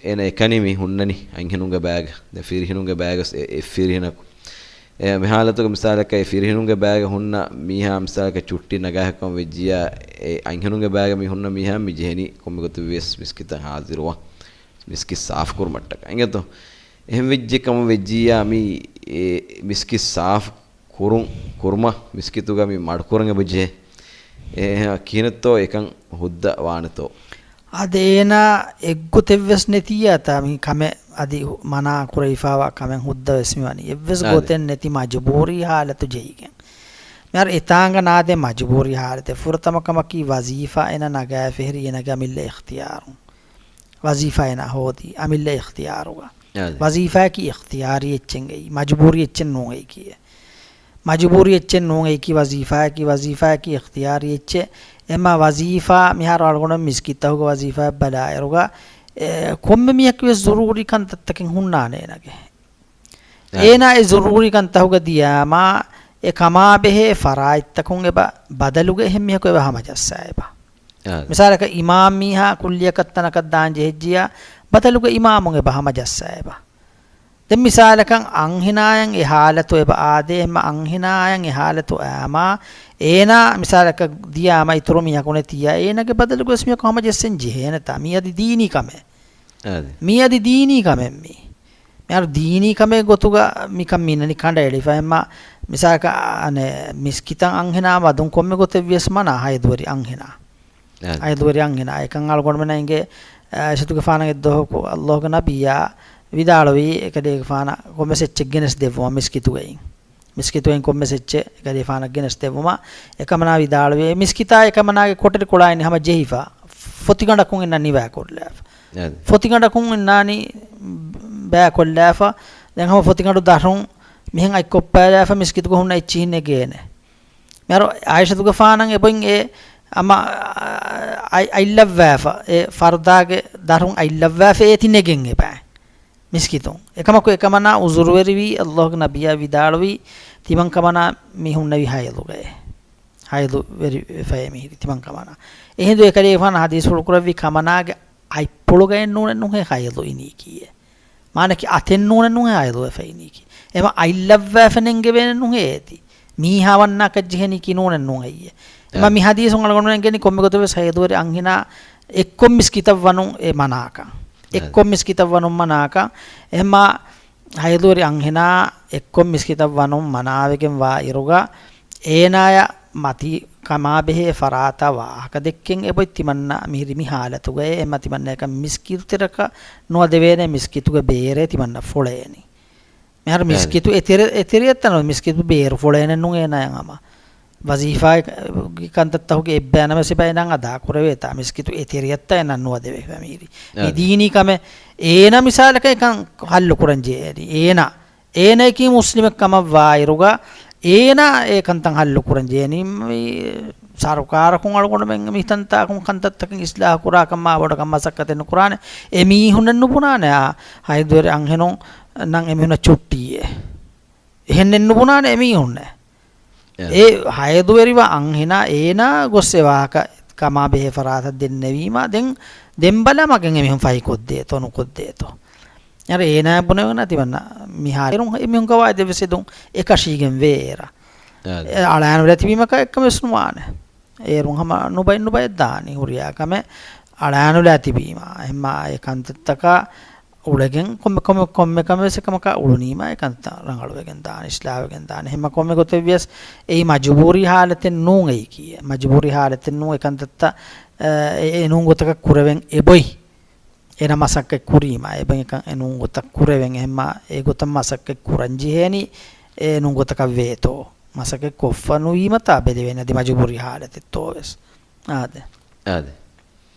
އޭނާ އެކަނި މި ހުންނަނީ އަންހެނުންގެ ބައިގަ، ދެން ފިރިހެނުންގެ ބައިގަ އެ، އެއް ފިރިހެނަކު. އެ މި ހާލަތުގަ މިސާލަކަށް އެ ފިރިހެނުންގެ ބައިގަ ހުންނަ މީހާ މިސާލަކަށް ޗުއްޓީ ނަގާހެއްކަމަށް ވެއްޖިއްޔާ، އެ އަންހެނުންގެ ބައިގަ މި ހުންނަ މީހާ މި ޖެހެނީ ކޮންމެ ގޮތެއް ވިޔަސް މިސްކިތަށް ހާޒިރުވާ މިސްކިތް ސާފުކުރުމަށްޓަކަ. އިނގޭތޯ؟ އެހެން ވެއްޖެ ކަމަށް ވެއްޖިއްޔާ މި، އެ މިސްކިތް ސާފު ކުރުން، ކުރުމަށް މިސްކިތުގަ މި މަޑުކުރަން އެބަޖެހޭ. އެ، އެ، ކިހިނެއްތޯ އެކަން ހުއްދަ ވާނެތޯ؟ އަދި އޭނާ އެއްގޮތެއްވެސް ނެތިއްޔާތާ މި ކަމެއް އަދި މަނާ ކުރެވިފާވާ ކަމެއް ހުއްދަވެސް މިވަނީ. އެއްވެސް އާދެ. ގޮތެއް ނެތި މަޖުބޫރީ ހާލަތު ޖެހިގެން. މިހާރު އެތާނގަ ނާދޭ މަޖުބޫރީ ހާލަތެއް. ފުރަތަމަ ކަމަކީ ވަޒީފާ އޭނާ ނަގާފަ ހެރީ އޭނާގެ އަމިއްލަ އިޚްތިޔާރުން. ވަޒީފާ އޭނާ ހޯދީ އަމިއްލަ އިޚްތިޔާރުގަ. އާދެ. ވަޒީފާއަކީ އިޚްތިޔާރީ އެއްޗެއް އެއީ، މަޖުބޫރީ އެއްޗެއް ނޫން އެއީކީ. މަޖުބޫރީ އެއްޗެއް ނޫން އެއީކީ ވަޒީފާއަކީ، ވަޒީފާއަކީ އިޚްތިޔާރީ އެއްޗެއް. އެމަ ވަޒީފާ މިހާރު އަޅުގަނޑު މިސްކިތްތަކުގަ ވަޒީފާއަށް ބަލާއިރުގަ، އެ، ކޮންމެ މީހަކު ވެސް ޒުރޫރީ ކަންތައްތަކެއް ހުންނާނެ އޭނާގެ. އާދެ. އޭނާ އެ ޒުރޫރީ ކަންތަކުގަ ދިޔާމާ، އެ ކަމާ ބެހޭ ފަރާތްތަކުން އެބަ ބަދަލުގަ އެހެން މީހަކު އެބަ ހަމަޖައްސާ އެބަ. އާދެ. މިސާލަކަށް އިމާމް މީހާ ކުއްލިއަކަށް ތަނަކަށް ދާން ޖެހިއްޖިޔާ، ބަދަލުގަ އިމާމުން އެބަ ހަމަޖައްސާ އެބަ. ދެން މިސާލަކަށް އަންހެނާޔަށް އެ ހާލަތު އެބަ އާދޭ، އެހެންމަ އަންހެނާޔަށް އެ ހާލަތު އައީމާ، އޭނާ މިސާލަކަށް ދިޔާމަ އިތުރު މީހަކު ނެތިއްޔާ، އޭނާގެ ބަދަލުގަ ވެސް މީހަކު ހަމަޖައްސަން ޖެހޭނެތާ. މިއަދި ދީނީ ކަމެއް. އާދެ. މިއަދި ދީނީ ކަމެއް މީ. މިހާރު ދީނީ ކަމެއް ގޮތުގަ މިކަން މިނަނީ ކަނޑައެޅިފަ. އެހެންމަ މިސާލަކަށް އަނެއް މިސްކިތަށް އަންހެނާ ވަދުން ކޮންމެ ގޮތެއް ވިޔަސް މަނާ ހައިޟުވެރި އަންހެނާ. އާދެ. ހައިޟުވެރި އަންހެނާ. އެކަން އަޅުގަނޑުމެންނަށް އިނގޭ، އަ، އާއިޝަތުގެފާނަށް އެއްދުވަހަކު އައްލާހުގެ ނަބިއްޔާ ވިދާޅުވީ އެކަލޭގެފާނަށް ކޮންމެސް އެއްޗެއް ގެނެސް ދެއްވުމަށް މިސްކިތުގައި. މިސްކިތުގައި ކޮންމެސް އެއްޗެއް އެކަލޭފާނަށް ގެނެސް ދެއްވުމަށް އެކަމަނާ ވިދާޅުވޭ. މިސްކިތާ އެކަމަނާގެ ކޮޓަރި ކޮޅާއިން ހަމަ ޖެހިފަ. ފޮތިގަނޑަކުން އިންނާ ނިވާކޮށްލާފަ. އާދެ. ފޮތިގަނޑަކުން އިންނާނީ ބައިކޮށްލާފަ. ދެން ހަމަ ފޮތިގަނޑު ދަށުން މިހެން އަތްކޮށްޕާލާފަ މިސްކިތުގަ ހުންނަ އެއްޗިހިން ނެގޭނެ. މިހާރު އާއިޝަތުގެފާނަށް އެބައިން އެ ހަމަ އަތް، އަތްލައްވާފަ. އެ ފަރުދާގެ ދަށުން އަތްލައްވާފަ އޭތި ނެގެން އެބައި. މިސްކިތުން. އެކަމަކު އެކަމަނާ އުޒުރުވެރިވީ އައްލާހުގެ ނަބިއްޔާ ވިދާޅުވީ ތިމަން ކަމަނާ މި ހުންނެވި ހައިޟުގައޭ. ހައިޟުވެރިވެފައޭ މިހިރީ ތިމަން ކަމަނާ. އެހިނދު އެކަލޭގެފާނު ޙަދީޘްފުޅު ކުރެއްވީ ކަމަނާގެ އަތްޕުޅުގައެއް ނޫނެއް ނުހޭ ހައިޟު އިނީކީއޭ. މާނަކީ އަތެއް ނޫނެއް ނުހޭ ހައިޟުވެފަ އިނީކީ. އެމަ އަތްލައްވާފަ ނެންގެވޭނެ ނުހޭ އޭތި. މީހާ ވަންނާކަށް ޖެހެނީކީ ނޫނެއް ނޫން އެއްޔޭ. އެމަ އަދި. މި ޙަދީޘުން އަޅުގަނޑުމެން ގެންނަނީ ކޮންމެ ގޮތެއް ވެސް ހައިޟުވެރި އަންހެނާ އެއްކޮށް މިސްކިތަށް ވަނުން އެ މަނާކަން. އެއްކޮށް މިސްކިތަށް ވަނުން މަނާކަން. އެހެންމާ ހައިޟުވެރި އަންހެނާ އެއްކޮށް މިސްކިތަށް ވަނުން މަނާވެގެން ވާ އިރުގަ، އޭނާޔަށް މަތި ކަމާބެހޭ ފަރާތަށް ވާހަކަ ދެއްކެން އެބޮތް ތިމަންނަ މިހިރި މި ހާލަތުގައޭ. އެމަ ތިމަންނަޔަކަށް މިސްކިތު ތެރަކަށް ނުވަދެވޭނެ، މިސްކިތުގެ ބޭރޭ ތިމަންނަ ފޮޅޭނީ. މިހާރު އާދެ. މިސްކިތު އެތެރެ-، އެތެރެއަށްތަނު މިސްކިތު ބޭރު ފޮޅޭނެއް ނޫން އޭނާޔަށް ހަމަ. ވަޒީފާގެ ކަންތައްތަކުގެ އެއްބައިނަމަސް އެބައިނަން އަދާކުރެވޭތާ މިސްކިތު އެތެރެއަށްތައް އޭނަ ނުވަދެވޭ މިހިރީ. މި އާދެ. ދީނީ ކަމެއް އޭނަ މިސާލަކަށް އެކަން ހައްލު ކުރަން ޖެހޭނީ. އޭނަ، އޭނައަކީ މުސްލިމެއް ކަމަށް ވާއިރުގަ އޭނަ އެ ކަންތައް ހައްލު ކުރަން ޖެހޭނީ. މި ސަރުކާރަކުން އަޅުގަނޑުމެން މިތަންތާކުން ކަންތައްތަކެއް އިސްލާހު ކުރާކަށް މާ ބޮޑަކަށް މަސައްކަތެއް ނުކުރާނެ. އެ މީހުންނެއް ނުބުނާނެ އާ ހައިޟުވެރި އަންހެނުން ނަން އެމީހުންނަށް ޗުއްޓީއޭ. އެހެންނެއް ނުބުނާނެ އެމީހުންނެއް. އެ. އެ ހައިޟުވެރިވާ އަންހެނާ އޭނާ ގޮސް އެ ވާހަކަ ކަމާ ބެހޭ ފަރާތަށް ދެންނެވީމާ، ދެން، ދެން ބަލާ މަގެން އެމީހުން ފަހިކޮށްދޭތޯ ނުކޮށްދޭތޯ. އަރަ އޭނާ ބުނެވެން ތިމަންނަ މިހާރު އެމީހުން ގަވާއިދެއް ވެސް ހެދުން އެކަށީގެން ވޭ އޭރަށް. އާދެ. އެ އަޅާނުލާ ތިބީމަކާ އެއްކަމެއް ވެސް ނުވާނެ. އޭރުން ހަމަ ނުބައި ނުބައެއް ދާނީ ހުރިހާ ކަމެއް އަޅާނުލާ ތިބީމާ. އެހެންމާ އެ ކަންތައްތަކާ އުޅެގެން ކޮންމެ، ކޮންމެ، ކޮންމެ ކަމެއް ވެސް އެކަމަކާ އުޅުނީމާ އެ ކަންތައް ރަނގަޅުވެގެން ދާނެ، އިސްލާހުވެގެން ދާނެ. އެހެންމަ ކޮންމެ ގޮތެއް ވިޔަސް އެއީ މަޖުބޫރީ ހާލަތެއް ނޫން އެއީކީ. މަޖުބޫރީ ހާލަތެއް ނޫން އެ ކަންތައްތައް، އެ، އެ ނޫން ގޮތަކަށް ކުރެވެން އެބޮތް. އޭނަ މަސައްކަތް ކުރީމާ، އެބައިކަން އެ ނޫން ގޮތަށް ކުރެވެން އެހެންމާ، އެ ގޮތަށް މަސައްކަތް ކުރަން ޖެހޭނީ، އެ ނޫން ގޮތަކަށް ވޭތޯ. މަސައްކަތް ކޮށްފަ ނުވީމަތާ ބެލެވޭނެ އަދި މަޖުބޫރީ ހާލަތެއްތޯ ވެސް. އާދެ. އާދެ.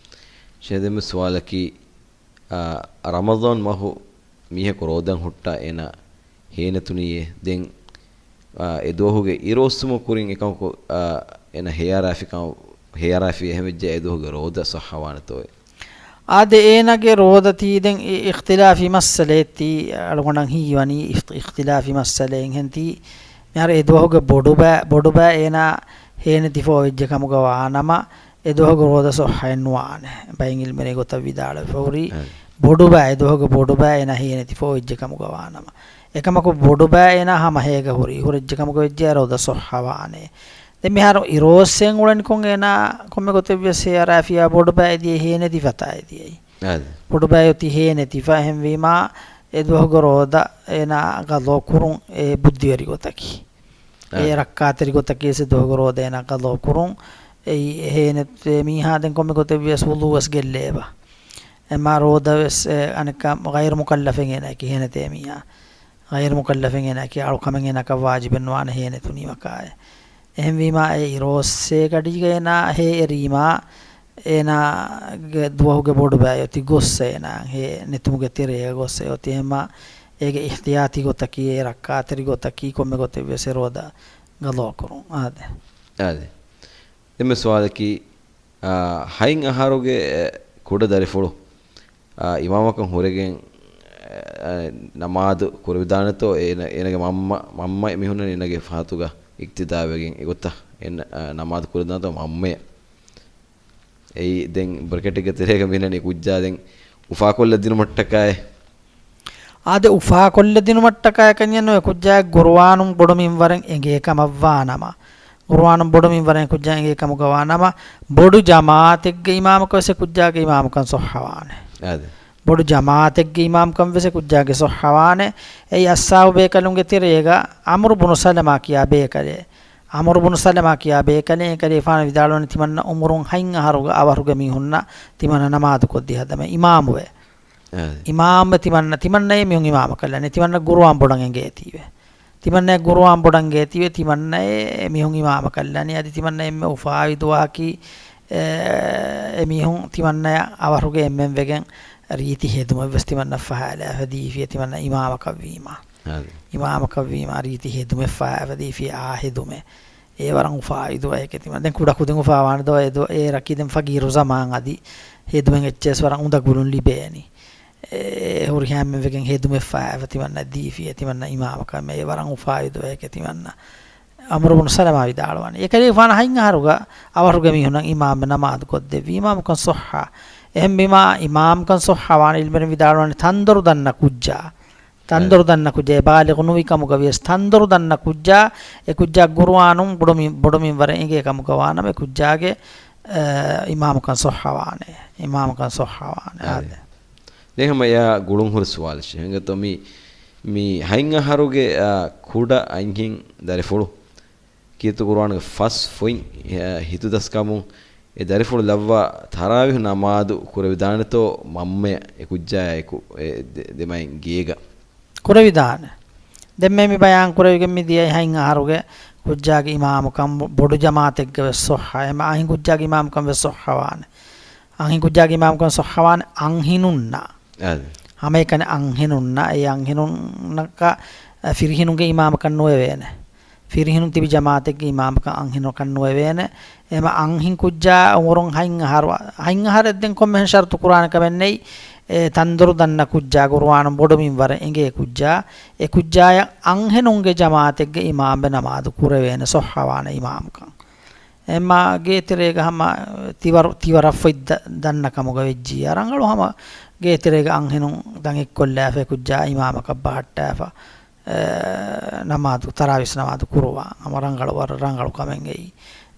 ޝޭޚް ދެންމެ ސުވާލަކީ، އާ، ރަމަޟާން މަހު މީހަކު ރޯދަން ހުއްޓާ އޭނަ ހޭނެތުނީއޭ. ދެން، އާ، އެ ދުވަހުގެ އިރުއޮއްސުމު ކުރިން އެކަމަކު، އާ، އޭނަ ހެޔާރާފިކަން، ހެޔާރާފި އެހެންވެއްޖެ އެ ދުވަހުގެ ރޯދަ ޞައްޙަވާނެތޯއޭ؟ އާދެ، އޭނަގެ ރޯދަ ތީ ދެން އި-، އިޚްތިލާފީ މައްސަލައެއް ތީ، އަޅުގަނޑަށް ހީވަނީ އިޚް-، އިޚްތިލާފީ މައްސަލައެއްހެން ތީ، މިހާރު އެ ދުވަހުގެ ބޮޑުބައި، ބޮޑުބައި އޭނާ ހޭނެތިފަ އޮވެއްޖެ ކަމުގަ ވާނަމަ، އެ ދުވަހުގެ ރޯދަ ޞައްޙައެއް ނުވާނެ. ބައެއް ޢިލްމުވެރިން އެގޮތަށް ވިދާޅުވެފަ ހުރީ، އެ. ބޮޑުބައި، އެ ދުވަހުގެ ބޮޑުބައި އޭނާ ހޭނެތިފަ އޮވެއްޖެ ކަމުގަ ވާނަމަ. އެކަމަކު ބޮޑުބައި އޭނާ ހަމަ ހޭގަ ހުރީ، ހުރެއްޖެ ކަމުގަ ވެއްޖެ ރޯދަ ޞައްޙަވާނެ. ދެން މިހާރު އިރުއޮއްސެން އުޅެނިކޮށް އޭނާ ކޮންމެ ގޮތެއްވިޔަސް ހެޔާރާފިޔާ ބޮޑުބައި އެދިޔައީ ހޭނެތިފަތާ އެދިޔައީ. އާދެ. ބޮޑުބައި އޮތީ ހޭނެތިފަ އެހެންވީމާ، އެ ދުވަހުގެ ރޯދަ އޭނާ ގަޟާ ކުރުން އެ ބުއްދިވެރި ގޮތަކީ. އެ އާދެ. ރައްކާތެރި ގޮތަކީ އެ ދުވަހުގެ ރޯދަ އޭނާ ގަޟާ ކުރުން. އެއީ ހޭނެތި މީހާ ދެން ކޮންމެ ގޮތެއްވިޔަސް ވުޟޫ ވެސް ގެއްލޭބަ. އެމާ ރޯދަ ވެސް، އެ، އަނެއްކާ ޣައިރު މުކައްލަފެއް އޭނާއަކީ ހޭނެތޭ މީހާ. ޣައިރު މުކައްލަފެއް އޭނާއަކީ އަޅުކަމެއް އޭނާއަކަށް ވާޖިބެއް ނުވާނެ ހޭނެތުނީމަކާއެ. އެހެންވީމާ އެ އިރުއޮއްސޭ ގަޑީގަ އޭނާ ހޭ އެރީމާ، އޭނާގެ ދުވަހުގެ ބޮޑުބައި އޮތީ ގޮއްސަ އޭނާ ހޭ ނެތުމުގެ ތެރޭގަ ގޮއްސަ އޮތީ. އެހެންމާ އޭގެ އިޙްތިޔާތީ ގޮތަކީ، އެ ރައްކާތެރި ގޮތަކީ، ކޮންމެ ގޮތެއްވިޔަސް އެ ރޯދަ ގަޟާ ކުރުން. އާދެ. އާދެ. ދެންމެ ސުވާލަކީ، އާ، ހަތް އަހަރުގެ، އެ، ކުޑަ ދަރިފުޅު، އާ، އިމާމަކަށް ހުރެގެން، އެ، ނަމާދު ކުރެވިދާނެތޯ؟ އޭނަ، އޭނަގެ މަންމަ، މަންމަ މިހުންނަނީ އޭނަގެ ފަހަތުގަ އިޤްތިދާވެގެން އެގޮތަށް އޭނަ، އާ، ނަމާދު ކުރެވިދާނެތޯ މަންމަޔަށް؟ އެއީ ދެން ބްރެކެޓެއްގެ ތެރޭގަ މިހުންނަނީ ކުއްޖާ ދެން އުފާކޮށްލަ ދިނުމަށްޓަކާއެ. އާދެ، އުފާކޮށްލަ ދިނުމަށްޓަކާއެކަންޏެއް ނުވޭ، ކުއްޖާއަށް ގުރުއާނުން ބޮޑު މިންވަރެއް އެނގޭ ކަމަށްވާނަމަ، ގުރުއާނުން ބޮޑު މިންވަރެއް ކުއްޖާ އެނގޭ ކަމުގަ ވާނަމަ، ބޮޑު ޖަމާޢަތެއްގެ އިމާމަކަށް ވެސް އެ ކުއްޖާގެ އިމާމުކަން ޞައްޙަވާނެ. އާދެ. ބޮޑު ޖަމާޢަތެއްގެ އިމާމުކަން ވެސް އެ ކުއްޖާގެ ޞައްޙަވާނެ. އެއީ އަޞްޙާބު ބޭކަލުންގެ ތެރޭގަ ޢަމްރު ބުނު ސަލަމާ ކިޔާ ބޭކަލެއް، ޢަމްރު ބުނު ސަލަމާ ކިޔާ ބޭކަލެއް، އެކަލޭގެފާނު ވިދާޅުވަނީ ތިމަންނަ އުމުރުން ހަތް އަހަރުގަ އަވަހުގެ މީހުންނަށް ތިމަންނަ ނަމާދު ކޮށްދީ ހަދަމެ އިމާމުވެ. އާ. އިމާމްވެ ތިމަންނަ، ތިމަންނައޭ މީހުން އިމާމަކަށްލާނީ، ތިމަންނަ ގުރުއާން ބޮޑަށް އެނގޭތީވެ. ތިމަންނައޭ ގުރުއާން ބޮޑަށް އެނގޭތީވެ، ތިމަންނައޭ މީހުން އިމާމަކަށްލާނީ. އަދި ތިމަންނަ އެންމެ އުފާވި ދުވަހަކީ، އެ، އެ މީހުން ތިމަންނަޔަށް އަވަހުގެ އެންމެން ވެގެން ރީތި ހެދުމެއްވެސް ތިމަންނަ ފަހާލާފަ ދީފިޔަ ތިމަންނަ އިމާމަކަށްވީމާ. އާ. އިމާމަކަށްވީމާ ރީތި ހެދުމެއް ފަހާފަ ދީފިޔަ އާ ހެދުމެއް. އެ ވަރަށް އުފާވި ދުވަހެކޭ ތިމަން. ދެން ކުޑަކުދިން އުފާވާނެ ދޯ އެ ދު-، އޭރަކީ ދެން ފަގީރު ޒަމާން އަދި ހެދުމެއް އެއްޗެސް ވަރަށް އުނދަގުލުން ލިބޭނީ. އެ ހުރިހާ އެންމެން ވެގެން ހެދުމެއް ފައިފަ ތިމަންނަ ދީފިޔަ ތިމަންނަ އިމާމަކަށް އެ ވަރަށް އުފާވި ދުވަހެކޭ ތިމަންނަ. ޢަމްރު ބުނު ސަލަމާ ވިދާޅުވާނެ. އެކަލޭގެފާނަށް ހަތް އަހަރުގަ އަވަހުގެ މީހުންނަށް އިމާމް ނަމާދު ކޮށްދެއްވީ އިމާމުކަން ޞައްޙަ. އެހެންވީމާ އިމާމުކަން ޞައްޙަވާނެ އިލްމުވެރިން ވިދާޅުވާނެ ތަންދޮރު ދަންނަ ކުއްޖާ. ތަންދޮރު ދަންނަ ކުއްޖާ އެ ބާލިޣު ނުވި ކަމުގަ ވިޔަސް ތަންދޮރު ދަންނަ ކުއްޖާ، އެ ކުއްޖާ ގުރުއާނުން ބޮޑު މި-، ބޮޑު މިންވަރެއް އެނގޭ ކަމުގަ ވާނަމަ، އެ ކުއްޖާގެ، އެ، އިމާމުކަން ޞައްޙަވާނެ. އިމާމުކަން ޞައްޙަވާނެ. އާދެ. އާދެ. ދެން ހަމަ އެއާ ގުޅުން ހުރި ސުވާލެއް ހިނގަތޯ މި، މި ހަތް އަހަރުގެ، އާ، ކުޑަ އަންހެން ދަރިފުޅު ކީރިތި ޤުރުއާނުގެ ފަސް ފޮތް، އެ، ހިތުދަސްކަމުން އެ ދަރިފުޅު ލައްވާ ތަރާވީހު ނަމާދު ކުރެވިދާނެތޯ މަންމަޔަށް އެ ކުއްޖާއާއެކު އެ ދެ-، ދެމައިން ގޭގަ؟ ކުރެވިދާނެ. ދެންމެ މި ބަޔާން ކުރެވިގެން މި ދިޔައީ ހަތް އަހަރުގެ ކުއްޖާގެ އިމާމުކަން ބޮޑު ޖަމާޢަތެއްގަ ވެސް ޞައްޙަ. އެމަ އަންހެން ކުއްޖާގެ އިމާމުކަން ވެސް ޞައްޙަވާނެ. އަންހެން ކުއްޖާގެ އިމާމުކަން ޞައްޙަވާނެ އަންހެނުންނަށް. އާދެ. ހަމައެކަނި އަންހެނުންނަށް، އެ އަންހެނުންނަކަށް، އަ، ފިރިހެނުންގެ އިމާމަކަށް ނުވެވޭނެ. ފިރިހެނުން ތިބި ޖަމާޢަތެއްގެ އިމާމަކަށް އަންހެނަކަށް ނުވެވޭނެ. އެމަ އަންހެން ކުއްޖާ އުމުރުން ހަތް އަހަރު، ހަތް އަހަރެއް ދެން ކޮންމެހެން ޝަރުތު ކުރާނެ ކަމެއް ނެތް. އެ ތަންދޮރު ދަންނަ ކުއްޖާ، ގުރުއާނުން ބޮޑު މިންވަރެއް އެނގޭ ކުއްޖާ، އެ ކުއްޖާޔަށް އަންހެނުންގެ ޖަމާޢަތެއްގެ އިމާމްވެ ނަމާދު ކުރެވޭނެ ޞައްޙަވާނެ އިމާމުކަން. އެމާ ގޭތެރޭގަ ހަމަ ތިވަރު-، ތިވަރަށް ފޮތް ދަ-، ދަންނަ ކަމުގަ ވެއްޖިއްޔާ ރަނގަޅު ހަމަ ގޭތެރޭގަ އަންހެނުން ދަން އެއްކޮށްލާފަ އެ ކުއްޖާ އިމާމަކަށް ބަހައްޓާފަ، އެ، ނަމާދު، ތަރާވީސް ނަމާދު ކުރުވާ. ހަމަ ރަނގަޅު، ވަރަށް ރަނގަޅު ކަމެއް އެއީ.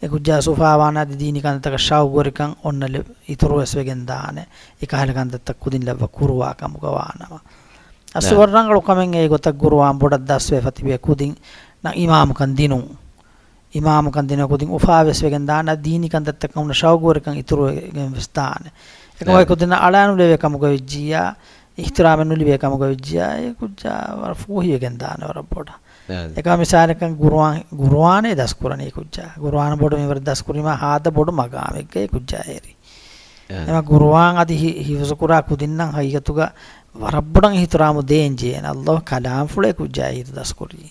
އެ ކުއްޖާ ސުފާވާނަ އަދި ދީނީ ކަންތައްތަކަށް ޝައުގުވެރިކަން އޮންނަ ލެ-، އިތުރުވެސް ވެގެން ދާނެ. އެކަހަލަ ކަންތައްތައް ކުދިން ލައްވަ ކުރުވާ ކަމުގަ ވާނަމަ. އަސްލު ވަރަށް ރަނގަޅު ކަމެއް އެ ގޮތަށް ގުރުއާން ބޮޑަށް ދަސްވެފަ ތިބޭ ކުދިން ނަ އިމާމުކަން ދިނުން. އިމާމުކަން ދިނުން ކުދިން އުފާވެސް ވެގެން ދާނެ، ދީނީ ކަންތައްތަކަށް ހުންނަ ޝައުގުވެރިކަން އިތުރުވެގެން ވެސް ދާނެ. އެކަމަކު އެ ކުދިންނަށް އަޅާ ނުލެވޭ ކަމުގަ ވެއްޖިއްޔާ، އިޙްތިރާމެއް ނުލިބޭ ކަމުގަ ވެއްޖިއްޔާ، އެ ކުއްޖާ ވަރަށް ފޫހިވެގެން ދާނެ ވަރަށް ބޮޑަށް. އެކަމަ މިސާލަކަށް ގުރުއާން، ގުރުއާނޭ ދަސްކުރަނީ ކުއްޖާ. ގުރުއާން ބޮޑު މިންވަރެއް ދަސްކުރީމާ ހާދަ ބޮޑު މަގާމެއްގައި ކުއްޖާ އެރި. އެމަ ގުރުއާން އަދި ހި-، ހިފްޒުކުރާ ކުދިންނަށް ހަގީގަތުގަ ވަރަށް ބޮޑަށް އިޙްތިރާމު ދޭން ޖެހޭނެ. ﷲ ކަލާމްފުޅޭ ކުއްޖާ ހިތު ދަސްކުރީ.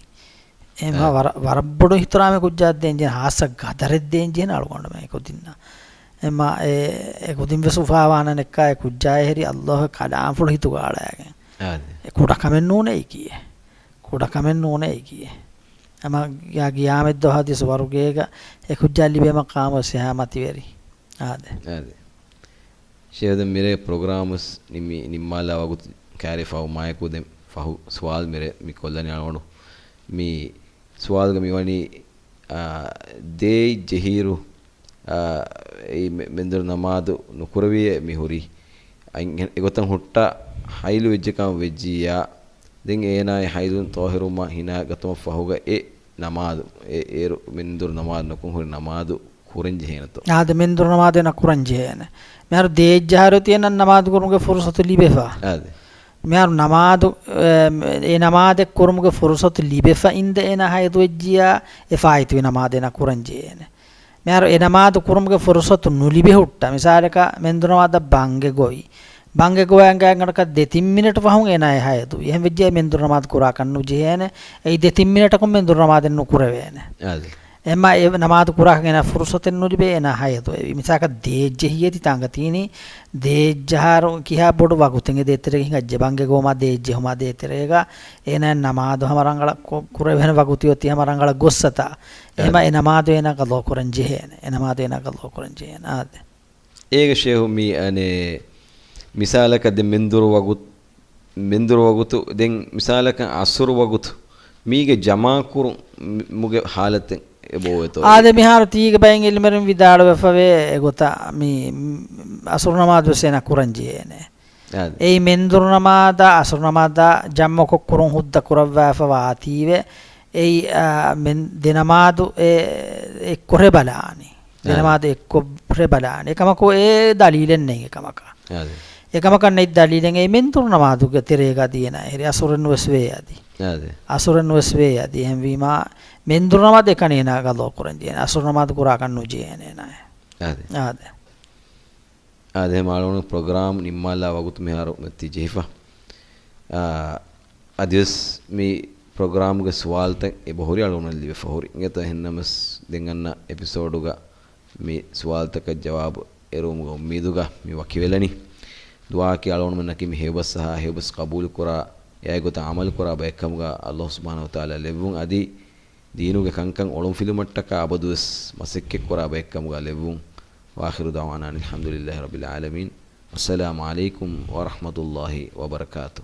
އެމަ ވަރަށް، ވަރަށް ބޮޑު އިޙްތިރާމެއް ކުއްޖާ ދޭން ޖެހޭނެ، ހާއްސަ ގަދަރެއް ދޭން ޖެހޭނެ އަޅުގަނޑުމެން އެ ކުދިންނަށް. އެމަ އެ، އެ ކުދިން ވެސް އުފާވާނަނެއްކާ އެ ކުއްޖާ އެހެރި ﷲ ކަލާމްފުޅު ހިތުގަ އަޅައިގެން. އެ ކުޑަކަމެއް ނޫނޭ އެކީ. ކުޑަކަމެއް ނޫނޭ އެކީ. އެމަ ގިޔާ ގިޔާމަތްދުވަހު އަދި ސުވަރުގޭގަ އެ ކުއްޖާ ލިބޭ މަޤާމު ވެސް އެހާ މަތިވެރި. އާދެ. އާދެ. ޝޭހް ދެން މިރޭ ޕްރޮގްރާމް ވެސް ނިންމި، ނިންމާލާ ވަގުތު ކައިރި ފަހު މާތްކޮށް ދެން ފަހު ސުވާލު މިރޭ މި ކޮށްލަނީ އަޅުގަނޑު. މި ސުވާލުގަ މިވަނީ، އާ، ދޭއް ޖެހިއިރު، އާ، އެއީ މެ-، މެންދުރު ނަމާދު ނުކުރެވިއޭ މި ހުރީ. އައި-، އެގޮތަށް ހުއްޓާ ހައިލު ވެއްޖެކަން ވެއްޖިއްޔާ، ދެން އޭނާއަށް ހައިލުން ޠާހިރުވުމަށް ހިނާ ގަތުމަށް ފަހުގަ އެ ނަމާދު، އެ-، އޭރު މެންދުރު ނަމާދު ނުކުން ހުރި ނަމާދު ކުރަން ޖެހޭނެތޯ؟ އާދެ، މެންދުރު ނަމާދު އޭނާ ކުރަން ޖެހޭނެ. މިހާރު ދޭއްޖަހާރު ތިޔަނަށް ނަމާދު ކުރުމުގެ ފުރުސަތު ލިބެފަ. އާދެ. މިހާރު ނަމާދު، އެ، އެ ނަމާދެއް ކުރުމުގެ ފުރުސަތު ލިބެފަ އިންދެ އޭނާ ހައިދުވެއްޖިއްޔާ، އެ ފާއިތުވި ނަމާދު އޭނާ ކުރަން ޖެހޭނެ. މިހާރު އެ ނަމާދު ކުރުމުގެ ފުރުސަތު ނުލިބި ހުއްޓަ، މިސާލަކަށް މެންދުރު ނަމާދަށް ބަންގެ ގޮވި. ބަންގެ ގޮވައިގަނޑަކަށް ދެތިން މިނެޓު ފަހުން އޭނާ އެ ހައިދުވި. އެހެން ވެއްޖެ މެންދުރު ނަމާދު ކުރާކަށް ނުޖެހޭނެ. އެއީ ދެތިން މިނެޓަކުން މެންދުރު ނަމާދެއް ނުކުރެވޭނެ. އާދެ. އެމަ އެ ނަމާދު ކުރާކަށް އޭނާ ފުރުސަތެއް ނުލިބޭ، އޭނާ ހައިދުވެވި. މިސާލަކަށް ދޭއްޖެހިއޭތި ތާނގަ ތީނީ، ދޭއްޖަހާރު ކިހާ ބޮޑު ވަގުތެއް އެ ދޭތެރޭގަ ހިނގައްޖެ، ބަންގެ ގޮވުމާ ދޭއްޖެހުމާ ދޭތެރޭގަ އޭނާ ނަމާދު ހަމަ ރަނގަޅަށް ކު-، ކުރެވޭނެ ވަގުތު އޮތީ ހަމަ ރަނގަޅަށް ގޮއްސަތާ. އެމަ އެ ނަމާދު އޭނާ ގަޟާ ކުރަން ޖެހޭނެ. އެ ނަމާދު އޭނާ ގަޟާ ކުރަން ޖެހޭނެ. އާދެ. އޭގެ ޝޭހު މި އަނެއް މިސާލަކަށް ދެން މެންދުރު ވަގުތު، މެންދުރު ވަގުތު ދެން މިސާލަކަށް އަސުރު ވަގުތު މީގެ ޖަމާކުރު މުގެ ހާލަތެއް އެބައޮތޯ؟ އާދެ، މިހާރު ތީގެ ބައިން އިލްމެރިން ވިދާޅުވެފަވޭ އެގޮތަށް މި އަސުރު ނަމާދު ވެސް އޭނާ ކުރަން ޖެހޭނެ. އާދެ. އެއީ މެންދުރު ނަމާދާ އަސުރު ނަމާދާ ޖަމްޢުކޮށް ކުރުން ހުއްދަ ކުރައްވާފަ ވާތީވެ، އެއީ، އާ، މެން-، ދެ ނަމާދު އެ-، އެއްކޮށް ރޭ ބަލާނީ. ދެ އާ. ނަމާދު އެއްކޮށް ރޭ ބަލާނީ. އެކަމަކު އެ ދަލީލެއް ނެތް އެކަމަކަށް. އާދެ. އެކަމަކަށް ނެތް ދަލީލެއް އެ މެންދުރު ނަމާދުގެ ތެރޭގަ ދިޔަނާ އެހެރި އަސުރެއް ނުވެސް ވޭ އަދި. އާދެ. އަސުރެއް ނުވެސް ވޭ އަދި. އެހެންވީމާ މެންދުރު ނަމާދު އެކަނި އޭނާ ގަޟާ ކުރަން ޖެހޭނެ. އަސުރު ނަމާދު ކުރާކަށް ނުޖެހޭނެ އޭނާ. އާދެ. އާދެ. އާދެ، މާ އަޅުގަނޑު ޕްރޮގްރާމް ނިންމާލާ ވަގުތު މިހާރު މެއްތި ޖެހިފަ. އާ، އަދިވެސް މި ޕްރޮގްރާމްގެ ސުވާލުތައް އެބަހުރި އަޅުގަނޑަށް ލިބިފަ ހުރި. އިނގޭތޯ އެހެންނަމަސް ދެން އަންނަ އެޕިސޯޑުގަ މި ސުވާލުތަކަށް ޖަވާބު އެރުވުމުގެ އުއްމީދުގަ މި ވަކިވެލަނީ. ދުޢާއަކީ އަޅުގަނޑުމެންނަކީ މި ހެޔޮބަސް އަހާ، ހެޔޮބަސް ޤަބޫލުކުރާ، އެއާއި ގޮތަށް ޢަމަލުކުރާ ބައެއްކަމުގަ ﷲ ސުބްޙާނަހޫ ވަތަޢާލާ ލެއްވުން އަދި ދީނުގެ ކަންކަން އޮޅުންފިލުމަށްޓަކާ އަބަދުވެސް މަސައްކަތްކުރާ ބައެއްކަމުގަ ލެއްވުން. وآخر دعوانا أن الحمد لله رب العالمين. والسلام عليكم ورحمة الله وبركاته.